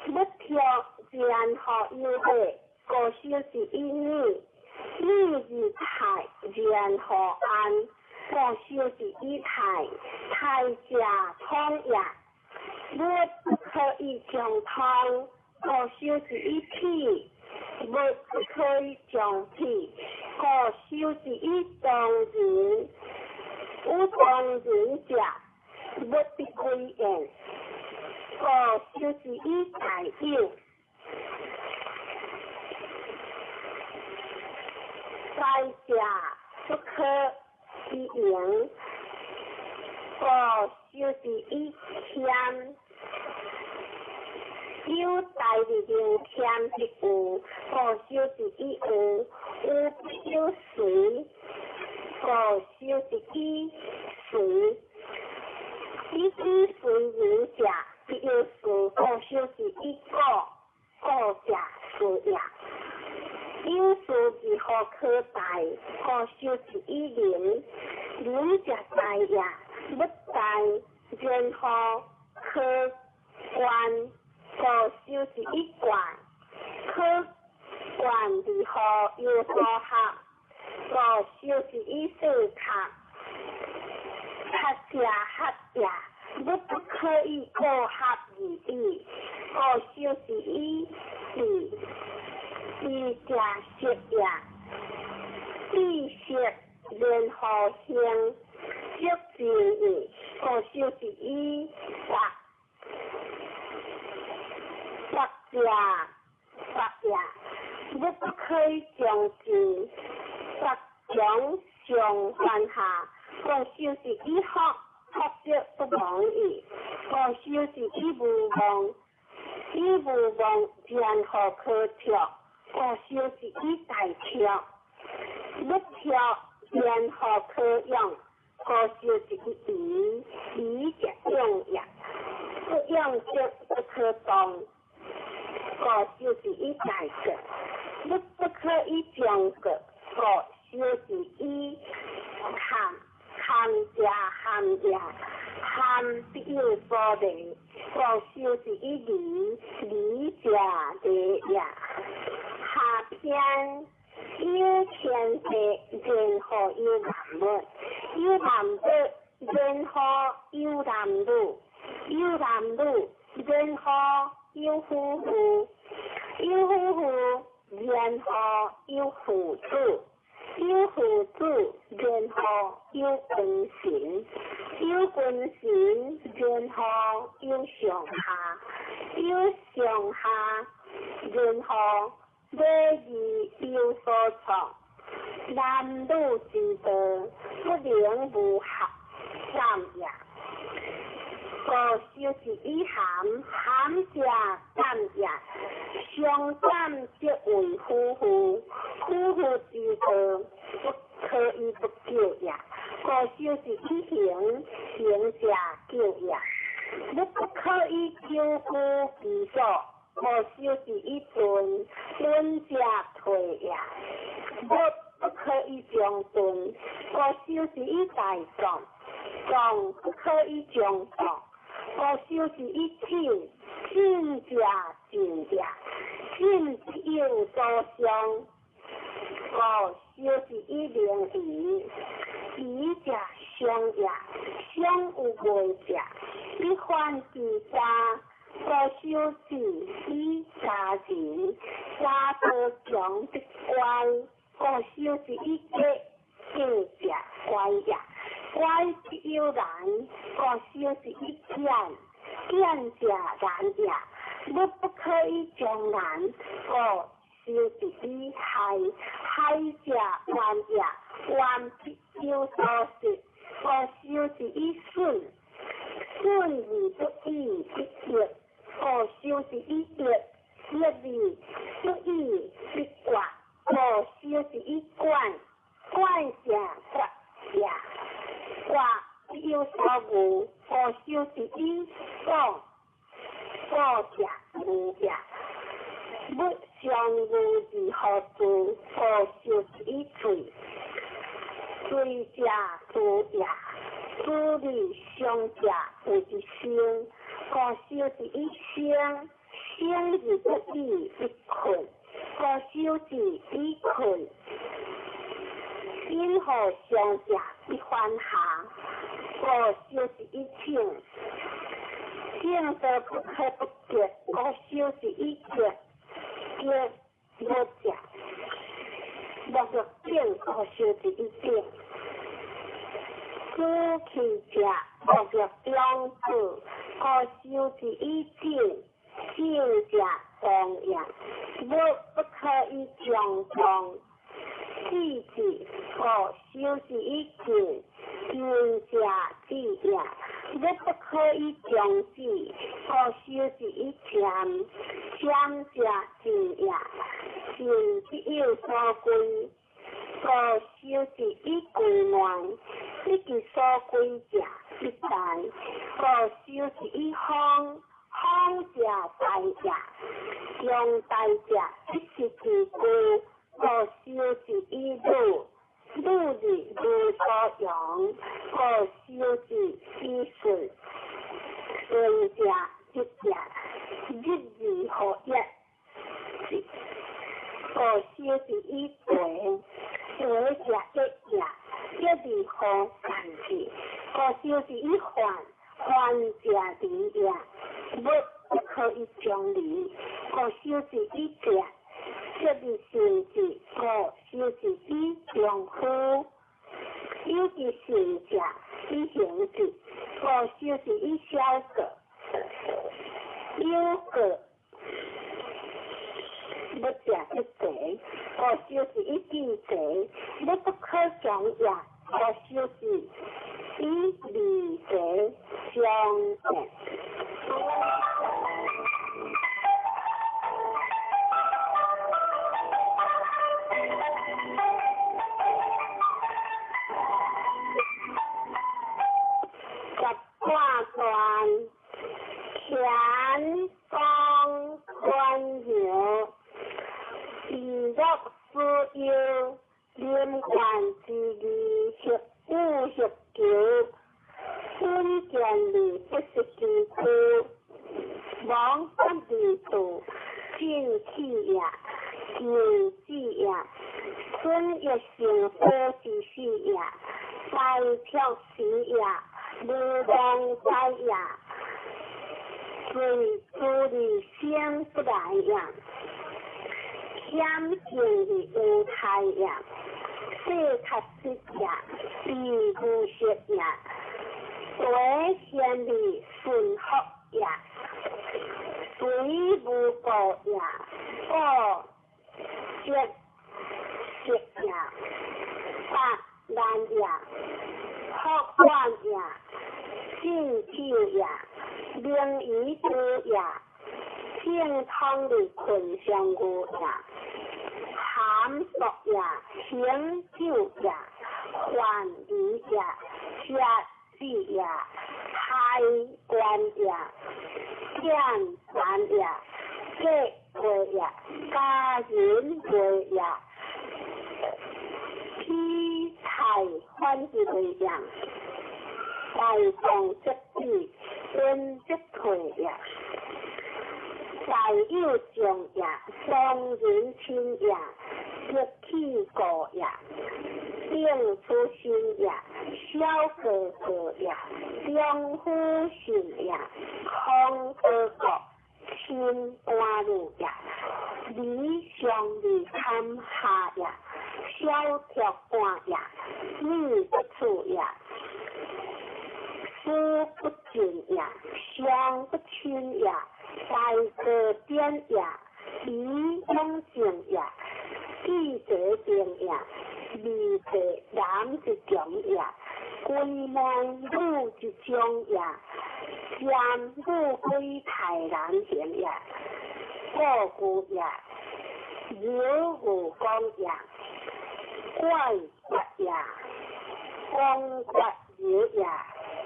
不託然後有禮，故修之以禮，禮而泰，然後安。故修之以泰，泰者通也，物不可以將通，故修之以體，物不可以將體，故修之以當人，有當人者，物必歸焉。故修之以大有，大者不可以盈，故修之以謙，有大而能謙必有，故修之以有，有必有隨，故修之以隨，以以隨人者，必有事，故修之以果，果者事也。有事如何可大？故修之以仁，仁者大也，物大然後可觀，故修之以觀，可觀如何有所合，故修之以所合，合者合也，物不可以過合而已，故修之以比，比者色也，比色然後興，色之義，故修之以法，法者法也，物不可以將之，法將上還下，故修之以福，福則不亡矣。故修之以無妄，以無妄然後可脫，故修之以大脫，不脫然後可用，故修之以疑，疑者用也，不用則不可動，故修之以大國，不不可以將國，故修之以堪，堪者堪也，堪必有所利，故修之以利，利者利也。下篇有天地，然後有萬物，有萬物，然後有男女，有男女，然後有夫婦，有夫婦，然後有父子，有父子，然後有君臣，有君臣，然後有上下，有上下，然後禮義有所創，男女之道，不能無合感也。故修之以含，含者感也。相感則為夫婦，夫婦之道，不可以不久也。故修之以行，行者久也。物不可以久居其所，故修之以遁，遁者退也。物不可以將遁，故修之以大壯，壯不可以將壯，故修之以進，進者進也。信必有所相，故修是以明义，义者相也，相有未者，必犯其家，故修是以家人，家多强必乖，故修是以过，过者乖也，乖必有难，故修是以简，简者难也。汝不可以将难，故修是以害，害者冤也，冤必有所失，故修是以损，损而不已必逆，故修是以逆，逆而不已必决，故修是以管，管者决也，决必有所恶，故修是以广。过者无也，物相无而何住？故修是以罪，罪者诸也，诸而相者有一生，故修是以生，生而不已必困，故修是以困。因何相者必反下？故修是以请。正道不可不结，故修是以结，结无者，莫若正，故修是以正。主气者，莫若中子，故修是以正，正者动也，无不可以将动。气质，故修是以静，静者止也。汝不可以将止，故修是以渐，渐者静也，静必有所归，故修是以归乱，不其所归者必大，故修是以方，方者大也，将大者必失其故，故修是以鲁，鲁而无所用，故修是以顺，顺者日也，日而何一？故修是以为，为者一也，一而何干之？故修是以患，患者离也，物不可以将离，故修是以者。这而成之，故修是以丈夫，有其行者以行之，故修是以小过，有过不者不济，故修是以见济，汝不可将也，故修是以利济相应。十卦传，乾宫坤爻，以乐思忧，临官之义，协武协求，稳健而不失其故，亡不而度，进气也，进止也，春欲成火之始也，大跳时也，无妄灾也，随诸而生不来也，险境而无态也，世确实也，必无失也，为贤而顺福也，随无过也，故节节也，八难也，福患也，进酒也，灵仪多也，正通的困上无也，含索也，行酒也，患离也，节子也，开关也，见难也，结过也，家人过也，披财反之为也，大众则止，温则退也。大有众也，双人亲也，得气故也，定出身也，小哥哥也，中夫信也，空德国亲官女也，理上二堪下也，小铁官也，女不处也，师不尽也，相不亲也，大个典也，理永正也，记者定也，二地男之强也，归门女之忠也，兼女归太难行也，故故也，有武功也，怪国也，公国有也，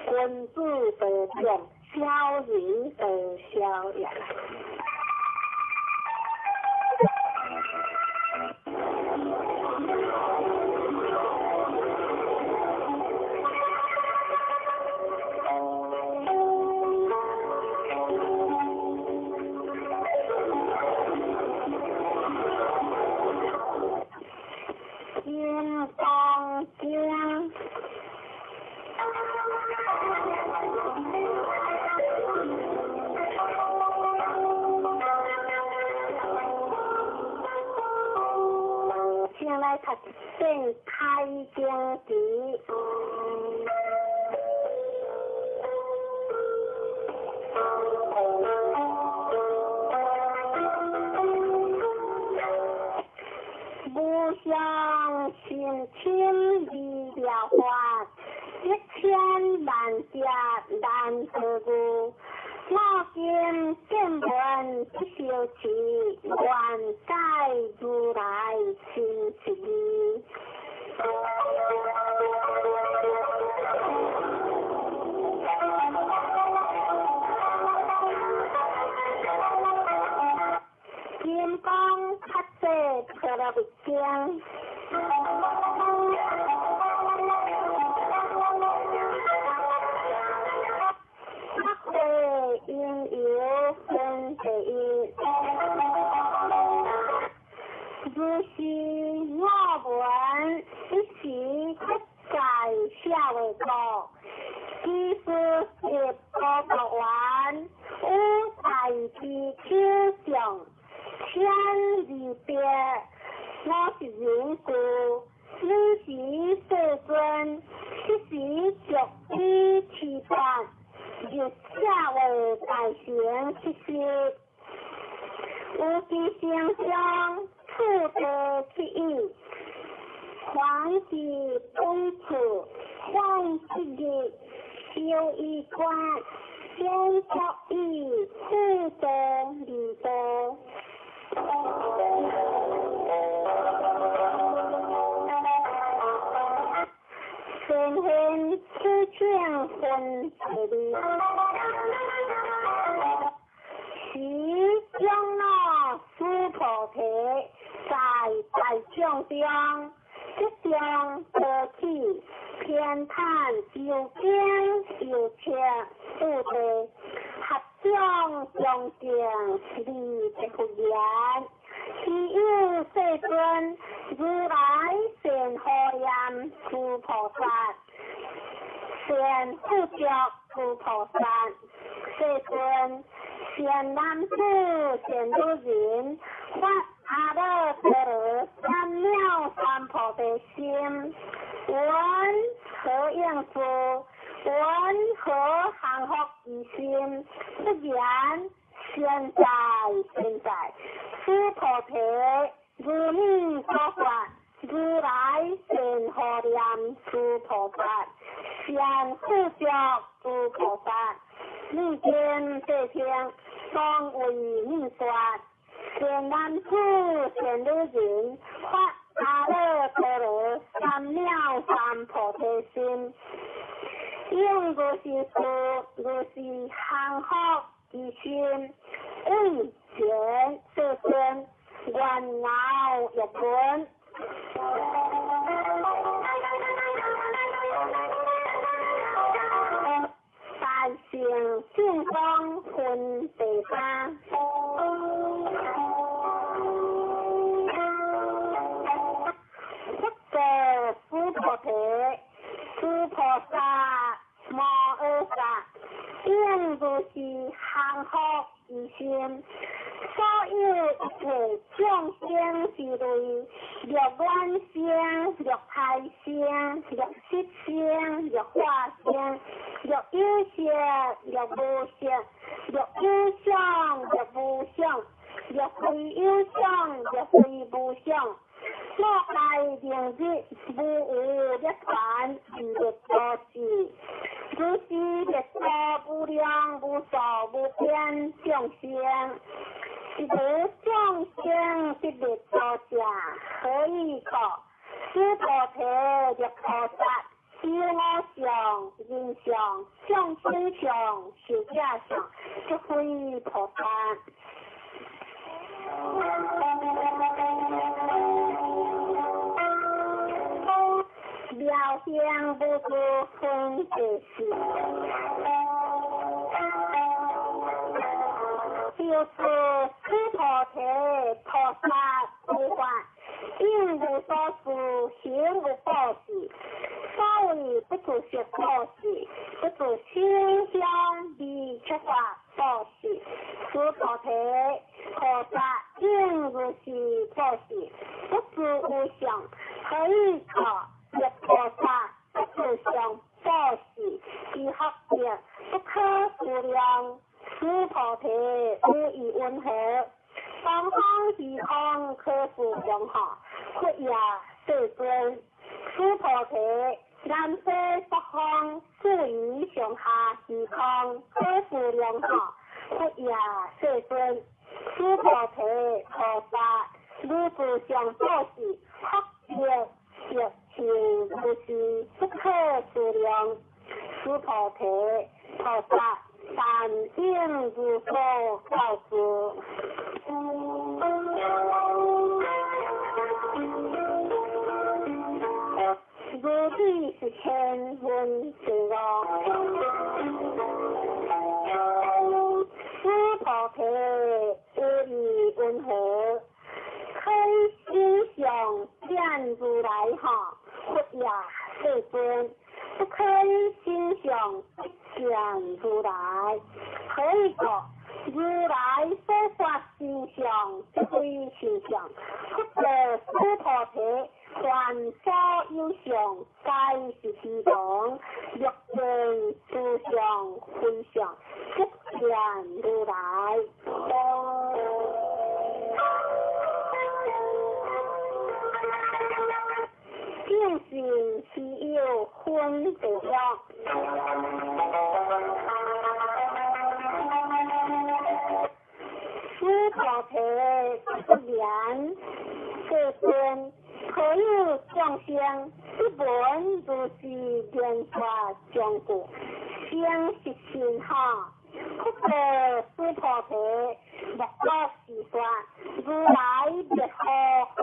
君子得众，小人得小也。金刚经。先来读《开经词》。无上甚深微妙法，一千万劫难得遇。我今见闻得受持，愿解如来真实义。金刚萨埵婆罗蜜经。因由分第一，如是我闻，一时不在舍卫国，居士入波国园，有大比丘众千二百五十人俱，尔时世尊，彼时足以持法。入舍卫大城乞食，有其城中次第乞语，凡是本处，凡七日，修衣冠，先作以次第二道。先现此请分第二，时长老须菩提在大众中，即将得起偏袒究竟有情次第，合掌恭敬礼佛言：希有世尊，如来善护念诸菩萨，善护觉诸菩萨。世尊，善男子、善女人，发阿耨多罗三藐三菩提心，闻何应事？闻何降伏其心？不然，善哉善哉，须菩提，如你所说，如来善护念诸菩萨，善护觉诸菩萨。你今谛听，当为你说。善男子、善女人，发阿耨多罗三藐三菩提心，应如是事，如是降伏其心，为前世尊，愿饶欲闻。大乘正宗分第三。諸菩薩摩訶薩，應如是降伏其心。所有一切眾生之類，若卵生，若胎生，若色生，若化生，若有色，若無色，若有相，若無相，若非有相，若非無相。我該明日無有涅槃，而滅度時，如是滅度無量無數無邊眾生。是無眾生得滅度者，何以故？須菩提，若菩薩有我相、人相、眾生相、壽者相，即非菩薩。妙行無住分別事，就是須菩提菩薩無法，應無所住，行無布施。所謂不住色布施，不住色香味觸法布施。須菩提，菩薩應如是布施，不住無相，何以故？若菩薩不住相布施，其福德不可思量。須菩提，汝意云何？東方虛空可思量哈，佛也世尊。須菩提，南西北方四夷上下虛空可思量哈，佛也世尊。須菩提，菩薩如住相布施，福德德行如是不可思量。須菩提，菩薩但應如所教之。如理是千分之五。須菩提，汝意云何？可以心想見如來哈，佛也世尊。不可以心想不見如來，何以故？如來所說心相，即非心相。佛說須菩提，凡所有相，皆是虛妄。若見諸相非相，即見如來。正信是有分別了。須菩提，不言世尊，何有眾生不聞如是言說將故，生是信哈？佛說須菩提，莫可思說，如來滅後何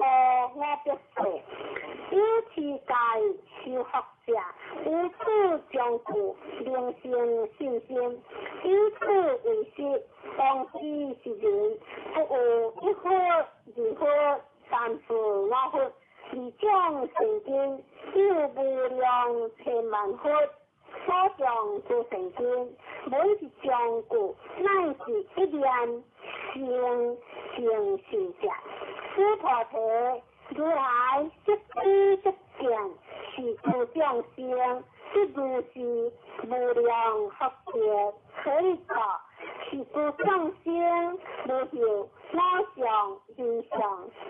我別說？有持戒修福者，有此將故，能生信心。以此為實，當知是人，不有一佛、二佛、三四五佛，二種聖經，有無量千萬佛。所講諸聖經，每一將故，乃是一念成成聖者。須菩提，如來即知即見，是諸眾生，即如是無量福德，何以故？是諸眾生無有我相、人相、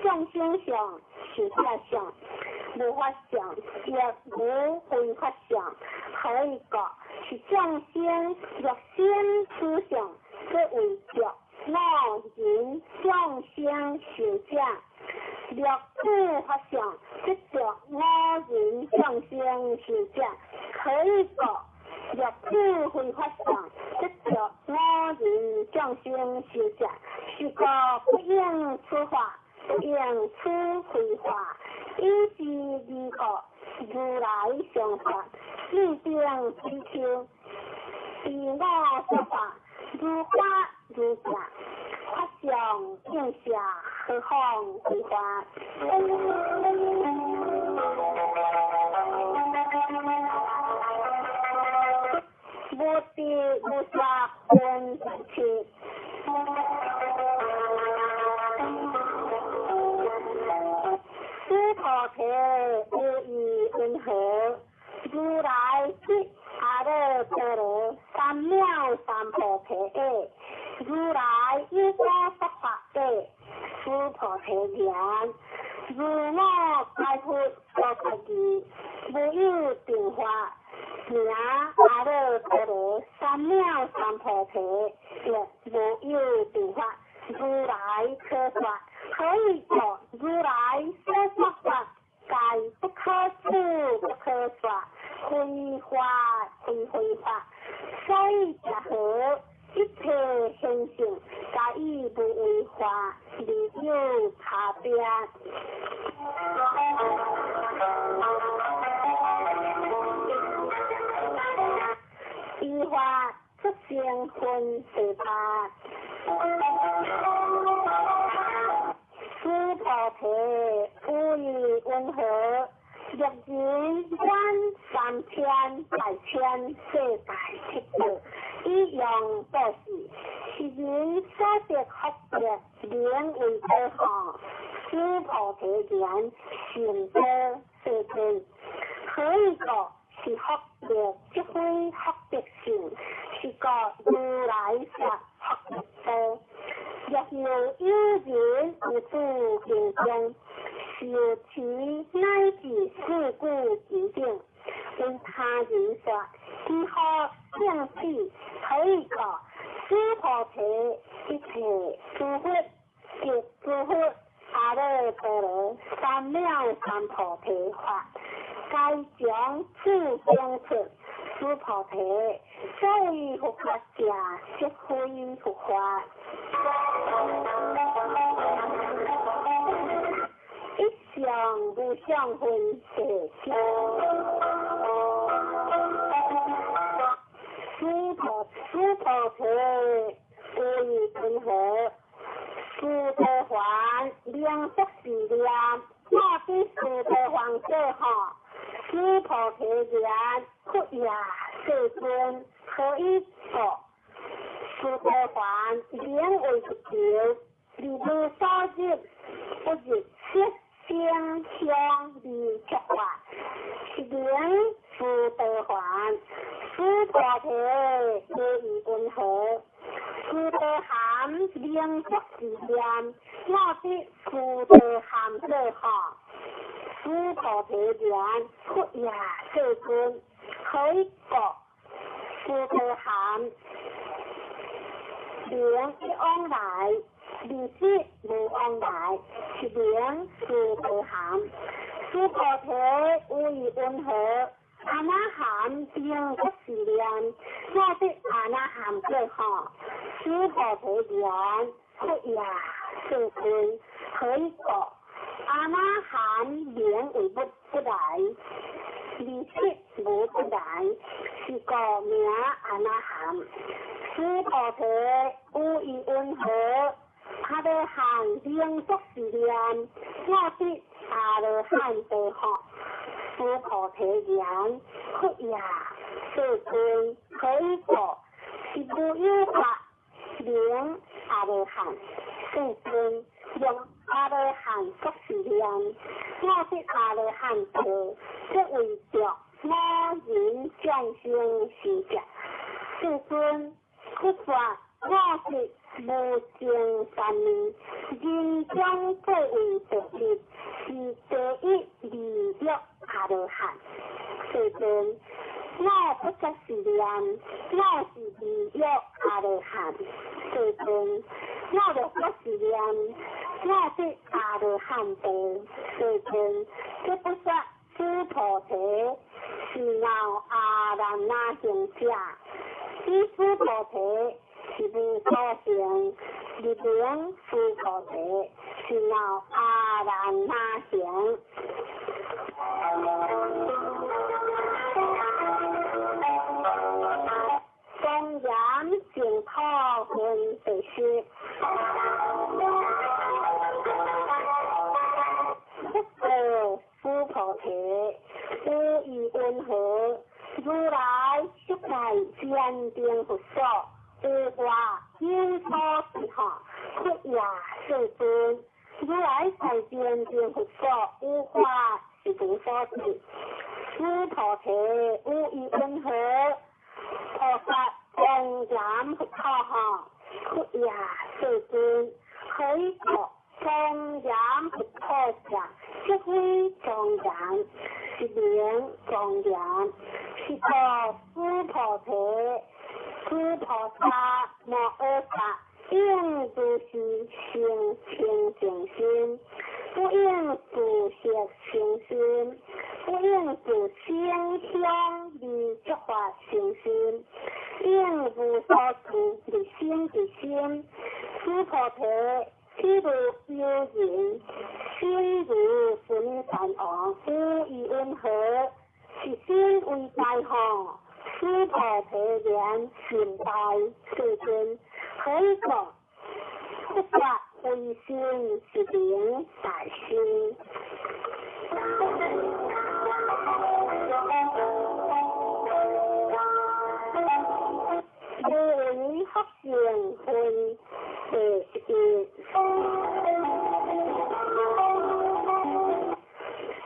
眾生相、壽者相，無法相，亦無非法相。何以故？是眾生若生此相，即為著我人眾生壽者；若此法相，即著我人眾生壽者。何以故？若此非法相，即著我人眾生壽者。是故不應此法，不應此非法。以是二故，如來常說，四定比丘，彼我說法，如法如相，法相應下，何況非法？七。须菩提，有意云何？如来得阿耨多罗三藐三菩提耶？如来有所说法者，须菩提言：如我解佛所说义，无有定法，名阿耨多罗三藐三菩提，亦无有定法，如来可说。何以故？如来所说法，皆不可思不可说，非法非非法。所以者何？一切现象，皆以无为法而有差别。依法出生分第八。须菩提，有意云何？若人观三千大千世界七宝，以用布施，是人所得福德，名为多吼。须菩提言：甚多，世尊。何以故？是福德，即非福德性，是故如来说福德多。若有有人有诸经中，受持乃至四句之顶，为他人说，其福胜此。何以故？须菩提，一切诸佛及诸佛阿耨多罗三藐三菩提法，皆从此中出。须菩提，所谓佛法者，即非佛法。一相无相分第七。须菩提，有意云何？须陀洹名色是念，我得须陀洹者吼。须菩提言：佛也，世尊，何以故？须陀洹名为不求，而无所入，不入色声香味触法，是名须陀洹。须菩提，有意云何？须陀含名色是念，我得须陀含者吼。须菩提言：佛也，世尊，何以故？须陀含名一往来，二识无往来，是名须陀含。须菩提，有意云何？阿那含名不是念，我得阿那含者吼。须菩提言：佛也，世尊，何以故？阿那含名为不来，二识无不来，是故名阿那含。须菩提，有意云何？阿罗汉名不是念，我得阿罗汉道吼。须菩提言：佛也，世尊，何以故？是无有法名阿罗汉。世尊，用阿罗汉不是念，我得阿罗汉道，即为着我人众生是者。世尊，佛说我是无尽三昧，人中最为第一，是第一利益阿罗汉。世尊，我不则是念，我是利益阿罗汉。世尊，我若不是念，我得阿罗汉道。世尊，这不说须菩提是闹阿难那行者，彼须菩提是无所行，而名须菩提是闹阿难那行。庄严净土分第十。佛告须菩提：有意云何？如来悉在坚定佛所，有法有所得吼，佛也世尊，如來在見定佛所，有法是無所得。須菩提，有疑云何？菩薩莊嚴佛土吼，佛也世尊，何以故？莊嚴佛土者，即非莊嚴，是名莊嚴。是故須菩提，諸菩薩摩訶薩，應如是生清淨心，不應住色生心，不應住聲香味觸法生心，應無所住而生其心。須菩提，譬如有人，心如須彌山王，有疑云何？是心為大吼，須菩提言心大，世尊，何以故？佛說非心是名大心。無為福勝分第11。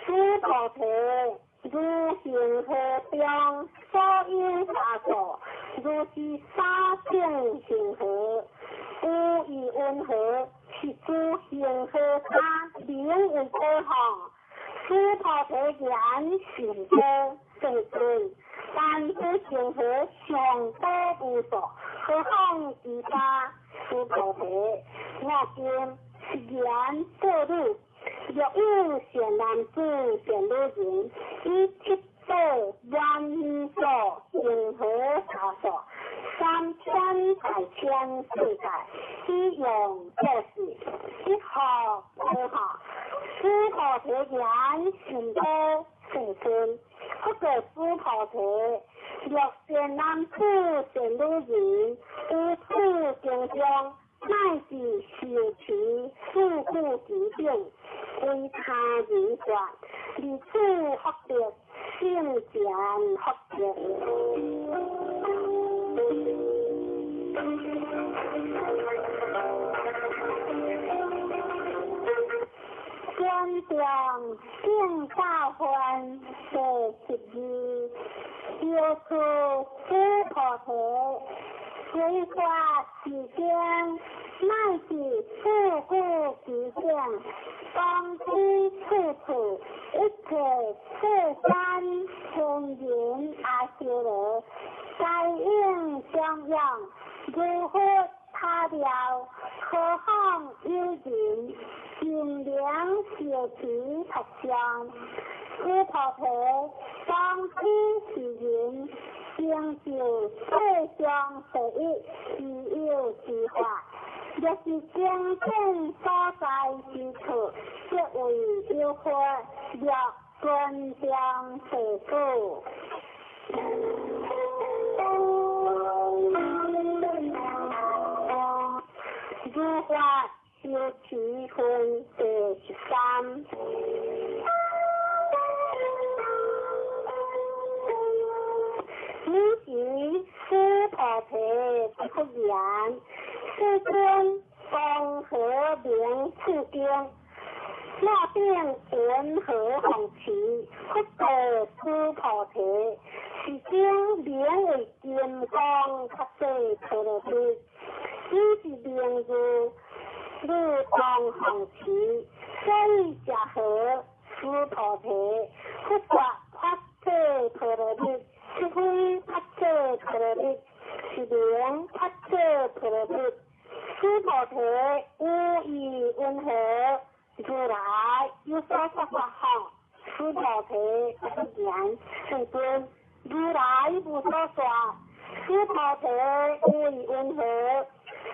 須菩提，如恒河中所有沙數，如是沙成恒河，有疑云何？是諸恒河沙名為寶吼。須菩提言心寶，世尊，但此恒河上寶無數，何況其他？須菩提，我今是言過汝，若有善男子、善女人，以七寶萬所恒河沙數，三千大千世界，以用做事，一何何哈？須菩提言心寶，世尊，不過須菩提，若善男子、善女人，於此經中，乃至受持四句偈等，為他人說，如此福德，勝前福德。觀中正教分第12，小處須菩提，隨法世間，乃至四句偈等，當知處處一切世間天人阿修羅，皆應供養，如佛他了，何況有人盡量修持佛像？須菩提，當知是人成就世上第一稀有之法，若是經典所在之處，即為有佛，若觀中世故。如法修持分第13。彼時須菩提答言：世尊，江河名此經，那頂雲何弘持？佛告須菩提：是經名為金剛薩埵陀羅尼，彼是名字如當弘持，所以者何？須菩提，佛說法者陀羅尼，即非法者陀羅尼，是名法者陀羅尼。須菩提，有疑云何？如來有所說法吼。須菩提答言：世尊，如來無所說。須菩提，有疑云何？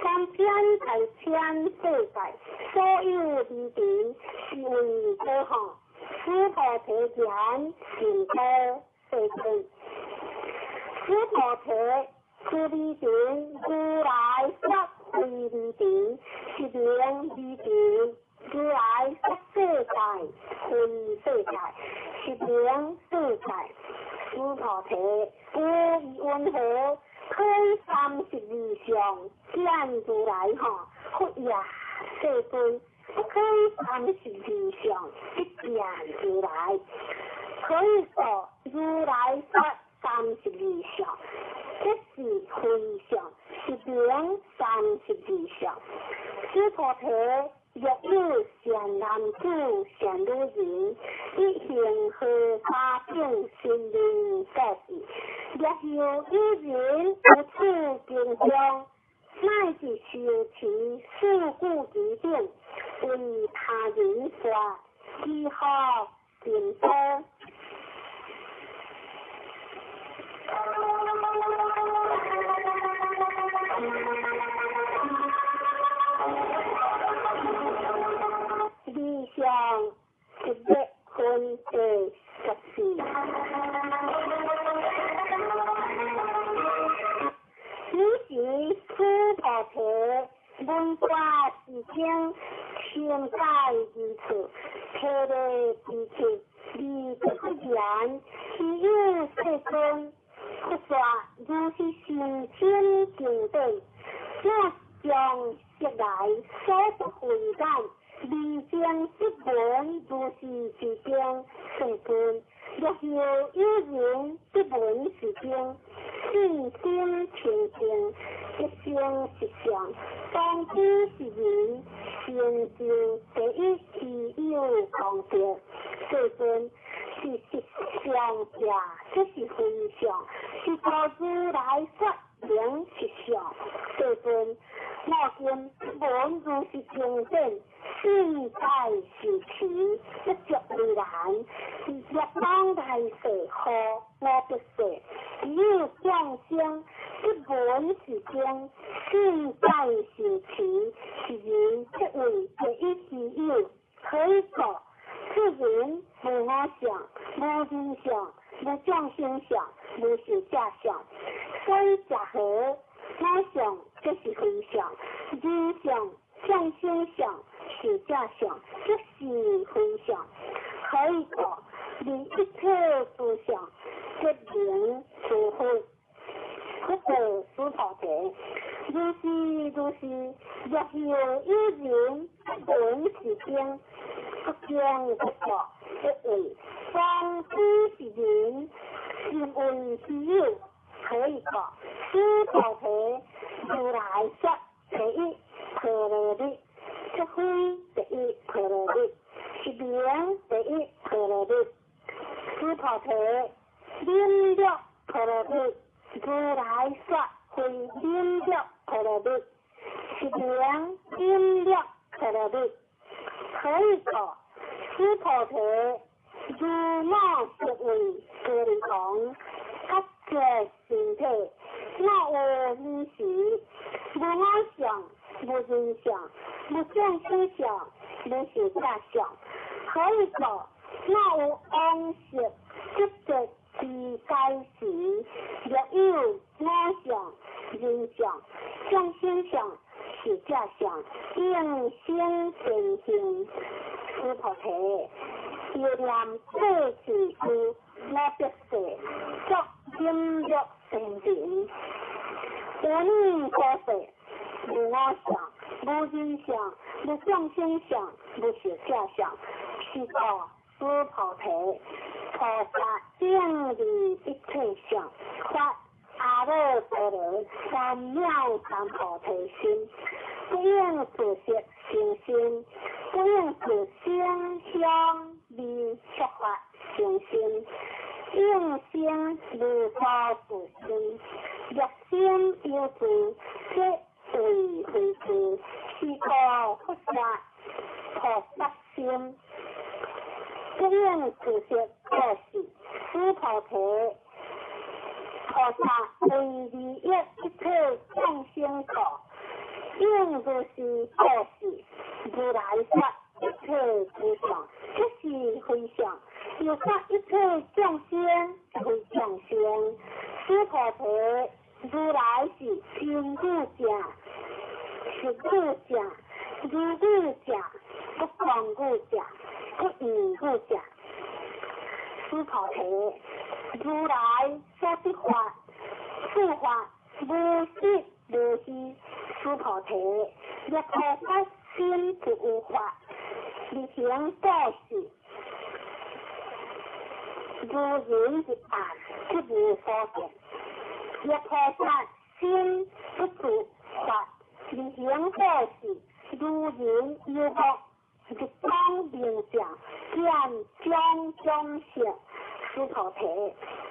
三千大千世界所有微塵，是為寶吼。須菩提言：心寶，世尊。須菩提，此微塵如來說非微塵，是名微塵。如來說世界非世界，是名世界。須菩提，有疑云何？開32相見如來吼，佛也世尊，不開三十二相不見如來。可以說如來說三十二相，這是非相，是名三十二相。須菩提，若有善男子、善女人，欲行荷花等神明布施，若有有人有此經中，乃至修持四句偈等，為他人說，其福甚多。二相一灭分第14。彼時須菩提聞法是經，聽解如此，體會之處，而不言，希有世尊，佛說如是甚深經典，我將悉來所得慧眼，離經不聞如是之經，世尊，若有有人不聞是經，信心清淨，一生實相，當知是人成就第一希有功德。世尊，是實相者，這是非相，是故如來說名實相。世尊，我今聞如是經典，信解受持，不足為難。若當來世何無別世，只有眾生不聞是經，信解受持，是人即為第一希有。可以說，此人無我相，無人相，無眾生相，無壽者相。所以者何？我相這是非相，人相、眾生相、壽者相，這是非相。可以說，離一切諸相，即名諸佛。佛告須菩提：如是如是，若有有人不聞是經，不經不說，不為，當知是人，甚為希有。可以說，須菩提，如來說第一波羅蜜，這非第一波羅蜜，是名第一波羅蜜。須菩提，忍辱波羅蜜，如來說非忍辱波羅蜜，是名忍辱波羅蜜。可以說，須菩提，如我實為歌利王，覺覺身體，我有耳時，無我相，無人相，無眾生相，無壽者相。可以說，我有往昔執著之解時，若有我相、人相、眾生相、壽者相，應生善行。須菩提，欲念過去世，無別世，作忍辱善人。有耳所世，無我相，無人相，無眾生相，無壽者相。是故須菩提，菩薩應離一切相，發阿耨多羅三藐三菩提心，不應自色生心，不應自聲香味觸法生心，應生無所住心。若心有住，即為非住。是故佛說菩薩心，不應自色布施。須菩提，菩薩為利益一切眾生故，應如是布施。如來說一切諸相，這是非相；又說一切眾生非眾生。須菩提，如來是真語者，實語者，如語者，不空語者，不異語者。須菩提，如來所得法，此法無實無虛。須菩提，若菩薩心不有法，日行布施，如人入暗，則無所見。若菩薩心不住法，日行布施，如人遊目，日光明照，見種種色。須菩提，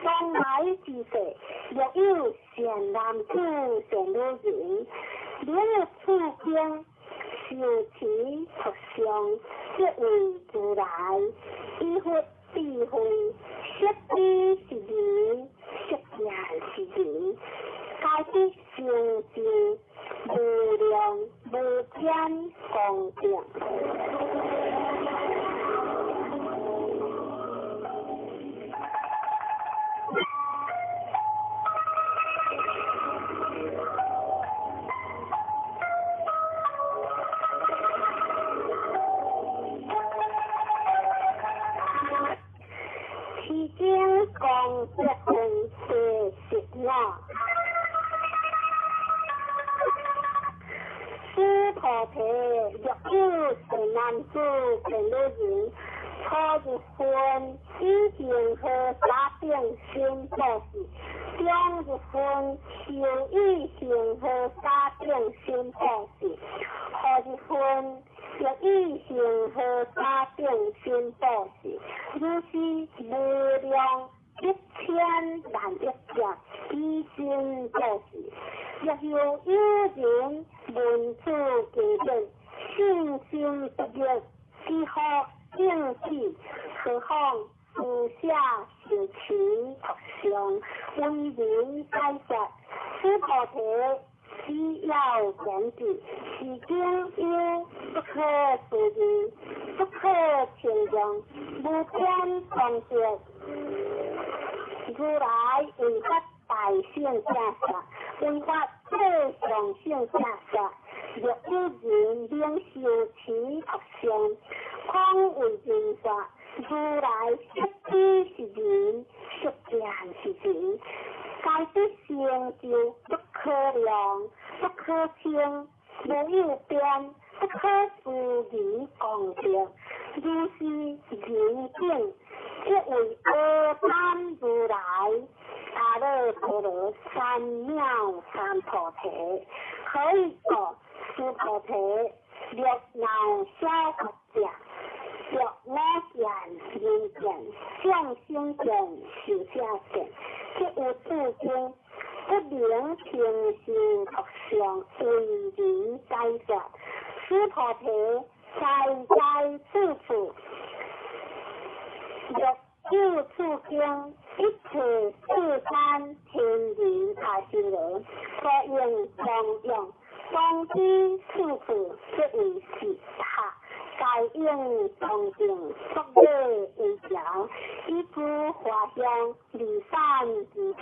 當來之世，若有善男子、善女人，能此經受持讀誦，則為如來以佛智慧，悉知是人，悉見是人，皆得成就無量無邊功德。其中功德分第十五。須菩提，若有善男子、善女人，初入分以恆河沙等身布施，中入分受以恆河沙等身布施，後入分欲以恆河沙等身布施，如是無量一千萬億劫以身布施。若有有人聞此經典，信心不逆，幾乎應起，何況施捨受持讀誦，為人解說。須菩提，只要言之，是經有不可思議、不可稱量、無邊功德。如來為發大乘正說，為發最上乘正說，若有人能受持讀誦，況為人說，如來悉知是人，悉見是人，皆得成就不可量、不可稱、無有邊、不可思議功德。如是人境，則為阿難如來阿耨多羅三藐三菩提。何以故？須菩提，若鬧小佛者，若我見、人見、眾生見、壽者見，則有此經不能聽受讀誦，為人解說。須菩提，在在處處，若有此經，一切世間天人阿修羅，所應供養，當知處處則為是塔，皆應恭敬，作禮為條，以諸華香離散之處。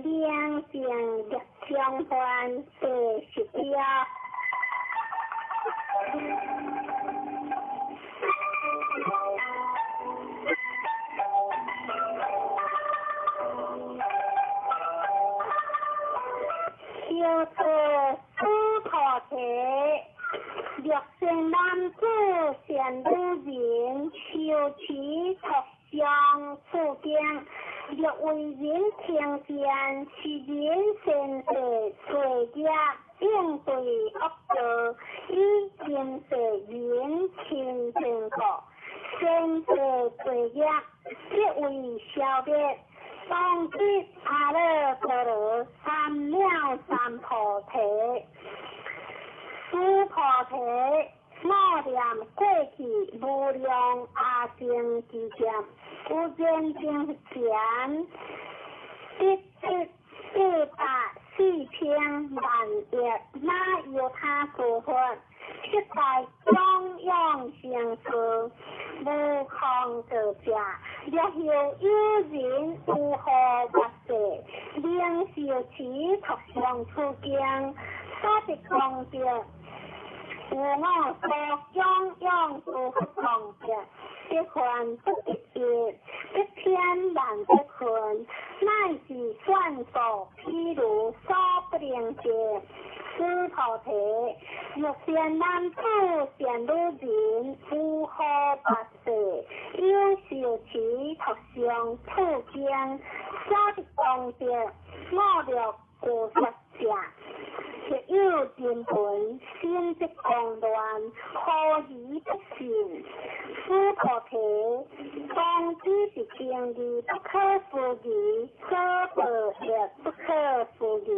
明镜业相还第十条。小说须菩提，若善男子、善女人，受持读诵此经，若為人聽見，是人善世罪業，應對惡道，以今世人親近故，善世罪業，則為消滅。當知阿耨多羅三藐三菩提。須菩提，默念過去無量阿僧祇劫，有緣生前得得八百四千萬億那由他諸佛，悉在供養成事，無空過者，若後有人有何跋世，能受持讀誦此經，所得功德，有我所供養諸佛功德，得梵不得一，得天萬得群，乃至算數譬如所不能得。須菩提，若善男子善女人，有何跋世，有受持讀誦此經，所得功德，五欲過失者，若有人聞，心即狂亂，何以不信？須菩提，當知是經義不可思議，所報業不可思議。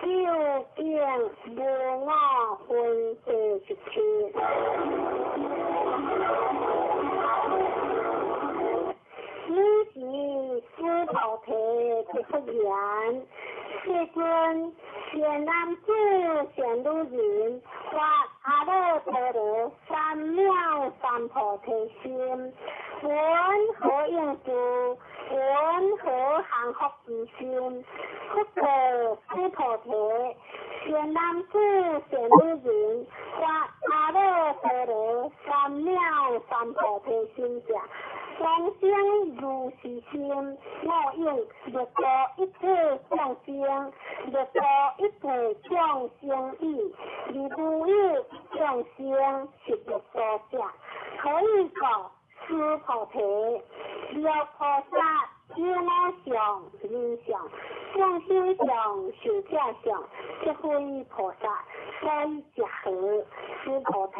究竟無我分第17。爾時須菩提答佛言：世尊，善男子善女人，發阿耨多羅三藐三菩提心，雲何應住？雲何降伏其心？佛告須菩提：善男子善女人，發阿耨多羅三藐三菩提心者，當生如是心，我應欲度一切眾生，欲度一切眾生已，而無有眾生是欲度者。何以故？須菩提，若菩薩有我相、人相、眾生相、壽者相，則非菩薩，所以者何？須菩提，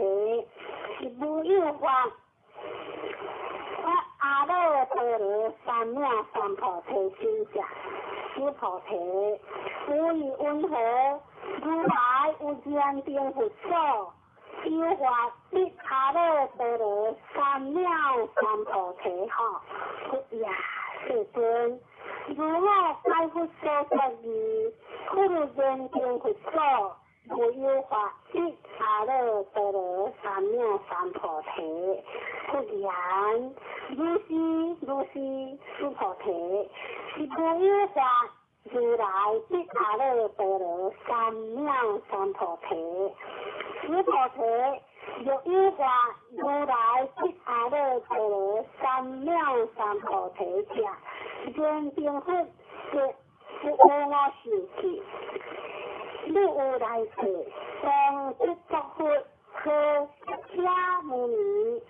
是無有法發阿耨多羅三藐三菩提心者。須菩提，有以云何？如來有燃燈佛所，有法得阿耨多羅三藐三菩提吼。佛也，世尊，如我解佛所說義，佛有燃燈佛所，無有法得阿耨多羅三藐三菩提。佛言：如是如是，須菩提，是無有法如來得阿耨多羅三藐三菩提。須菩提，若有法如來得阿耨多羅三藐三菩提者，燃燈佛則不有我受記。汝有來世，當得作佛，號釋迦牟尼，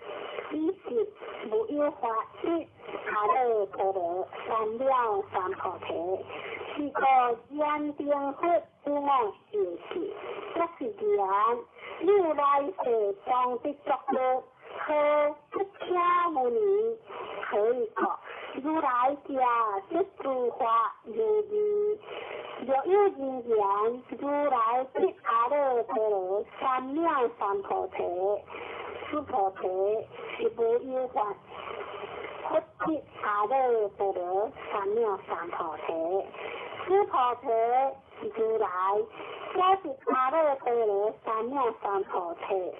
彼時無有法得阿耨多羅三藐三菩提。是故燃燈佛有我受記，則是言，汝來世當得作佛，號釋迦牟尼。何以故？如來者，說諸法如義。若有人言，如來得阿耨多羅三藐三菩提，須菩提，是無有法佛得阿耨多羅三藐三菩提。須菩提，如來所得阿耨多羅三藐三菩提，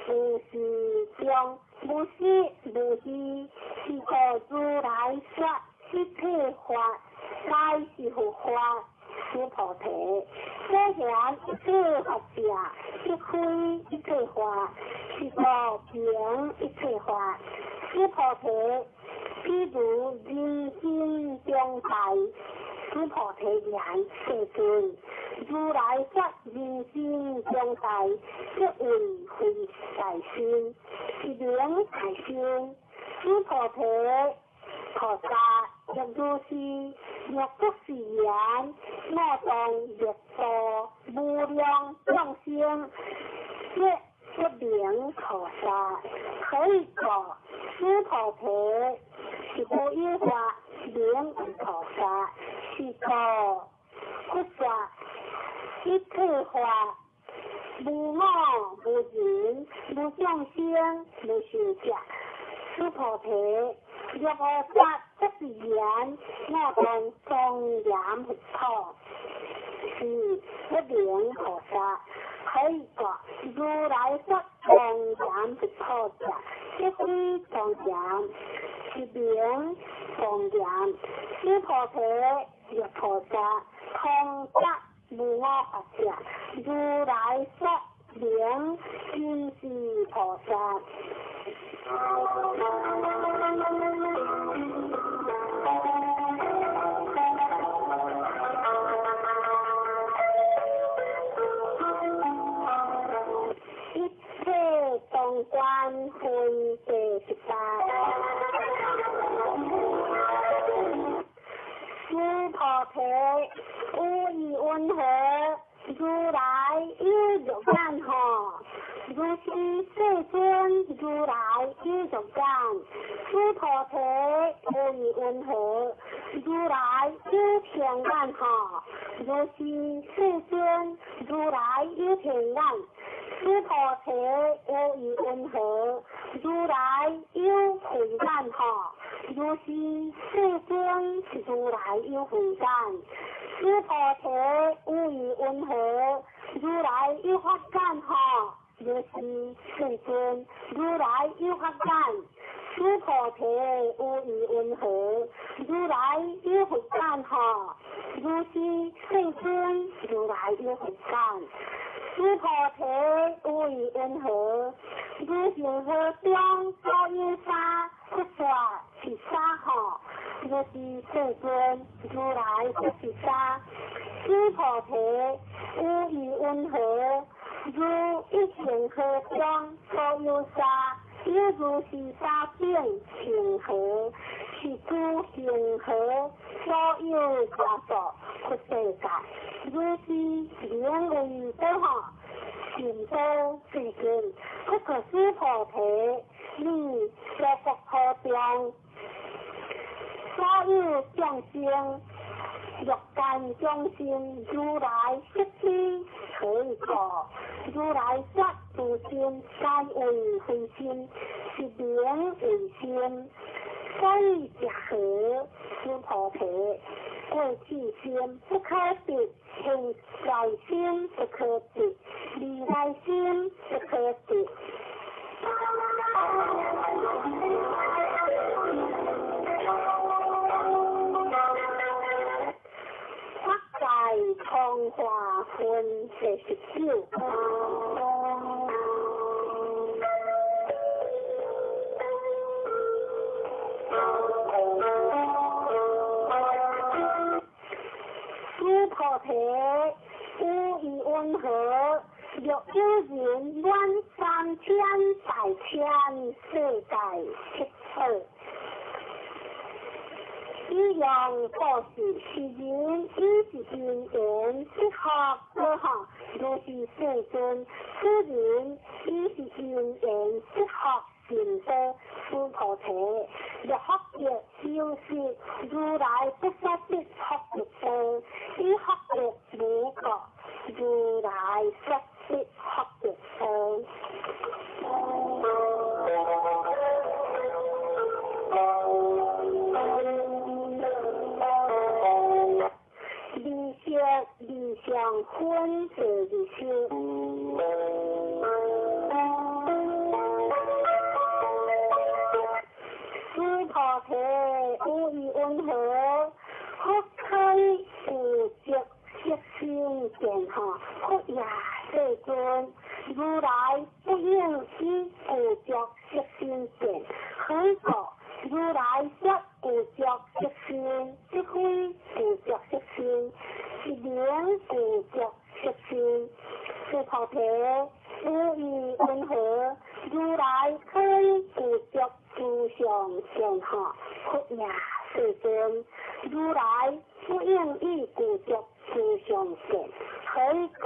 無是中，無實無虛，是故如來說一切法，皆是佛法。須菩提，所言一切法者，即非一切法，是故名一切法。須菩提，譬如人心中大。須菩提言：世尊，如來說人心中大，即為非大心，是名大心。須菩提菩薩若如是，若不是言，我當欲度無量眾生，則不名菩薩。何以故？須菩提是無有法名為菩薩，是故佛說一切法無我無人無眾生無壽者。須菩提，若菩薩不是言，我當莊嚴佛土，是不名菩薩。何以故？如來說莊嚴佛土者，即非莊嚴，是名莊嚴。須菩提，若菩薩通達無我法者，如來說名真是菩薩。一切當觀分第18。須菩提，有意云何？如來有肉眼吼？如是世尊，如來有肉眼。須菩提，有意云何？如來有天眼吼？如是世尊，如來有天眼。須菩提，有意云何？如來有慧眼吼？如是世尊，如來有慧眼。須菩提，有意云何？如來有法眼吼？如是世尊，如來有法眼。須菩提，有意云何？如來有佛眼吼？如是世尊，如來有佛眼。須菩提，有意云何？如恒河中所有沙，佛說是沙吼？如是世尊，如來說是沙。須菩提，有意云何？如一恒河中所有沙，有如是沙等恒河，是諸恒河所有沙數佛世界。如是名為多吼，善道世尊。不過須菩提，你說佛土中所有眾生，欲界眾生，如來悉知。何以故？如來說諸心皆為非心，是名為心。所以者何？須菩提，過去心不可得，現在心不可得，未來心不可得。法界通化分第19。須菩提，有意云何？若有人滿三千大千世界七寶，以用布施，是人以是因緣得福果吼。如是世尊，此人以是因緣得福成道。須菩提，若福德修習，如來不說得福德道，以福德無過，如來說得福德道。二色二相分第20。須菩提，有意云何？佛開有著色身見吼，佛也世尊，如來不應以有著色身見。何以故？如來說有著色身，即非有著色身，是名有著色身。須菩提，有意云何？如來可以具足諸上善哈，佛也世尊，如來不應以具足諸上善，何以故？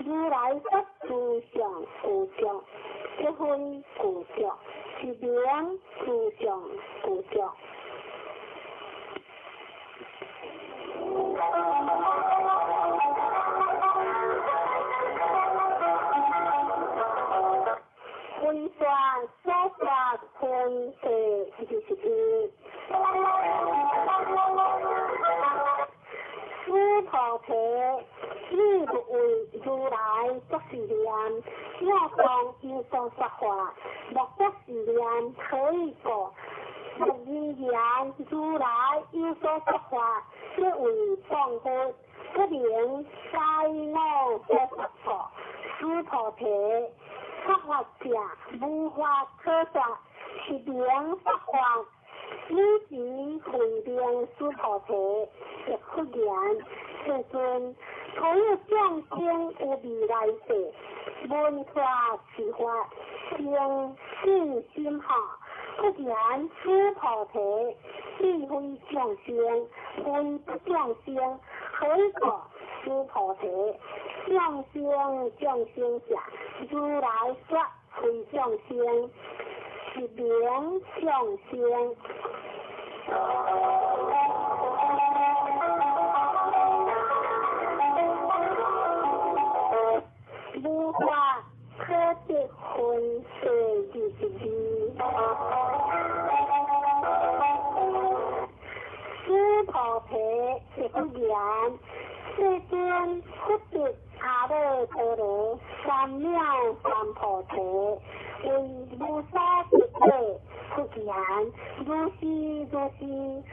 如來說諸上具足，即非具足，是名諸上具足。分说所说分第21。须菩提，你欲為如來作是念，我當有所說法，莫作是念，何以故？若人言如來有所說法，即為謗佛，不能解我所說故。須菩提，說法者無法可說，是名說法。汝時慧明須菩提，亦復言：世尊，所有眾生有未來世，聞法持法，生信心哈。復言須菩提，彼非眾生，非不眾生，何以故？須菩提，眾生眾生者，如來說非眾生，是名眾生。無法可得分第22。須菩提，亦復言：世尊，佛得阿耨多羅三藐三菩提，為無所得者。復言：如是如是，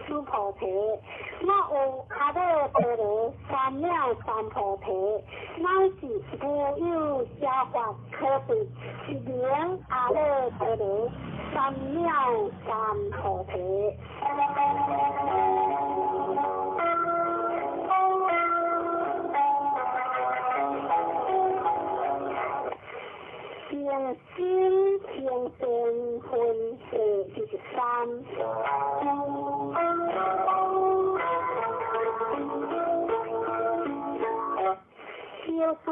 須菩提，若有阿耨多羅三藐三菩提，乃是無有小法可得，是名阿耨多羅三藐三菩提。平心平善分第23。修士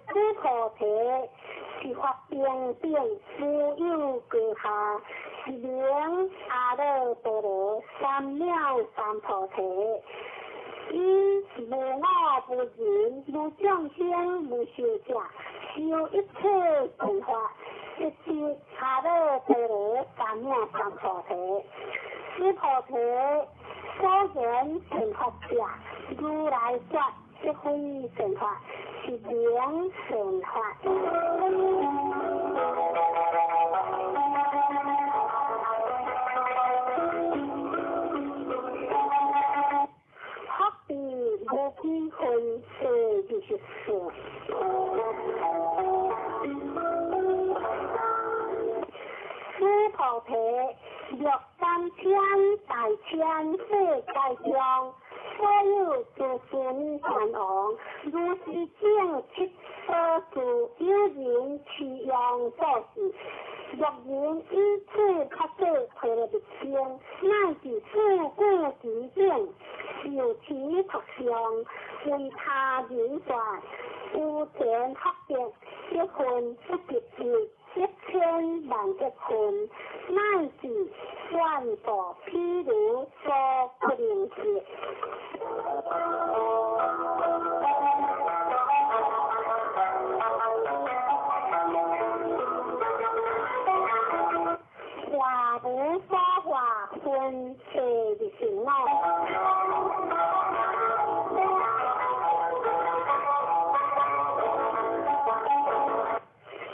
须菩提，是法平等，無有高下，是名阿耨多羅三藐三菩提。以無我無人無眾生無壽者，修一切善法，即是阿耨多羅三藐三菩提。須菩提，所言善法者，如來說即非善法，是名善法。福地無邊分第24。須菩提，若三千大千世界中，所有諸須彌山王，如是等七所住，有人持用做事，若人以此法說毗羅蜜經，乃至四句偈等，受持讀誦，為他人說，有田福德，一分不及一，1000萬億分，乃至願度譬如所不能說。華無所化分第25。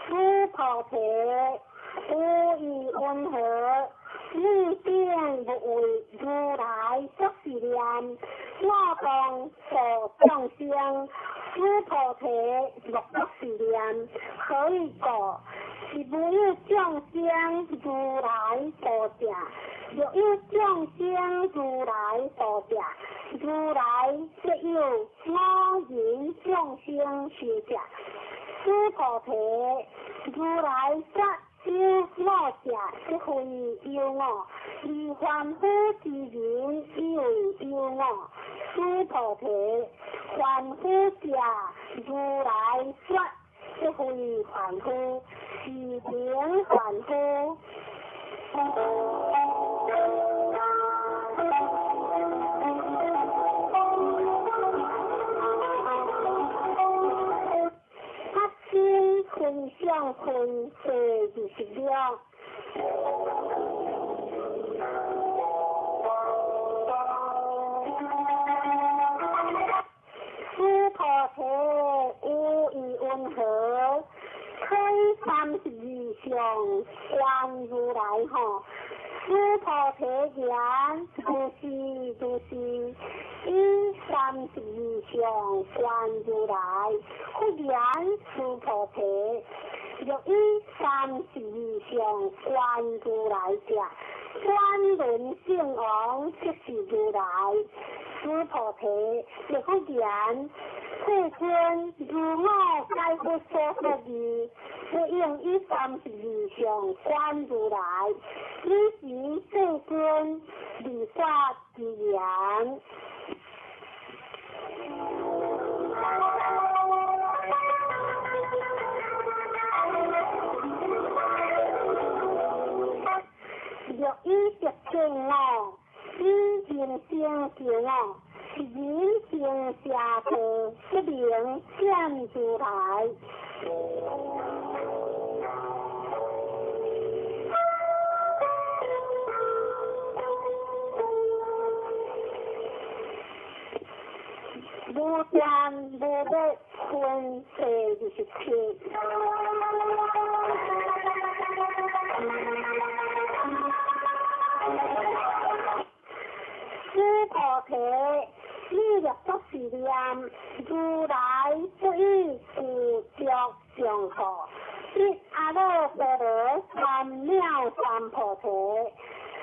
須菩提，無疑云何？汝等欲為如來作是念，我當度眾生。須菩提，莫作是念，何以故？是無有眾生如來度者，若有眾生如來度者，如來則有我人眾生壽者。須菩提，如來說有我者，即非有我；而凡夫之人以為有我。須菩提，凡夫者，如來說即非凡夫，是名凡夫。分相分第26。須菩提，有意云何？開32相觀如來吼。須菩提言：如是如是，以32相觀如來。佛言：須菩提，若以32相觀如來者，轉輪聖王即是如來。須菩提，若佛言：世尊，如我解佛所說義，不應以32相觀如來。彼時世尊利法之言。若以色見我，以人生見我，是人生邪道，不能見如來。無斷無滅分第27。須菩提，你若作是念，如來不以具足相故，得阿耨多羅三藐三菩提。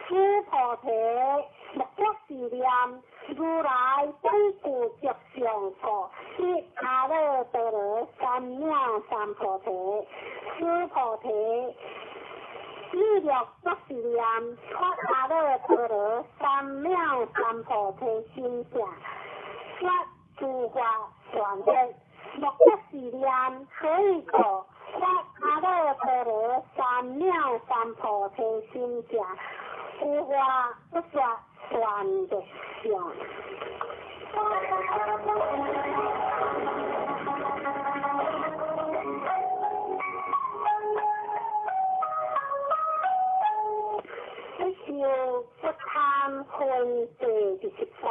須菩提，若作是念，如來不以具足相故，得阿耨多羅三藐三菩提。須菩提，你若作是念，發阿耨多羅三藐三菩提心者，說諸法斷滅。若作是念，何以故？發阿耨多羅三藐三菩提心者，有法不說斷滅相。不受不貪分第28。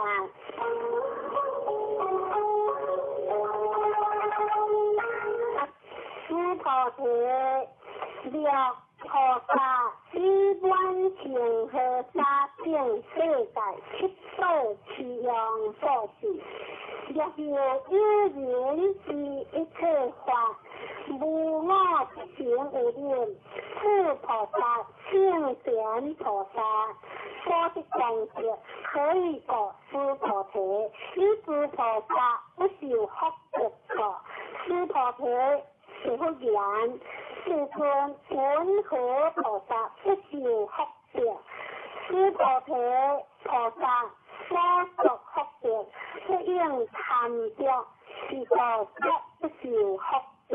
須菩提，若菩薩以滿恒河沙等世界七寶齊用布施，若有有人知一切法，無我不成有忍，此菩薩聖賢菩薩所得功德，何以故？須菩提，以諸菩薩不受福德故。須菩提，是佛言：世尊，云何菩薩不受福德？須菩提，菩薩所作福德，不應貪著，是故則不受福德。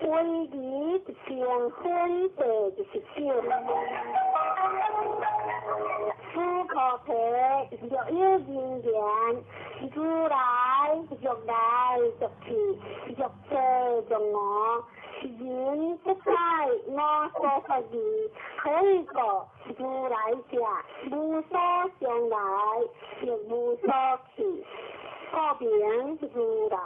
威儀定分第29。須菩提，若有人言，如來欲來欲去，欲坐欲我，是人不知我所說義，何以故？如來者，無所將來，亦無所去，故名如來。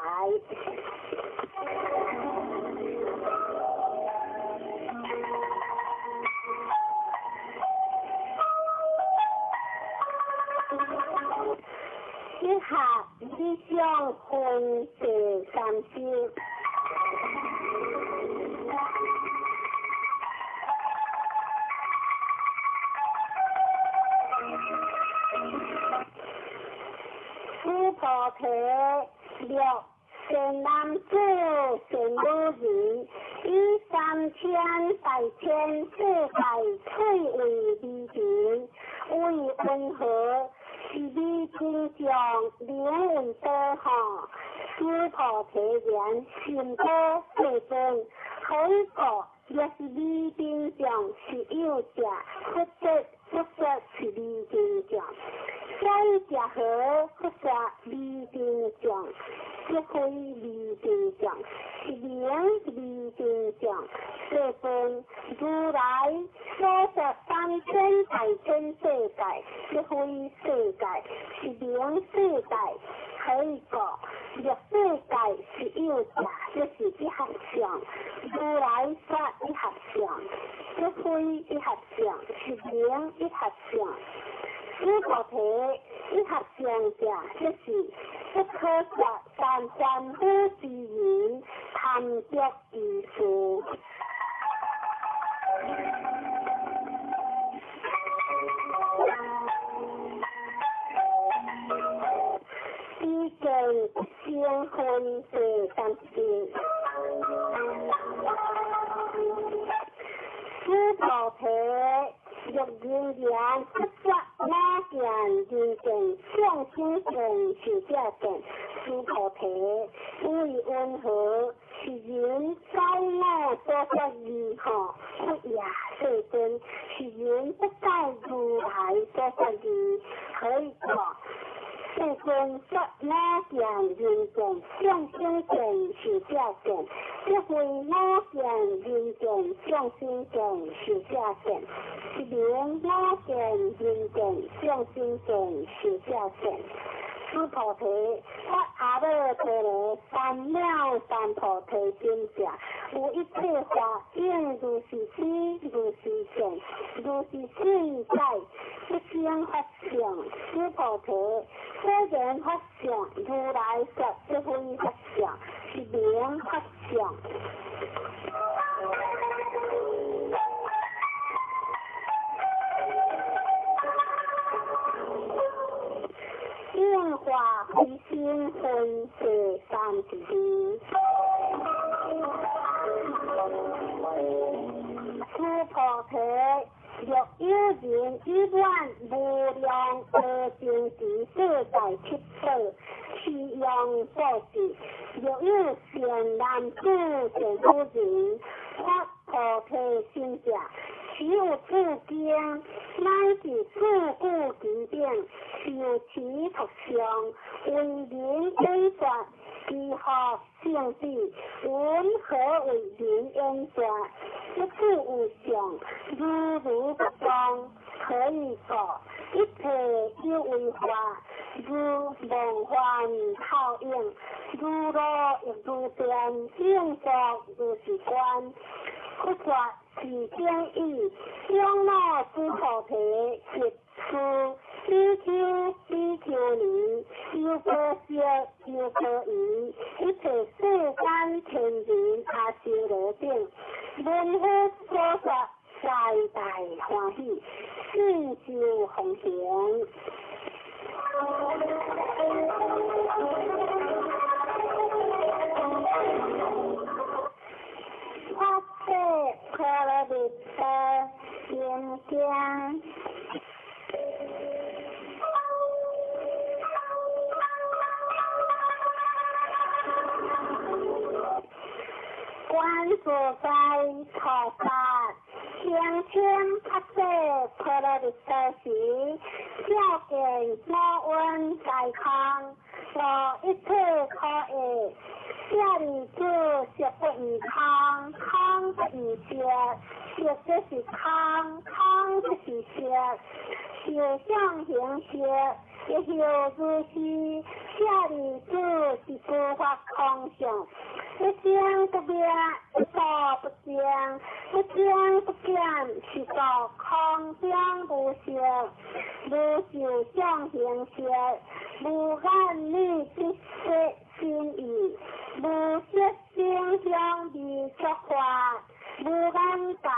以下理想分第30。須菩提，若善男子、善女人，以三千大千世界翠為微塵，為雲何？是彼真相，名為寶吼。須菩提言：甚寶世尊，何以故？若是彼真相是有者，佛說佛說是彼真相。所以者何？佛說彼真相，即非彼真相，是名彼真相。世尊，如來所說三千大千世界，即非世界，是名世界。何以故？若世界是有者，即是一合相。如來說一合相，即非一合相，是名一合相。須菩提，一合相者，即是不可說但凡夫之人貪著之事。彼見聲聞第三世。須菩提，若人言佛說我見、人見、眾生見、壽者見，須菩提，為云何？是人解我所說義吼，佛也世尊，是人不解如來所說義，何以故？世尊說我見、人見、眾生見、壽者見，即非我見、人見、眾生見、壽者見，是名我見、人見、眾生見、壽者見。須菩提，發阿耨多羅三藐三菩提心者，有一切法應如是知，如是見，如是信解，不生法相。須菩提，所言法相，如來說即非法相，是名法相。應化非聲聞第三十二。須菩提，若有人以滿無量阿僧祇世界七寶，持用布施；若有善男子、善女人，發菩提心者，持有此經，乃至四句偈頂，受持讀誦，為人演說，其福勝彼。云何為人演說？不處有相，如如不動，何以故？一切有為法，如夢幻泡影，如露亦如電，應作如是觀。佛說是經已，長老須菩提及諸比丘、比丘尼、優婆塞、優婆夷，一切世間天人阿修羅等，聞佛所說，皆大歡喜，信受奉行。發誓婆羅蜜多心經。觀自在菩薩聲稱發誓婆羅蜜多時，照見五蘊皆空，度一切苦厄。舍利子，色不異空，空不異色，色即是空，空即是色，受想行識，亦復如是。舍利子，是諸法空相，一生不滅，一住不增，不增不減，是故空中無色，無受想行識，無眼耳鼻舌身意，無色聲香味觸法，無無眼界，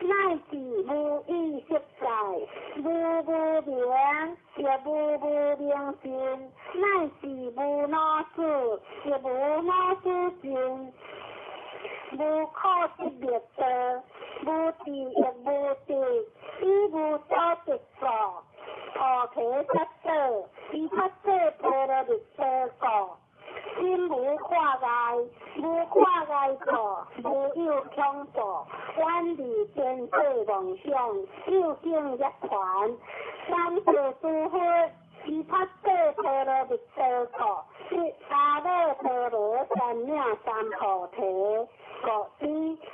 乃至無意識界，無無明，亦無無明盡，乃至無老死，亦無老死盡，無可得滅道，無智亦無得，以無所得故，菩提薩埵，菩薩波羅蜜多故。心無掛礙，無掛礙故，無有恐怖，遠離天世妄想，有境涅槃，三世諸佛，菩薩波羅蜜多故，得阿耨多羅三藐三菩提，故知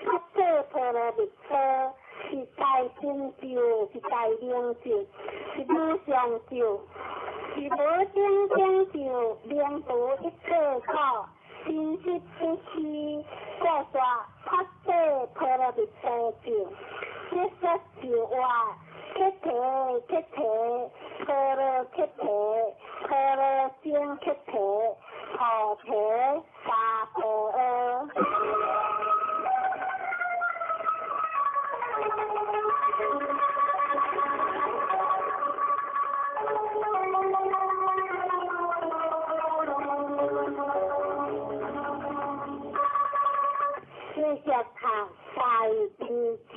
菩薩波羅蜜多是大成就，是大明淨，是無上咒。是無頂成就，明除一切苦，真實不虛，故說菩薩波羅蜜多咒。這說咒話，揭諦揭諦，波羅揭諦，波羅僧揭諦，菩提薩婆訶。繼續讀大悲咒。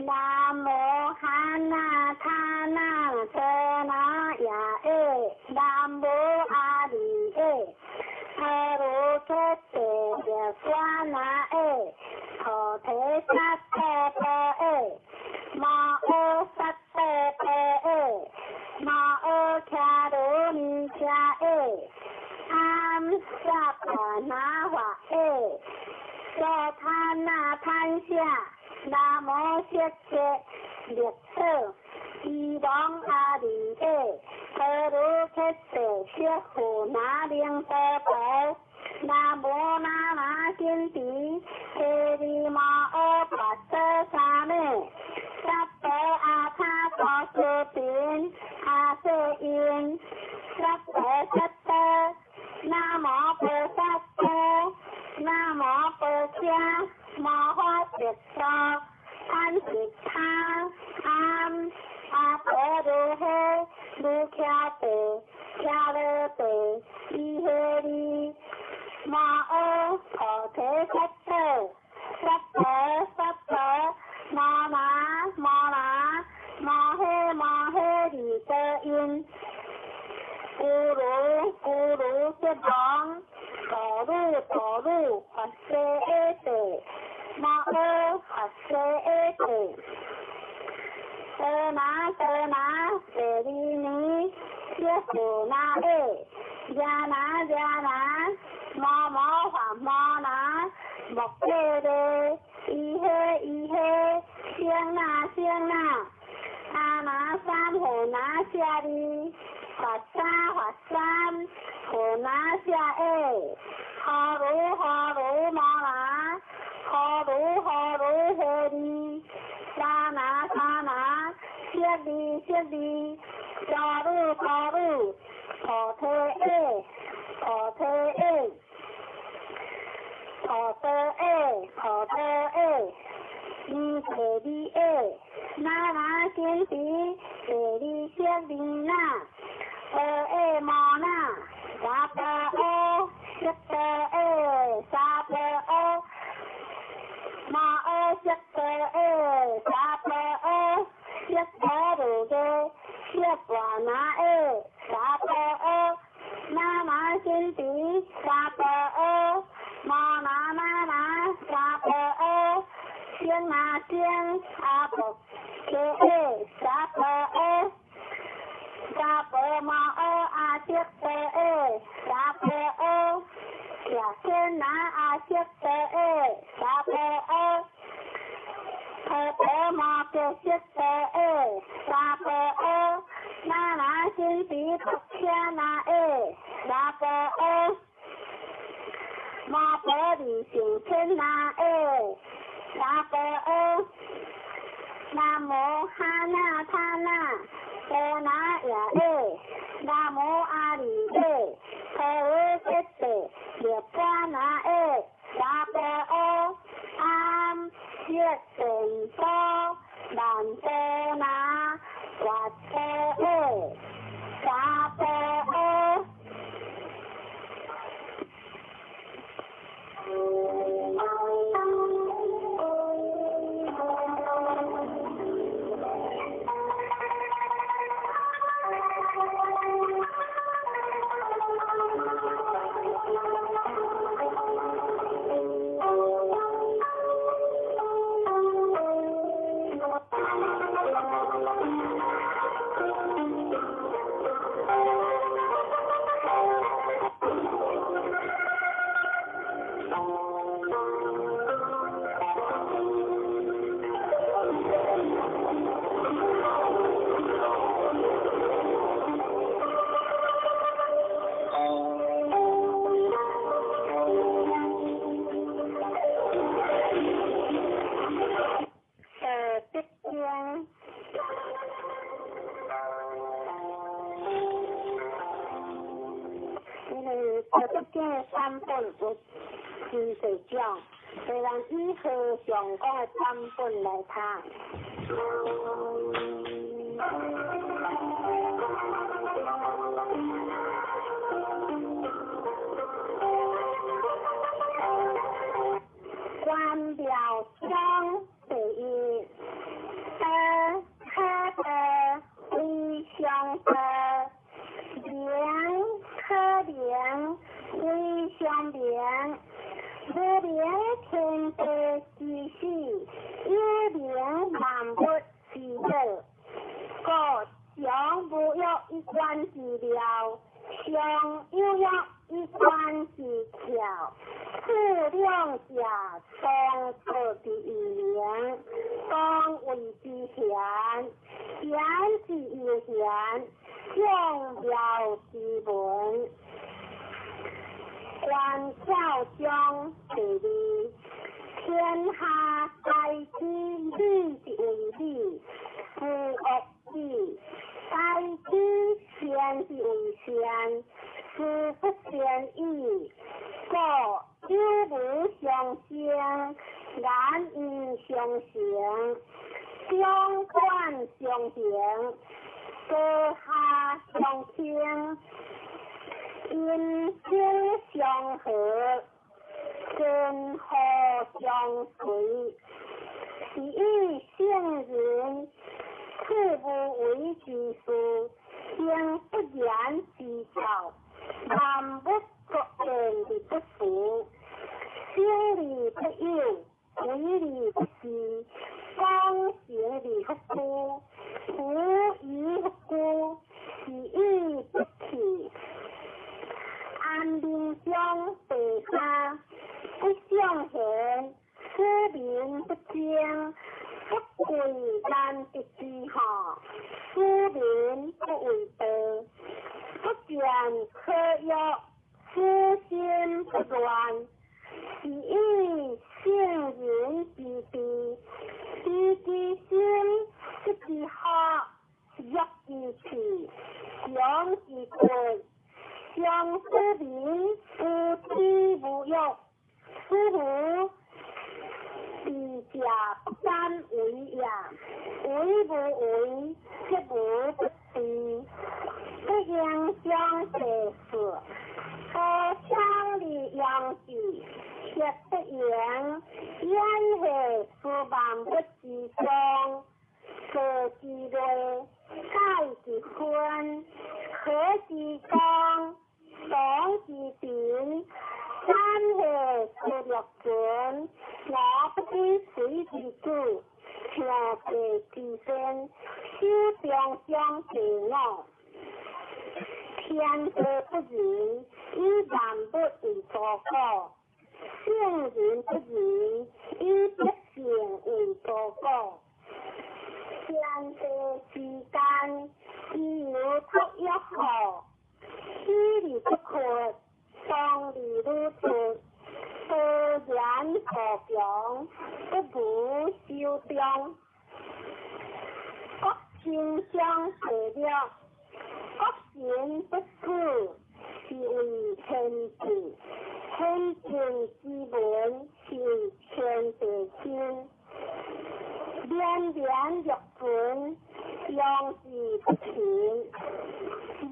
南無哈那他那陀那耶欸，南無阿彌耶，阿羅揭諦耶娑那耶，菩提薩埵婆耶，摩訶薩埵婆耶，摩訶迦羅尼迦耶，阿薩婆那華耶，娑他那潘夏，南無釋迦力所，希望阿彌耶，婆羅揭諦釋佛那靈多婆，南無那那金提，提利摩訶跋陀沙美，薩婆阿他多斯频，阿舍因，薩婆薩多，南無菩薩多，南無婆伽摩诃薩多，贪是他阿阿婆如诃如伽地伽罗地伊诃利摩訶菩提萨埵萨婆萨婆摩那摩那摩诃摩诃利多因，咕噜咕噜吉王，陀鲁陀鲁法师阿地，摩訶法师阿地，多那多那舍利尼，耶佛那耶，耶那耶那，摩摩法摩那，莫迦勒，伊诃伊诃，声那声那，阿那三佛那舍利，法三法三，佛那舍耶，哈鲁哈鲁摩那，哈鲁哈鲁诃利，沙那沙那，舍利舍利，沙鲁沙鲁，菩提耶，菩提耶，菩提耶，菩提耶，尼提利耶，那那金提，提利舍利那，阿耶摩那，萨婆阿，悉婆耶，萨婆阿，摩阿悉婆耶，萨婆阿，悉婆如耶，悉婆那耶，萨婆阿，那那金提，萨婆阿，摩那那那，萨婆阿，声那声，阿婆伽耶，萨婆阿，萨婆摩阿阿悉婆耶，萨婆阿，耶天那阿悉婆耶，萨婆阿，婆婆摩伽悉婆耶，萨婆阿，那那金提婆伽那耶，萨婆阿，摩婆利胜天那耶，萨婆阿，南無哈那他那波那耶耶，南無阿里耶，陀罗揭谛，涅槃那耶，萨婆诃，阿悉殿多，曼多那，跋陀耶，萨婆诃。道德经。因為道德經的版本有真濟種，所以咱以和尚講的版本來讀。關廟章第一，道可道，非常道；名可名，非常名。無名天地之始，有名萬物之母。故常無欲以觀之妙，常有欲以觀之巧。此兩者，當道之以明，當謂之玄。玄之又玄，眾妙之門。關竅章第二，天下皆知理之為理，夫惡之；皆知善之為善，斯不善已。故有無相生，難以相成，長短相形，高下相傾，陰晴相合，前後相隨。是以聖人處無為之事，行不言之道，萬物各變而不時，生而不有，為而不恃，功成而不居，浮而不居，是以不去。安民章第三，不尚賢，使民不爭，不貴難得之下，使民不畏道，不見可欲，使心不亂。是以聖人之治，知之深，識之學，弱之氣，強之骨，常使民無知無欲，使無智者不敢為也。為無為，則無不治。不應將第四，高昌而養之，卻不言，焉會使萬物之宗？坐之類，改之分，和之光，動之平，三會之六准，我不知水之主，聽地之先，守中章第五。天地不仁，以萬物為刍狗；聖人不仁，以百姓為刍狗。天地之間，其有托育好，起而不缺，動而愈出，多言無窮，不無修終。心中第六，國神不死，是為天地；天地之文，是為天地心。連連欲存，陽之不停。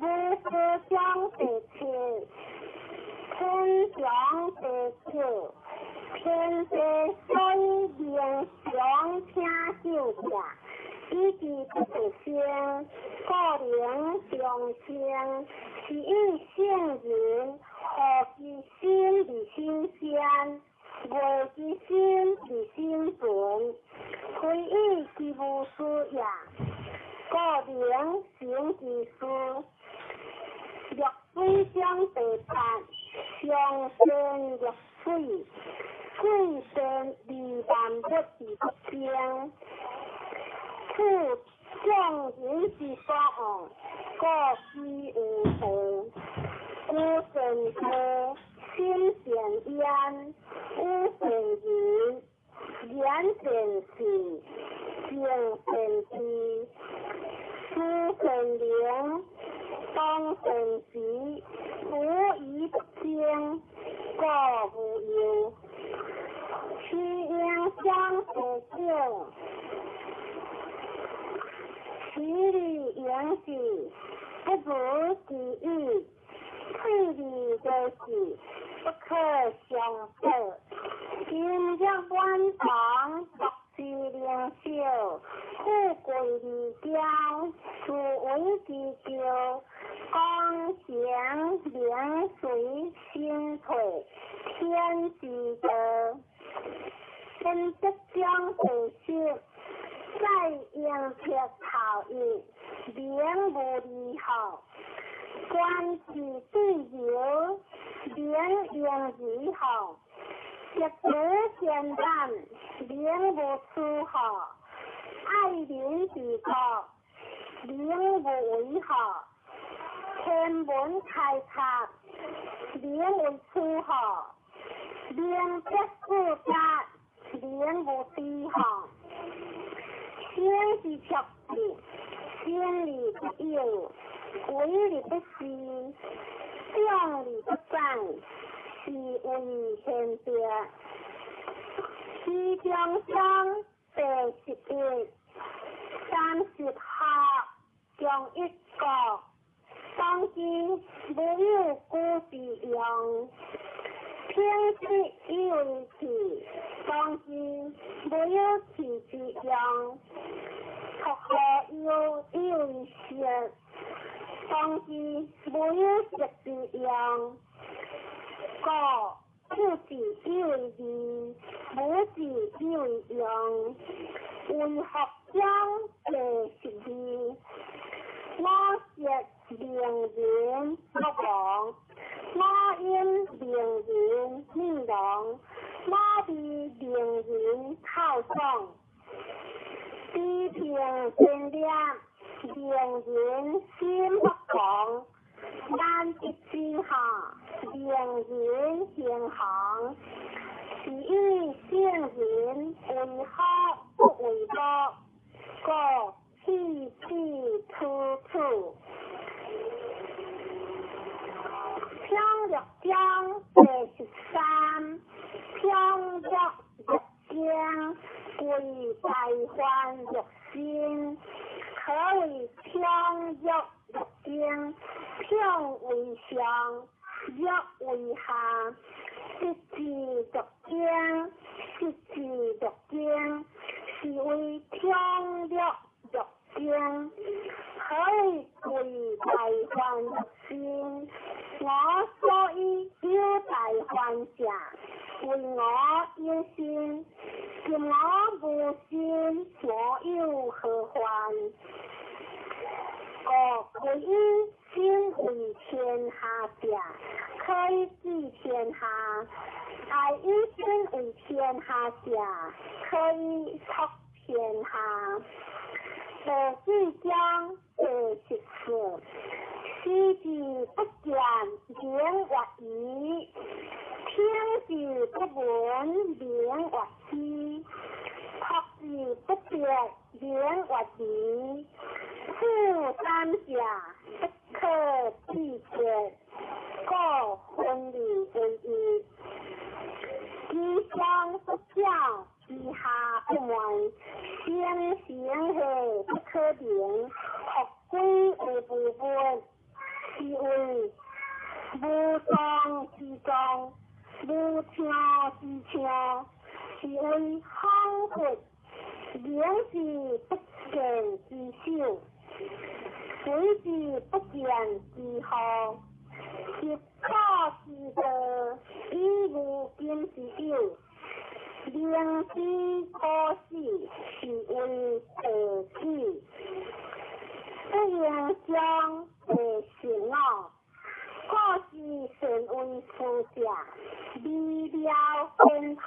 無事將第七，天長第九，天地所以明常聽究者，以之不得生，故名長生。是以聖人何其心而心善，愛其心而心存，非以其無事也，故名成其事。濁水中第八，上善若水，水善利萬物而不爭。此眾人之所惡，故居有道。居善地，心善焉，語善仁，言善信，行善知，思善能，當善時，無以不爭，故無尤。其應將第九，其利盈之，不如其已；退而為事，不可相報。心若滿堂，樂之靈小，富貴而驕，自為之驕。功成名遂身退，天之道。分德將第十，載應撇頭一，名無離號。官之對流，名應離號。一德善難，名無出號。愛民治國，名無為號。天文開拓，名為出號。明德四家，名無低號。生之卓跔，生而不有，為而不恃，長而不宰，是謂玄德。其中章第11，30學中一國，當之無有古之用。聽之以為器，當之無有器之用。託何有以為色，當之無有色之用。故有之以為義，無之以為用。為學章第12，我色名人不亡，我音名人滅亡，我味名人透爽。知平善念，名人心不狂。難得之下，名人行行。是以聖人為好不為樂，故氣氣處處。平樂章第13，平樂若經，歸大患若身。何謂平樂若經？平為上，樂為下。得之若驚，失之若驚，是謂平樂若驚。何謂歸大患若身？我所以有大患者，為我有身。今我無身，我有何患？故歸以身為天下者，可以治天下；愛以身為天下者，可以託天下。第四章第14，視之不見，名曰夷；聽之不聞，名曰希；託之不得，名曰離。佛，是為無狀之狀，無相之相，是為仿佛，名是不見之首，鬼是不見之號，習古之道，以無今之有，明知古死，是為地起，不應將第十五，故是善為師者，微妙天通，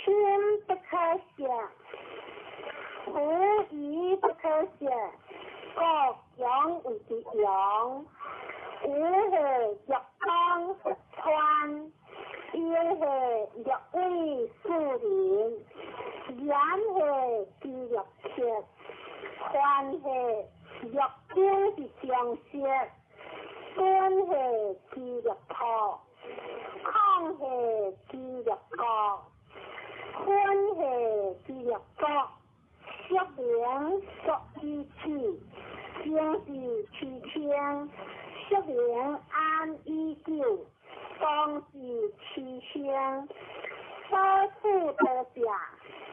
深不可測，狐疑不可測，故強為之陽。有係欲當不穿，有係欲為庶人，言係之欲切，凡係欲經之常識，本係之欲破，空係之欲國，分係之欲國，說明作以起，正是其清。說明安以久，當是其生。所處得者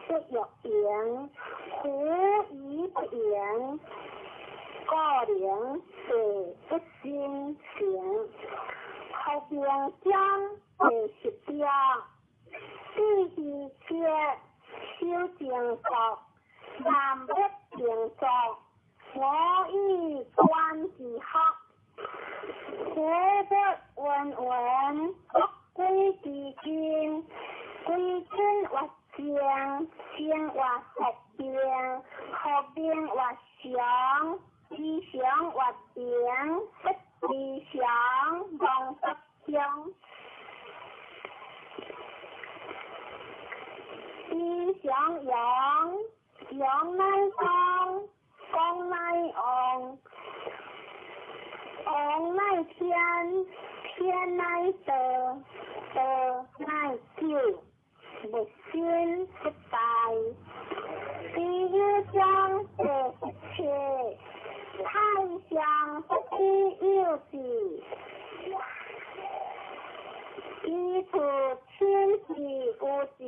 不欲盈，狐疑不盈，故能地不生成。福明章第十條，智希切，守正國，南北平作，我以觀之學。佛不云云，國歸之根，歸根曰正，正曰復明，復明曰常，非常曰明，不非常，忘不相。非常陽，陽乃光，光乃旺。王乃天，天乃道，道乃久，物生不敗。第一章第十七，太上不知有志，其處親之有志，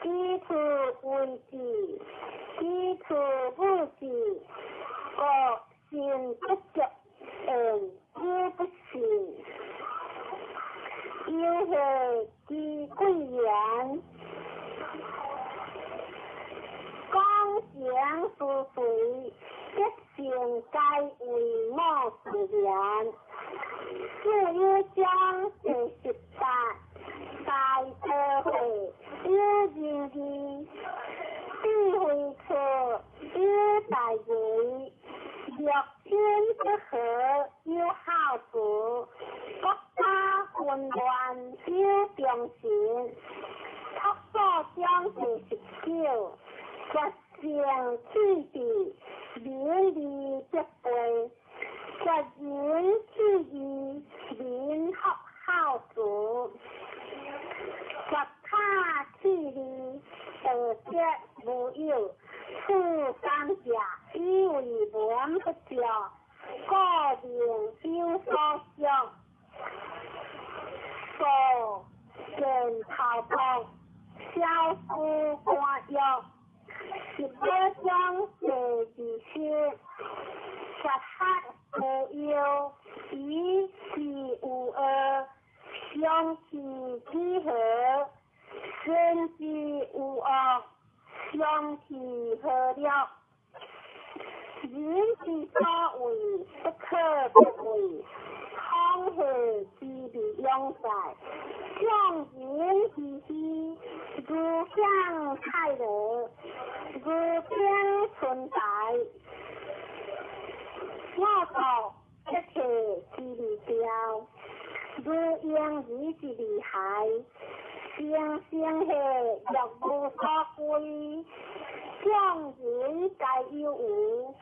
其處為志，其處無志，故信不足。言有不信，有係之貴言，講情思隨，德性皆為我自然。四有章第十八，大德會有仁義，智慧處有大義。六親不和有孝慈，國家混亂有忠臣。朴素章第十九，決勝氣質，民利德備；決仁氣義，民福孝慈；決他氣利，道德無有。此三者，以為文不足，故名有所屬。數見頭目，小夫官約。十八章第二十，絕學無憂，以事無惡，相去幾何？善之無惡，相去何了？人之所為，不可不為。康熙之利永在，眾人之喜，如享泰樂，如丁春在。我國一切之利標，如嬰兒之利害。生生係若無所歸，眾人皆有無，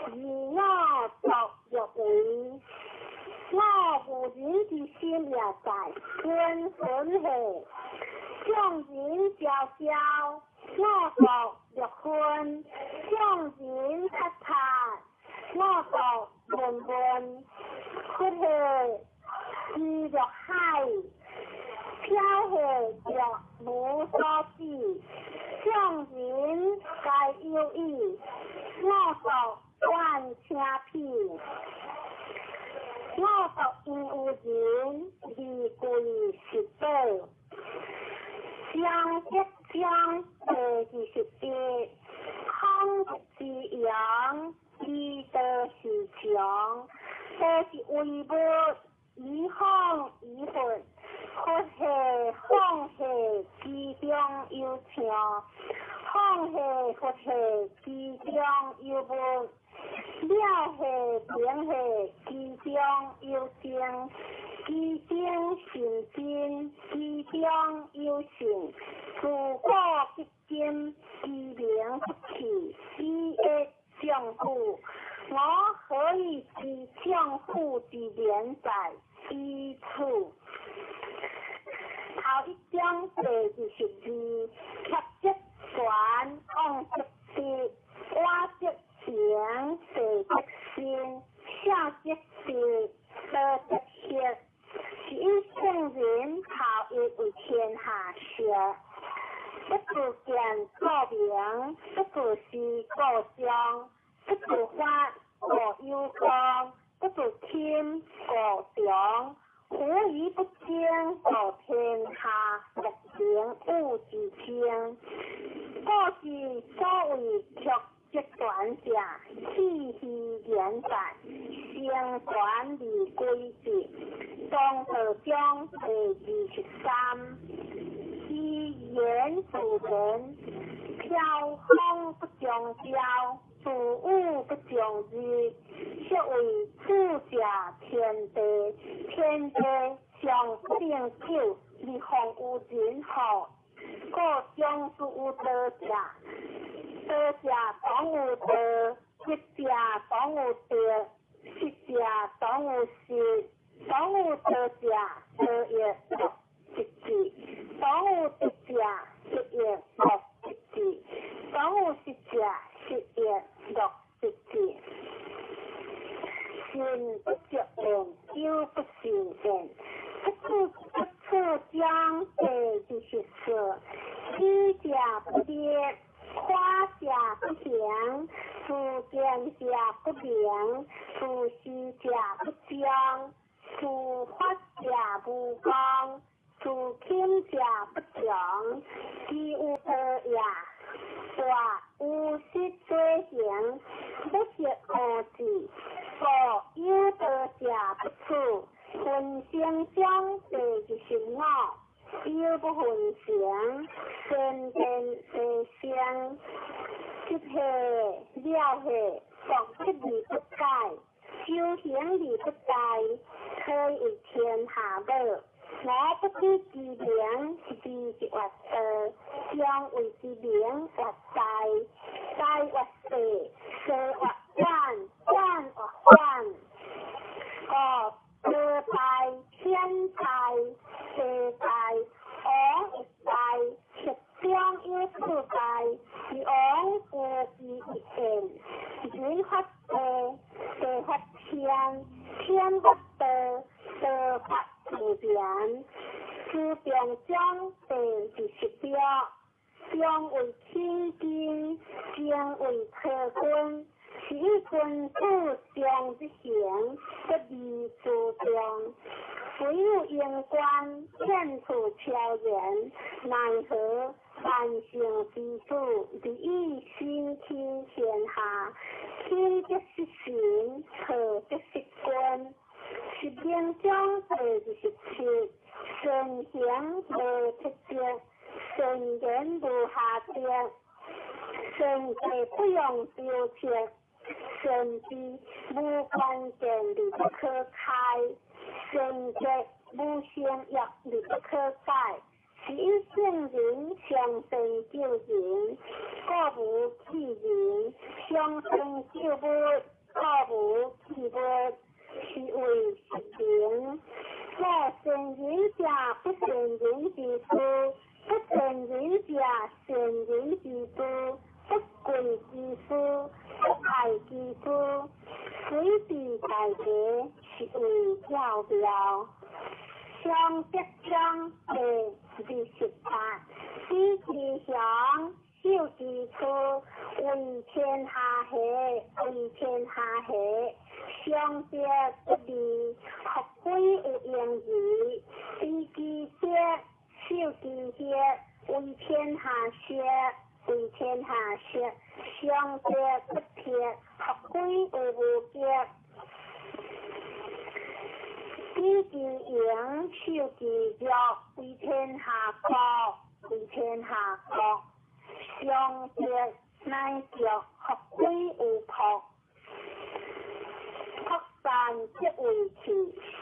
而我獨欲為。我無人之心也在，君魂係眾人昭昭，我獨欲昏。眾人察察，五毒悶悶，佛系知若海，飄系若無所止，眾人皆有意，五毒願請彼。五毒應有人，二貴是寶。章則章第21，孔德之陽，以道是常，道是唯物，以風以佛，佛系放系其中有相，放系佛系其中有物，了系明系其中有精，其精甚真，其中有性，自古及今，其名不去，以益丈夫。我何以知丈夫之名哉？以此。頭一章第22，怯則權，往則直，我則行，地則生，聖則智，道則行，是以聖人頭一為天下師。不自見故明，不自思故彰，不自發故有光，不自謙故長。狐疑不精，故天下莫能與之爭。故是所謂曲則全者，氣虛言在，成全而歸之。莊道章第23，其言自然，飄風不終朝，自雨不終日，是謂主者天地，天地尚不能久，而況有人乎？故將之有道者，道者當有道，德者當有德，失者當有失，當有道者，道亦樂得之；當有德者，德亦樂得之；當有失者，失亦樂得之。信不足焉，憂不慎焉。不處不處將第24，喜者不烈，誇者不行，自見者不明，自私者不彰，自發者無功，自謙者不強。其有道也，大有失左行，不識無智，故有道者不處。分成章第25，憂不分成，先天地生，執系了系，獨得而不改，修行而不怠，可以為天下母。我不知其名，是字越道，將謂之名越大，大越細，細越遠，遠越遠。故道大、天大、地大，王亦大，十中有四大，是王有其一焉。人發地，地發天，天發道，道發自然。自變章第26，章為起根，精為可根，是以君子常之行，不離諸眾。唯有應觀，見處超然，奈何萬聖之主，而以身輕天下，輕則失神，錯則失君。十明章第27，善行無鐵則，善言無瑕疵，善計不用標尺，善智無關鍵而不可開，善節無成約而不可改。是以聖人上善救人，故無棄人；上善救物，故無棄物。是謂十明。故善人者，不善人之師；不善人者，善人之師；不貴其事，不愛其事，水至大地，是為教妙。上德章第28，知其雄，守其雌，為天下下，為天下下。上德不義，復歸有容矣。知其德，守其血，為天下學，為天下學。上德不鐵，復歸有無德。知其榮，守其弱，為天下國，為天下國。上德乃弱，復歸有朴。朴善則為器，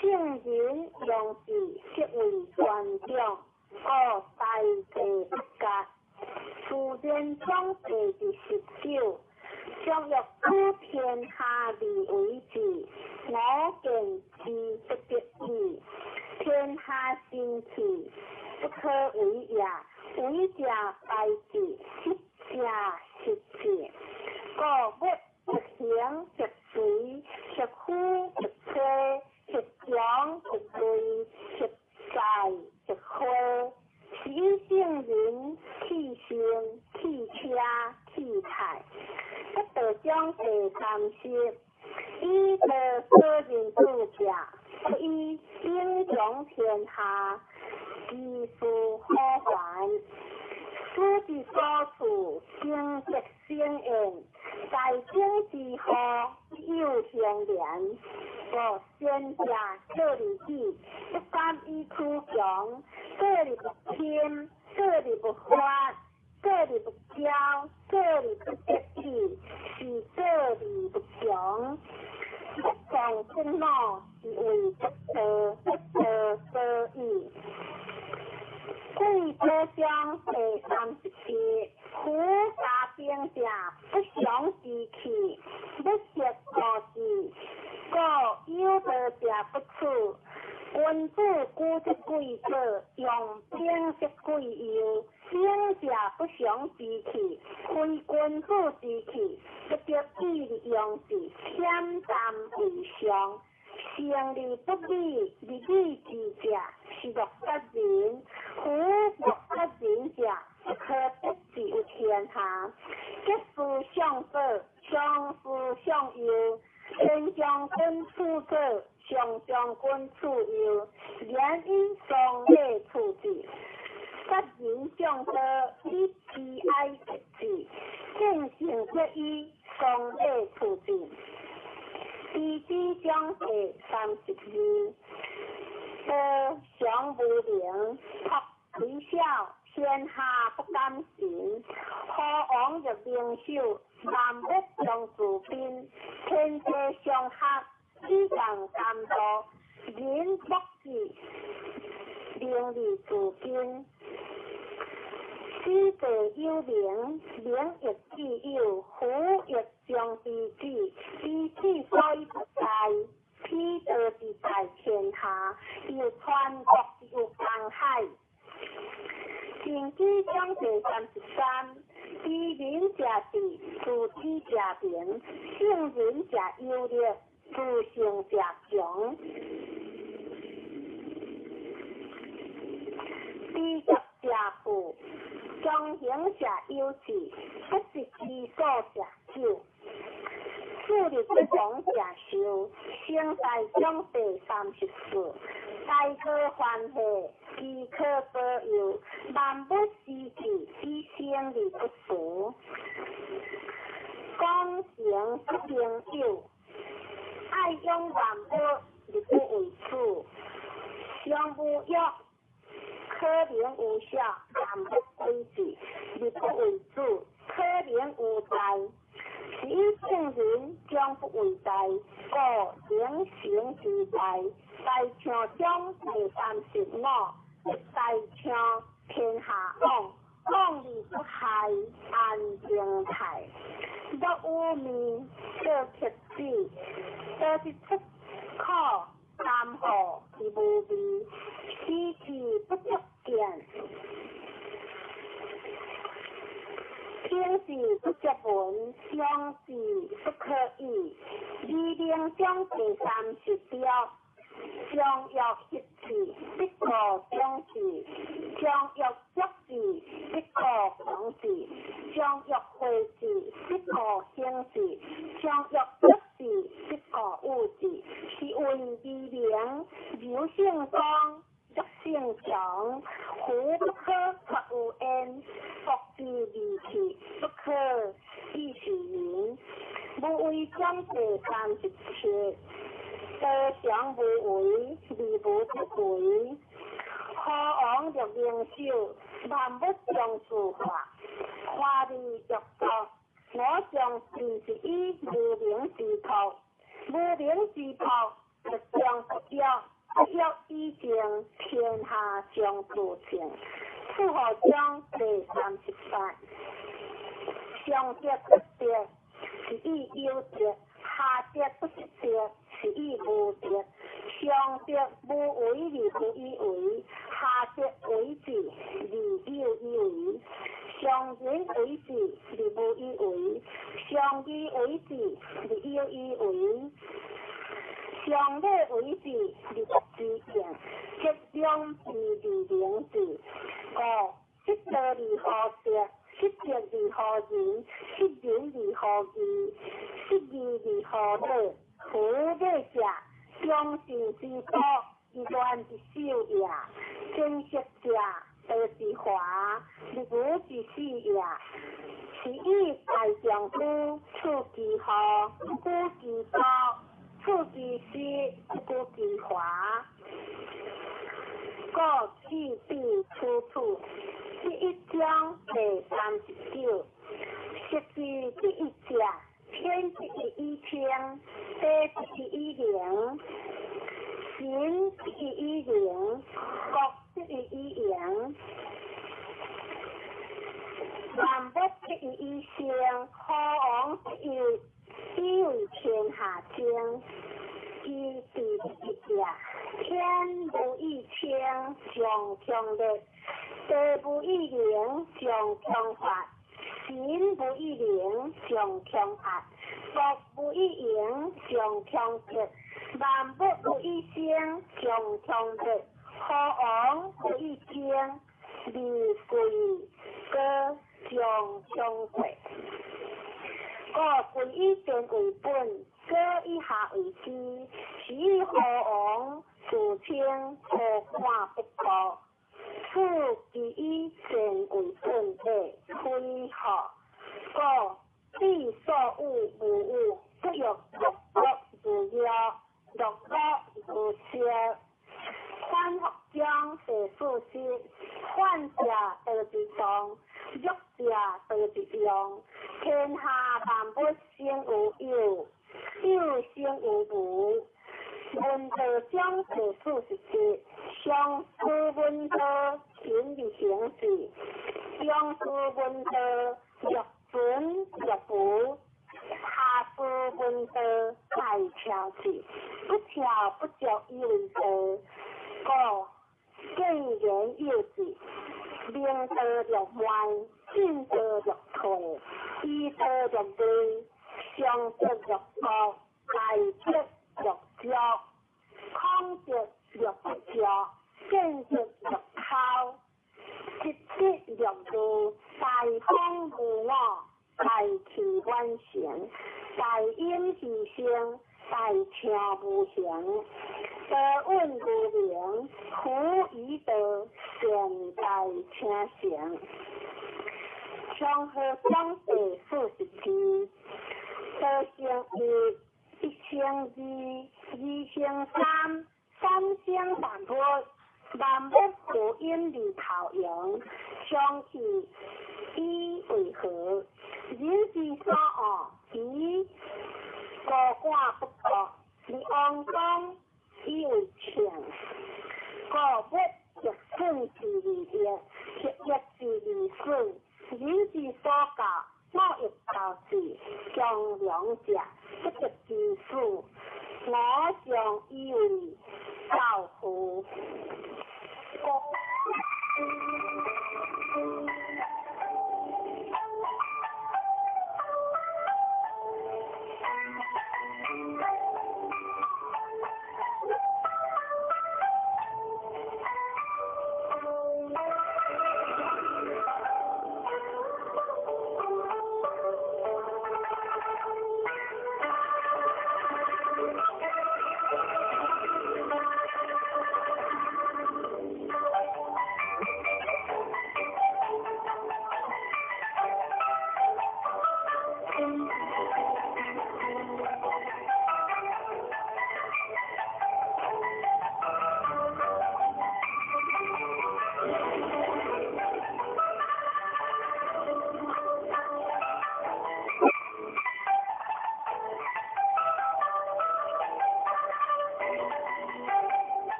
聖人用之則為權長。故大地不割。自然章第29，將欲取天下而為之，我見之不得已。天下神器，不可為也。為者敗之，失者失之。故物欲行則隨，欲呼則吹，欲強則鋭，欲在則虛。是以聖人去身、去車、去泰。不道章第30，以道所認主者，不以兵強天下，其事可還。此之所處，生則生焉，大政之禍，有相連。故先者過利己，不敢以取強；過利不親，過利不發，過利不驕，過利不得已，是過利不強。不強不惱，是為不道，不道所以。貴寶章第37，夫家兵者，不祥之器，不惜故事，故有道者不處。君子居則貴左，用兵則貴右。兵者不祥之器，非君子之器，不得已而用之，恬淡為上。勝而不美，而美之者，是莫得人。夫莫得人者，不可得之有天下。得失相左，相思相右。前將軍處左，上將軍處右，言以雙禮處之。殺人將刀，以悲哀克之；見性則以雙禮處之。知之章第32，道常無能，朴雖小，天下不敢信。何王若明守，萬物將自賓。天地相合，以共甘露。人莫之，名利自根。此地有名，名亦自有，夫亦將之子，彼之所以不大，彼道之大天下，又全國之有江海。經濟章第33，知人者智，自知者明；聖人者有力，自勝者強。知足者富，中行者有志，不擇其所者久。處理不亡者壽。成大章第34，大可歡喜，其可保佑，萬物施之，以生而不俗。講成不能有，愛養萬物而不為主。上無欲，可能有小，萬物歸之，而不為主；可能有大，是以聖人將不為大，故能成之大。大象章第35，大象天下往，往而不害，安定泰。若有命，做克子，倒是出苦甘苦之无味，使之不足见。天是不足聞，上是不可議。微明章第三十六，上欲協志，必固長志；上欲足志，必固強志；上欲惠志，必固興志；上欲德志，必固有志。是謂微明，柔勝剛，弱勝強。夫不可脫有焉，國之利器，不可以示人。無為章第三十七，道常無為，而無不為。何王欲明首，萬物將自化，華而欲作。我將盡是以無明之託，無明之託，欲將不約，不約已定，天下將自清。楚河章第三十八，上德不德，是以有德；下德不失德，是以無德。上德無為而不以為，下德為之而有以為。上仁為之而無以為，上義為之而有以為。上禮為之而不知敬，質量之而明之。五，失道而何德？失德而何仁？失仁而何義？失義而何禮？夫禮者，忠信之道，以亂之首也；貞色者，道之華，立無之始也。是以大丈夫處其禍，不顧其道；處其失，不顧其華。故去彼處處。第一章第三十九，失之第一者，天之以清，地之以明，神之以靈，國之以盈。萬物之以生，何王之以為天下精。其第一者，天無以清，上強烈；地無以明，上強發；神無以靈，上強壓；國無以盈，上強德；萬物無以生，上強烈；何王無以精，而貴高上強國。故君以天為本，國以下為基，是以何王自稱何患不過？此其以善為本者，非何？故彼所有無有，不欲樂樂如樂，樂樂如笑。反復章第四十，反者道之動，弱者道之用。天下萬物生有有，有生有無。聞道章第四十七，上師聞道，勤而行之；中師聞道，若存若無；下師聞道，大巧之，不巧不足以為道。故見言有志，明道若慢，進道若退，醫道若微，上德若高，大德若弱，孔德若不足，見德若拋，失德若愚，大方無我，大器晚成，大隱其身，大暢無形，道隱無名，夫以道善大成成。長河章第四十二，道生一，一生二，二生三，三生萬物，萬物負陰而頭陽，相去以為和。人之所惡，以高官不過，而王公以為稱。故物逆損之而益，逆益之而損。人之所教，莫欲教之。忠良者不得其死。我將以為教父。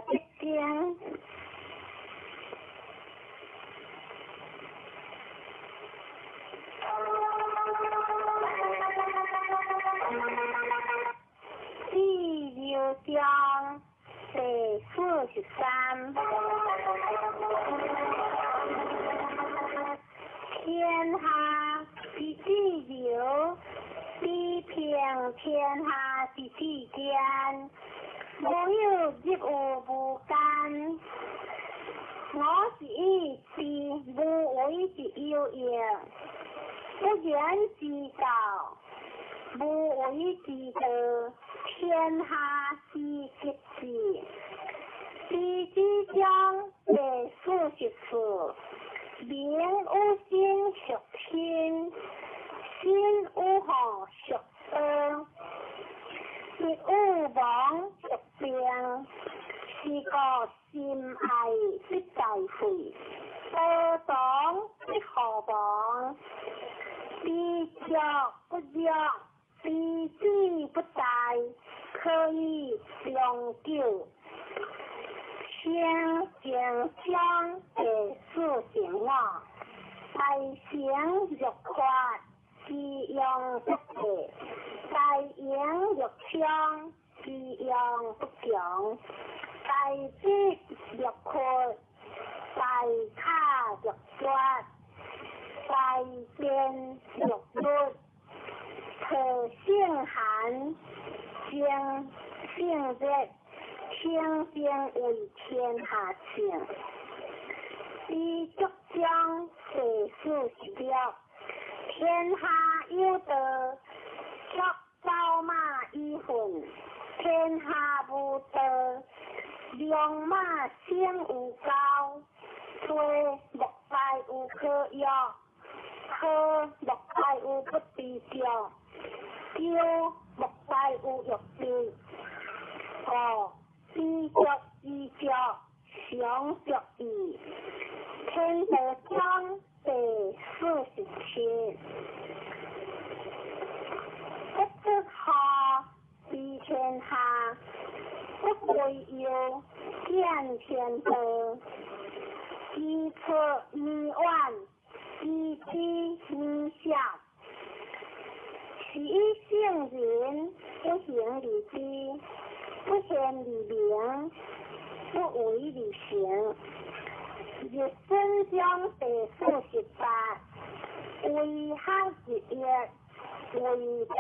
德经。第六章第43。天下之至柔，比平天下之至坚。无有入于无间。我是以知无为之有用，不言之道，无为之道，天下之极致。知之章第44，明有心属心，心有何属道，亦有亡属病，是故心爱不在会，道当不何亡。知足不辱，知止不殆，可以长久。圣经章第45，大成若缺，其用不备；大盈若冲，其用不强；大智若缺，大巧若拙，大辩若愚。特性寒，性性热，清净为天下圣。知足章第46，天下有道，足走马以奋；天下无道，良马生有高。做莫大有可欲，好莫大有不知足，骄莫大有欲得。五知足知足，常足矣。天道章第47，不出户，知天下；不为忧，见天道。知出弥远，知止弥少。是以圣人不行而知，不见而明，不为而成。日损章第48，为学日益，为道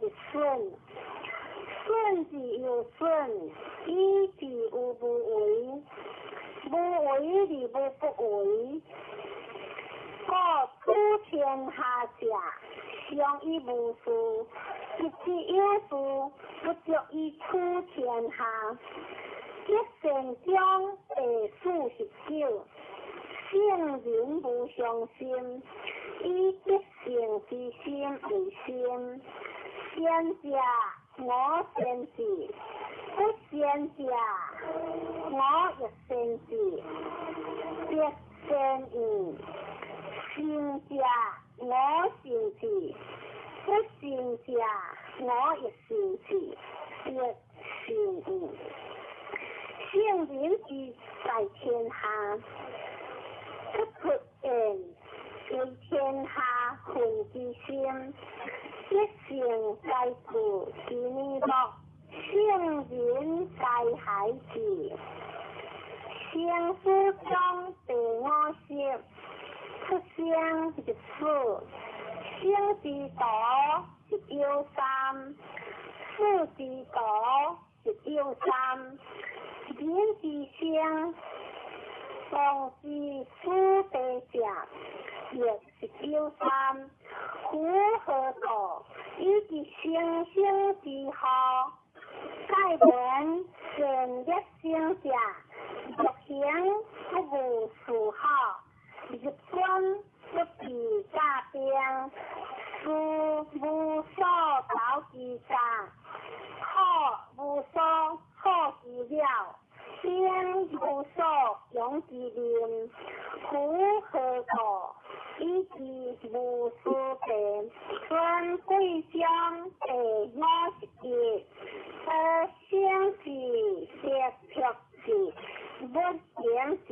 日损。损之又损，以至于无为。无为而无不为。故处天下者，常以无事；得之有事，不足以处天下。德善章第49，圣人无上心，以德性之心为心。先者我先之，不先者我亦先之。德善矣，信者我信之，不信者五欲善事，得善意。聖人之在天下，不出言為天下恨之心，一性皆具之面目，聖人皆孩子。生死章第五十，出生入死，生之道一有三，死之道一有三。人之生，當知死地者，亦是有三。夫何故？以其生生之後，蓋聞善業生者，欲行不務事好，入軍不避甲兵，事無所投之家，苦無所好之了，兵無所用之民。夫何故？以其無私地，孫貴章第51，得生是得脫是，不行是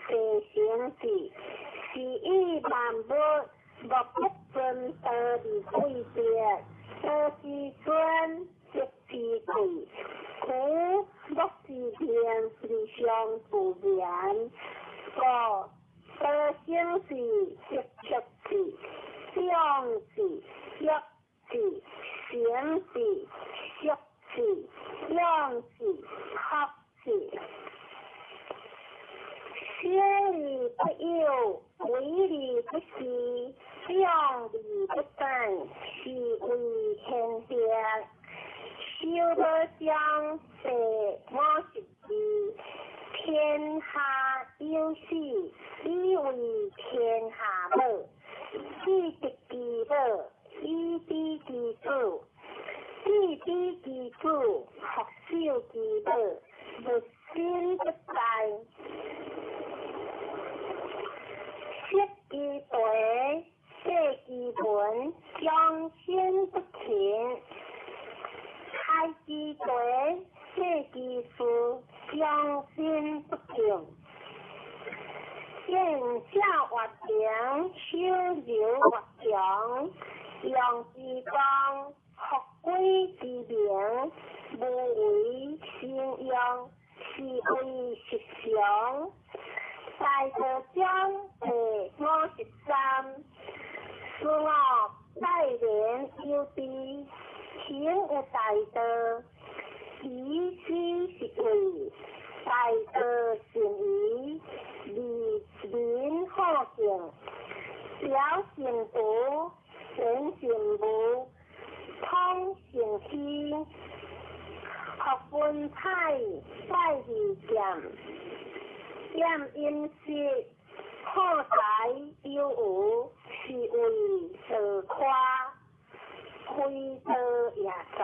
世成是，是以萬物莫不尊道而貴別，道之尊，德之貴。故莫是名而相不言。故得生是得脫是，長是弱是，成是息是，養是合是。小而不有，微而不細，長而不等，是謂玄德。修道章第52，天下有死，以為天下母。子得其母，以知其子；子知其子，復守其母。物身不在。識其地，過其門，終身不勤；開其地，過其事，終身不敬。見正越平，守柔越強，用之光，復歸之明，無為心用，是謂實常。大道章第53，事我待人有知，行有大道，以此是謂大道善疑，利民好敬，表善德，顯善無，通善虛，學文采，拜二劍，厭飲食，好財有餘，是謂道誇，非道也在。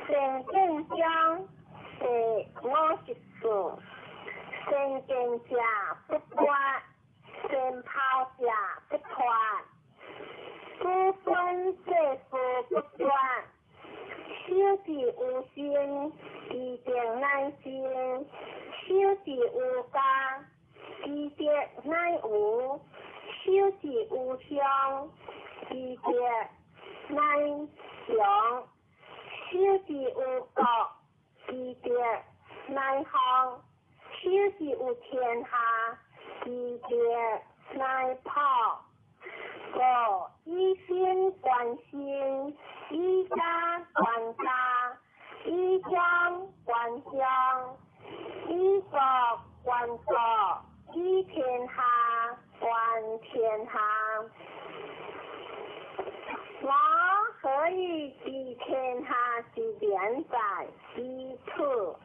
善見章第54，善見者不脫，善拋者不脫，子孫世事不絕，守之有心，其定乃生；守之有家，其德乃無；守之有鄉，其德乃強；守之有國，其德乃方；守之有天下，其德乃普。故以身觀身，以家觀家，以鄉觀鄉，以國觀國，以天下觀天下。我何以知天下之連哉？以此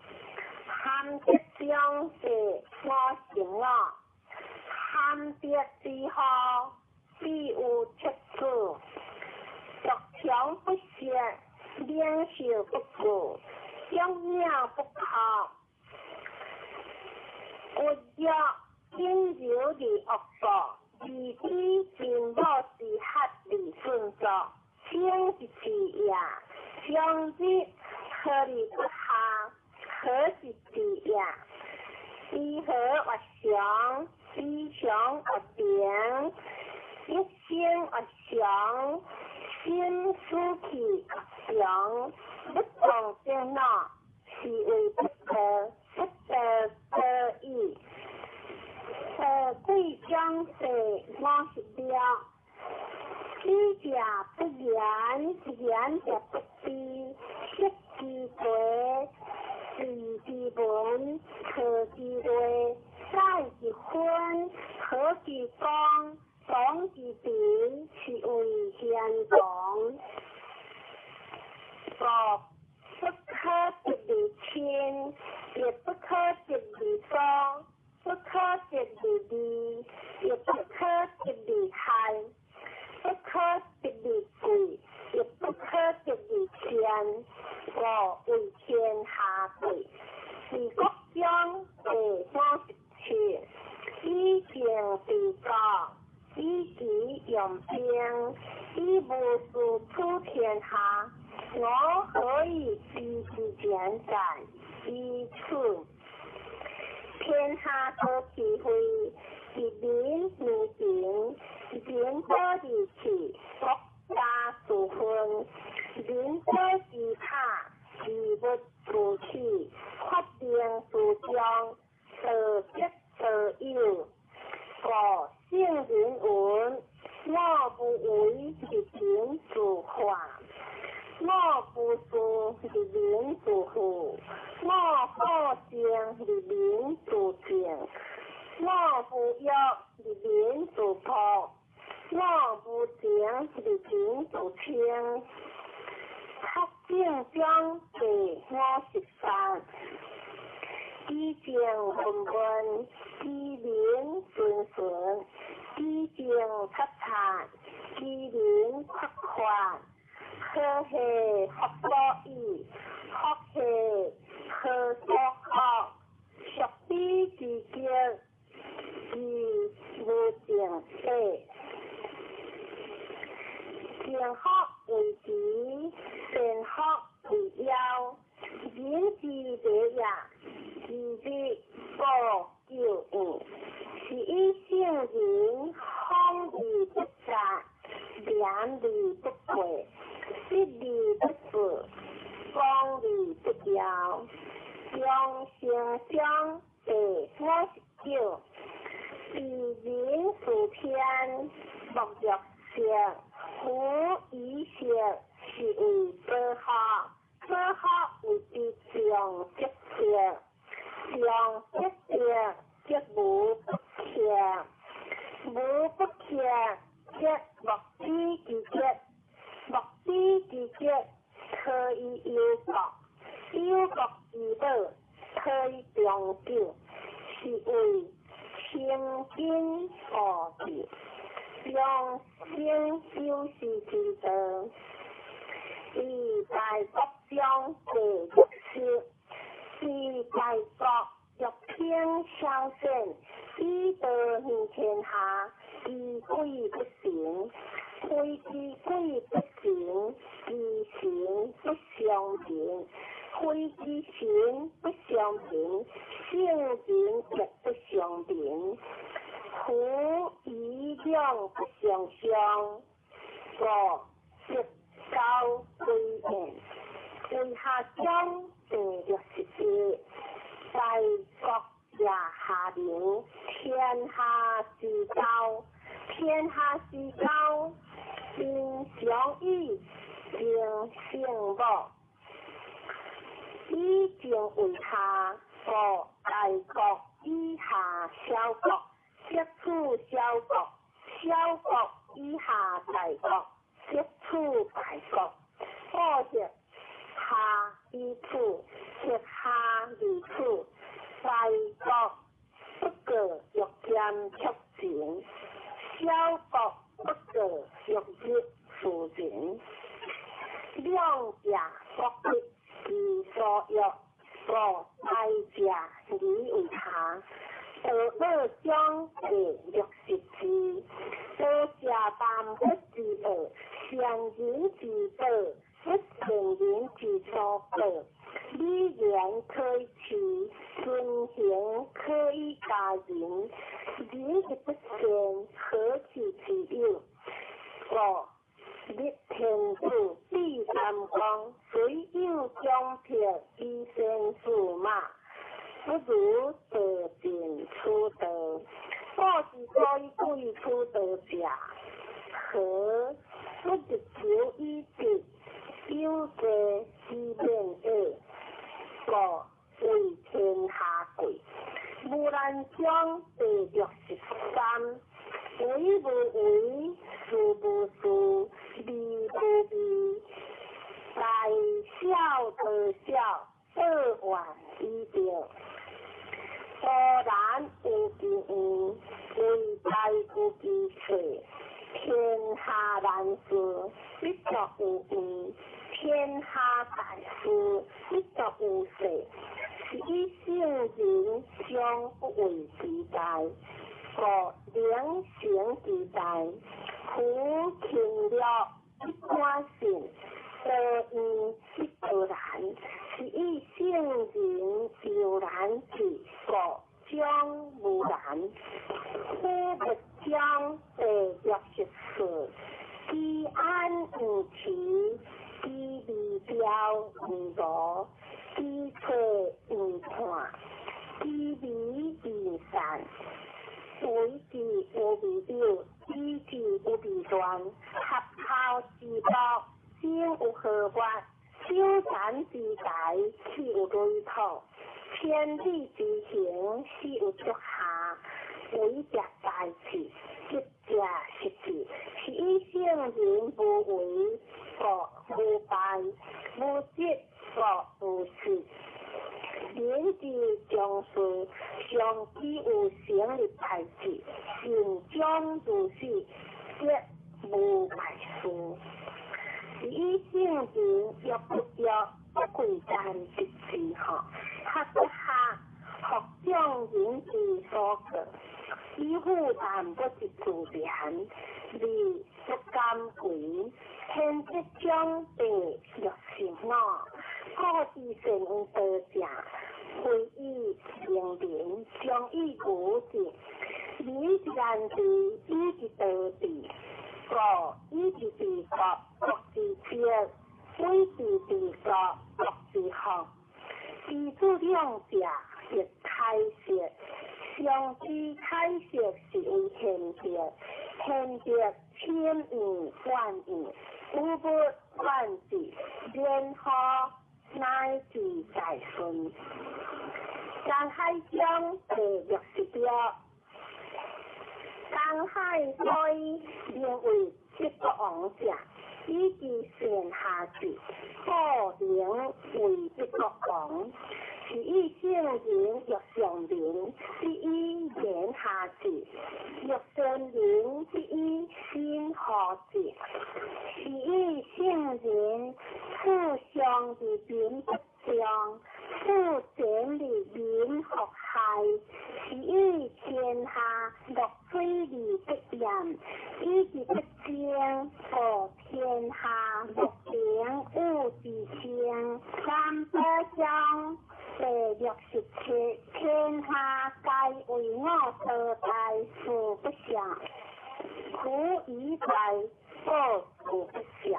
含德章第55，含德之後，必有七子。獨強不息，領袖不顧，長鳥不靠，骨弱陰柔而惡過，義之父母之合而順作，正終日何而不下？何是治也？知和曰常，知常曰平，一生曰常，心思去曰常，不動得腦，是謂不道，不道多矣。道貴章第56。知者不言，言者不知，色之題，字之文，錯之類，載之分，和之光，當之平，是謂賢王。五不可得而親，亦不可得而疏，不可得而利，亦不可得而害，不可得而貴，亦不可得而賤，故謂天下貴。治國章第57，以政治國，以己用兵，以無事取天下，我何以知之簡哉？以此，天下多智慧，治民如情，人多而去，國家自分；人多之怕，事物自起，發明自彰，道德多有。故聖人云：我無為而民自化，我無事而民自富，我好靜而民自靜，我無欲而民自樸，我無情而民自清。德政章第53，知政問問，知民順順，知政察察，知民闊闊。何係福所倚？福係何所託？屬彼之極，其無正體。正福為慈，善福為夭。人之禮也，其日無咎怨。是以聖人謊而不詐，廉而不過，實而不虛，光而不耀。中成章第59，治人事天，莫若色。夫以色，是謂保福。保福謂之常則色，常則色則無不克，無不克則莫比之極，莫比之極，可以憂國，憂國之寶，可以長久，是謂清淨無治。養生有時之道，以大國章第60，治大國若烹小鮮，以道行天下，其軌不成。非其軌不成，其神不相民。非其神不相民，聖人亦不相民。夫以兩不相傷，故德高歸焉。為下章第61，大國也下民，天下之交，天下之交，民相與，政成無。以政為下，故大國以下小國，則處小國；小國以下大國，則處大國。故曰下而處，則下而處。大國不過欲兼卻人，小國不過欲入庶人。兩者國不其所欲，故大者而為下。道樂章第64，道者萬物之奧，善人之寶，不善人之寶，語言可以痴，尊行可以加人，仁義不善，何其之有？五日天子庇三公，雖有獎聘以先駟馬，不如道盡此道。古之所以貴於此道者，何？不日求以直，有罪之免也。故為天下貴。無難章第63，為無為，事無事，義無義，大小得小，報怨以德。固然有其願，為大有其錯。天下難事，必作有願；天下大事，必作有勢。是以聖人常不為其大，故能成其大。夫勤樂必寡信，多怨必多難。是以聖人猶難至，故將無難。夫物章第64，居安毋遲，居未兆毋勞，居錯毋嘆，居微毋散。為之有未有，以之有未亂。合口之樂，生有何法？守殘之台，豈有累土？千里之行，始有足下。為者大志，執者失志。是以聖人無為，故無敗；無執，故無失。人之將事，常期有成的代誌，善終如始，則無敗事。是以聖人若不若不愧但得志吼，學不學，學眾人之所過，以負擔不是自然，而不敢為。天德章第65，古之善道者，非以明民，將以愚之。民之難治，以之多治。故以之治國，國之治；以之治國，國之福。知足量者，亦開釋。常知開釋是為賢德，賢德千萬萬萬，五不萬智，然後乃至大順。江海章第66，江海所以名為七國王者，以其善下治，故名為一國王。是以聖人欲上民，必以言下治；欲善民，必以心何治。是以聖人處上而民不爭，處前而民復害。是以天下樂水而不淹，以其不爭，故天下樂平武之稱。三寶章第67，天下皆為我所大，事不肖。夫以大，故事不肖。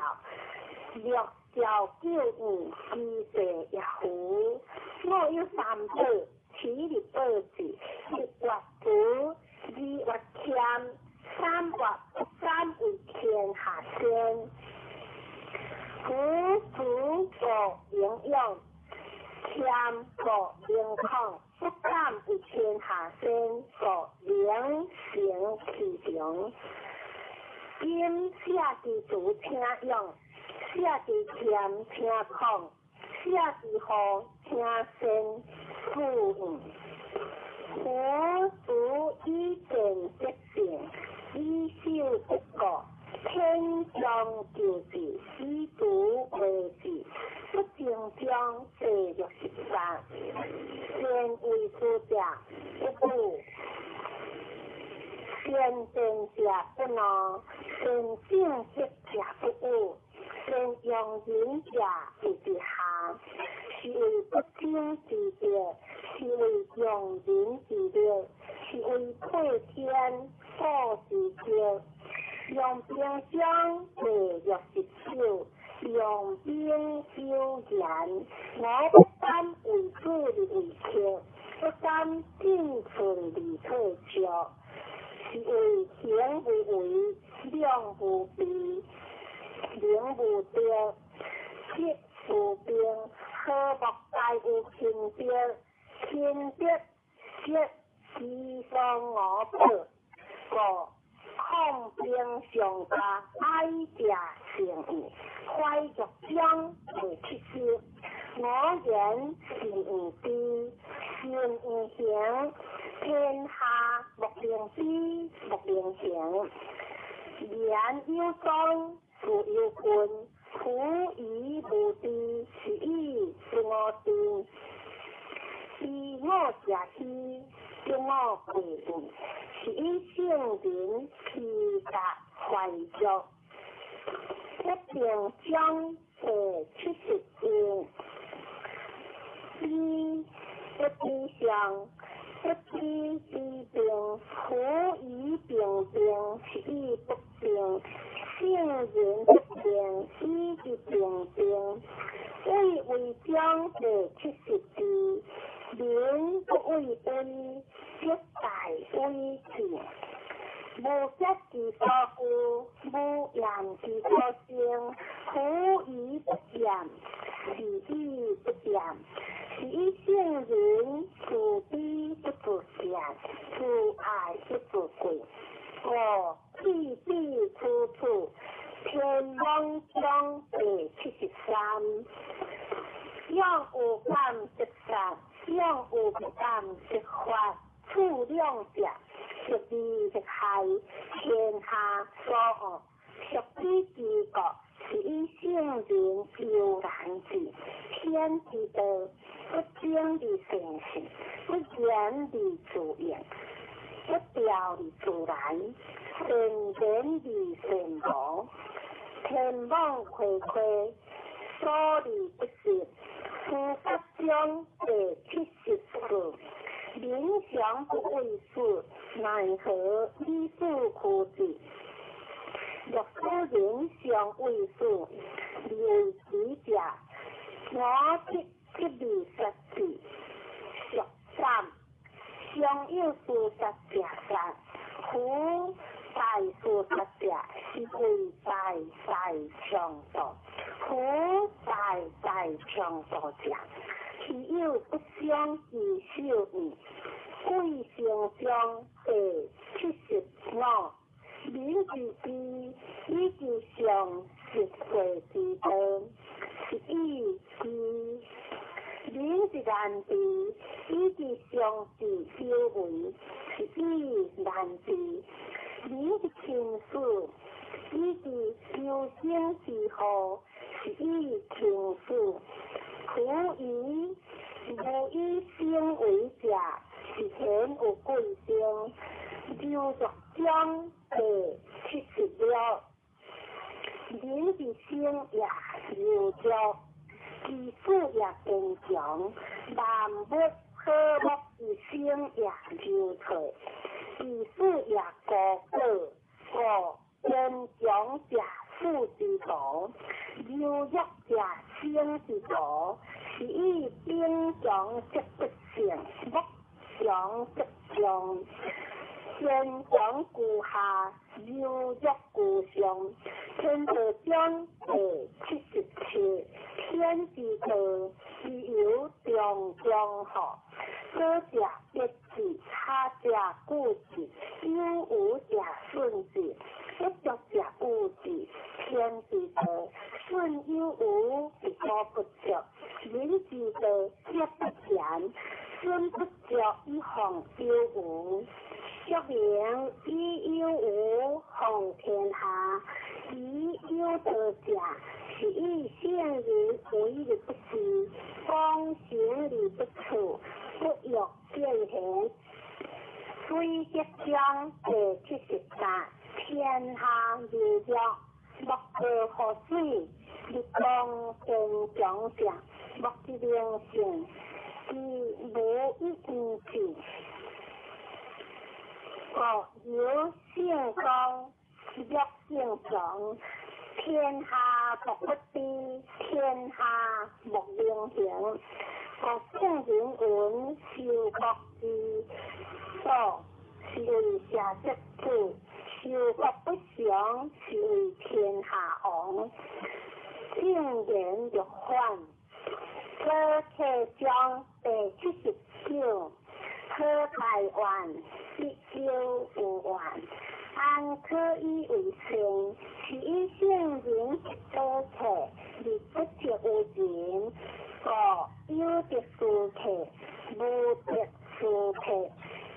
六兆九五，其地也夫。我有三寶，七日寶智，一月慈，二月謙，三月三為天下先。夫慈故能勇，謙故能孔，不敢為天下先，故能成其長。今寫之慈請勇，寫之謙請孔，寫之和請先，富裕。夫子以善得勝，以守得國，天將就治，以慈為治，不正章第63，善為士者不武，善辯者不撓，善正直者不阿，善用人者為之下。生之德，是為用人之力，是為配天古之德。陽平章第69，陽兵有言：我不敢為主而為客，不敢進寸而退卻，是為行無為，量無備，能無德，德無兵，和睦大有親德，親德則其喪我寶。五抗兵上加愛者成義，懷玉章第70。我言是毋知，心毋行，天下莫能知，莫能行。言有宗，事有根，夫疑無知，是以不我知。知我者希，得我貴位，是以聖人披甲懷玉。一定章第71，彼不知上，不知之兵，夫疑平兵，是以不兵。聖人不兵，以及平兵。畏威章第72，民不畏威，則大威至。無德之所居，無言之所生。夫疑不言，是以不言。是以聖人自卑不自賤，自愛不自貴。五去彼處處，天網章第73。勇有感則殺，勇有不感則發。處兩者，熟利則害，天下所惡。屬彼之國，是以聖人悠然治。天之道，不爭而成事，不言而自應，不調而自然，善言而善無。天網恢恢，疏而不失。司法章第74。民常不畏死，奈何以死驅之？若使人常畏死，而為己者，我即吉利殺之。俗三，常有事殺者殺，夫大事殺者，是為大大強盜。夫大大強盜者，其有不傷其手矣。貴成章第75，民之知，以其常實會之道，是以知；民之難治，以其常治有為，是以難治；民之輕死，以其求生之禍，是以輕死。夫疑無以生為者，是顯有貴生。劉若章第76，人之生也柔弱，其死也堅強。萬物和睦之生也柔脆，其死也孤高。五堅強者死之徒，柔弱者生之徒。是以兵強則不勝，木強則強。堅強居下，柔弱居上。天道章第77，天之道，其猶中中乎？左者別之，下者固之，有無者順之，不足者惡之。天之道，順有無，而所不足；人之道，則不然。損不足以防有無，說明以有無防天下，以有道者，是以聖人為而不治，躬行而不處，不欲見賢。水德章第73，天下柔弱，莫過乎水；日光堅強者，莫之能勝。其無一毋是。國有聖光，欲聖強，天下莫不知，天下莫能行。國聖人云：修國之道，是為社稷主；修國不祥，是為天下亡。正言欲反，左契章第79，好大願，必修有願。安可以為善？是以聖人得左契，而不得有人。故有德斯契，無德斯契。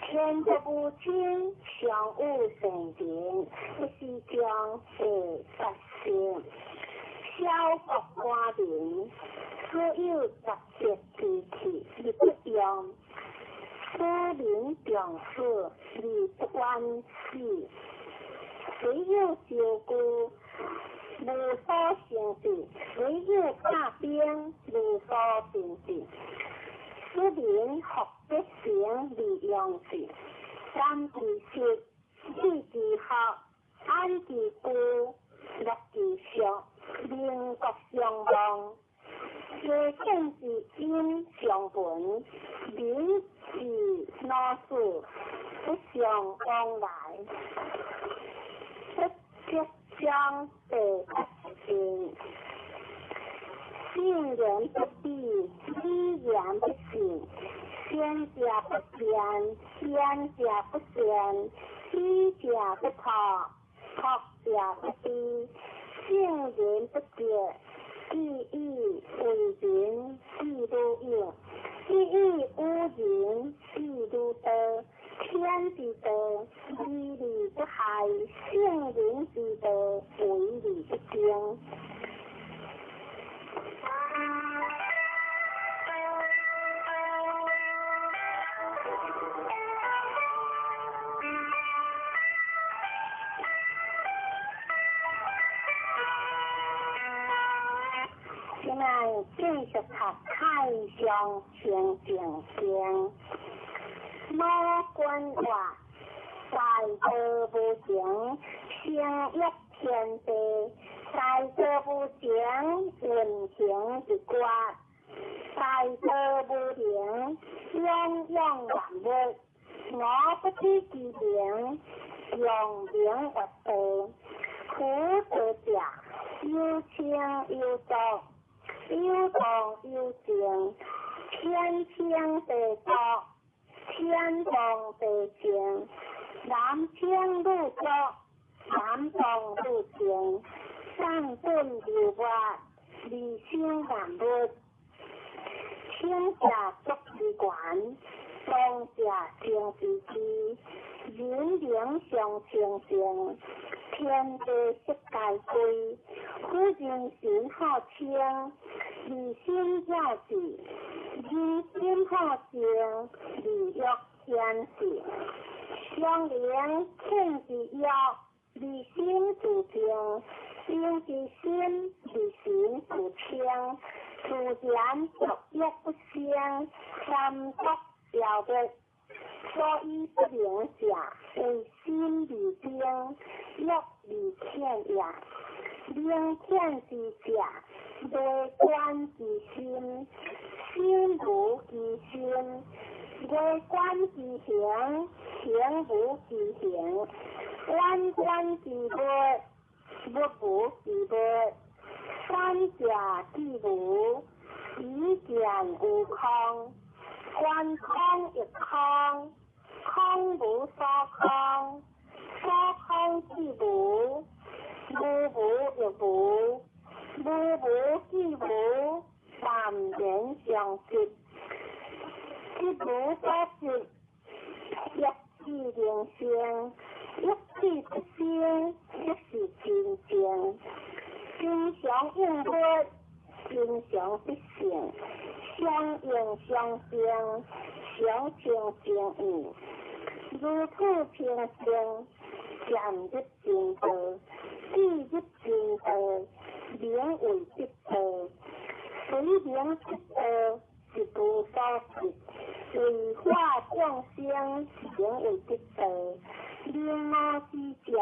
天國無親，常有善人，不是將第八聖。小國寡民，所有十德之器而不用；使民重死而不遠死。雖有招具，無所成治；雖有甲兵，無所成治。使民福必成而用之。感其實，知其學，安其居，樂其俗，民國相望。家見之音相聞，民之惱事不相往來。不吉章第八卷。信言不蔽，語言不信，先者不辯，辯者不善，知者不託，託者不知，聖人不潔，既以為人，譬如影；既以與人，譬如道。天之道，為而不害；聖人之道，為而不爭。現在繼續讀《太上清淨經》。某君話：大道無形，生育天地；大道無形，運行日月；大道無形，養養萬物。我不知其名，用名曰道。夫道者，有清有濁，有動有靜，天清地濁，天動地靜，男清女濁，男動女靜，上頓流活，二生萬物。清者足之源，動者生之基，人靈相清淨，天地色皆歸。夫人心好清，二心了智；人心好靜，二欲顯示。相靈天之欲，二心自靜；灵之心，二心自清。自然独欲不生，三毒消灭。所以不能者，為心而精，欲而淺也。明淺之者，微觀之心，心無其心；微觀之形，形無其形；遠觀之物，物無其物。三者既無，以見有空。觀空亦空，空無所空，所空既無，無無亦無，無無既無，淡然相即，即無所執，欲智能生，欲智不生，即是真正。真常應物，真常必性，相應相生，常清淨義，如此清淨，漸入真道，既入真道，名為得道。雖名得道，一無所得，為化眾生名為得道。明悟之者，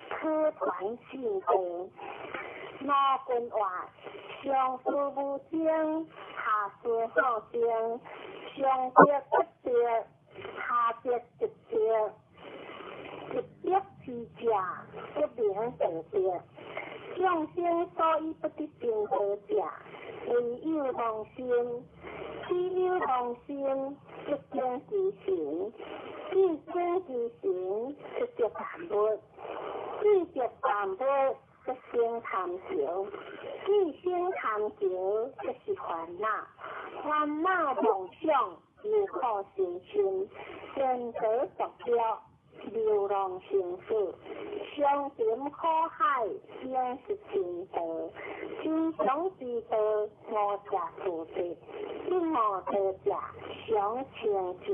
可傳信道。盧君話：上師無爭，下師好爭，上德不德，下德一德。一德之者，不名道德。眾生所以不得成道者，唯有妄心。只有妄心，即境之神；既境之神，即著萬物；既著萬物，則生貪著；既生貪著，則是煩惱。煩惱妄想，由苦生嗔，顛倒濁濁，流浪生死，相沉苦海，應是真道。真常之道，無者自得；不悟道者，常清淨。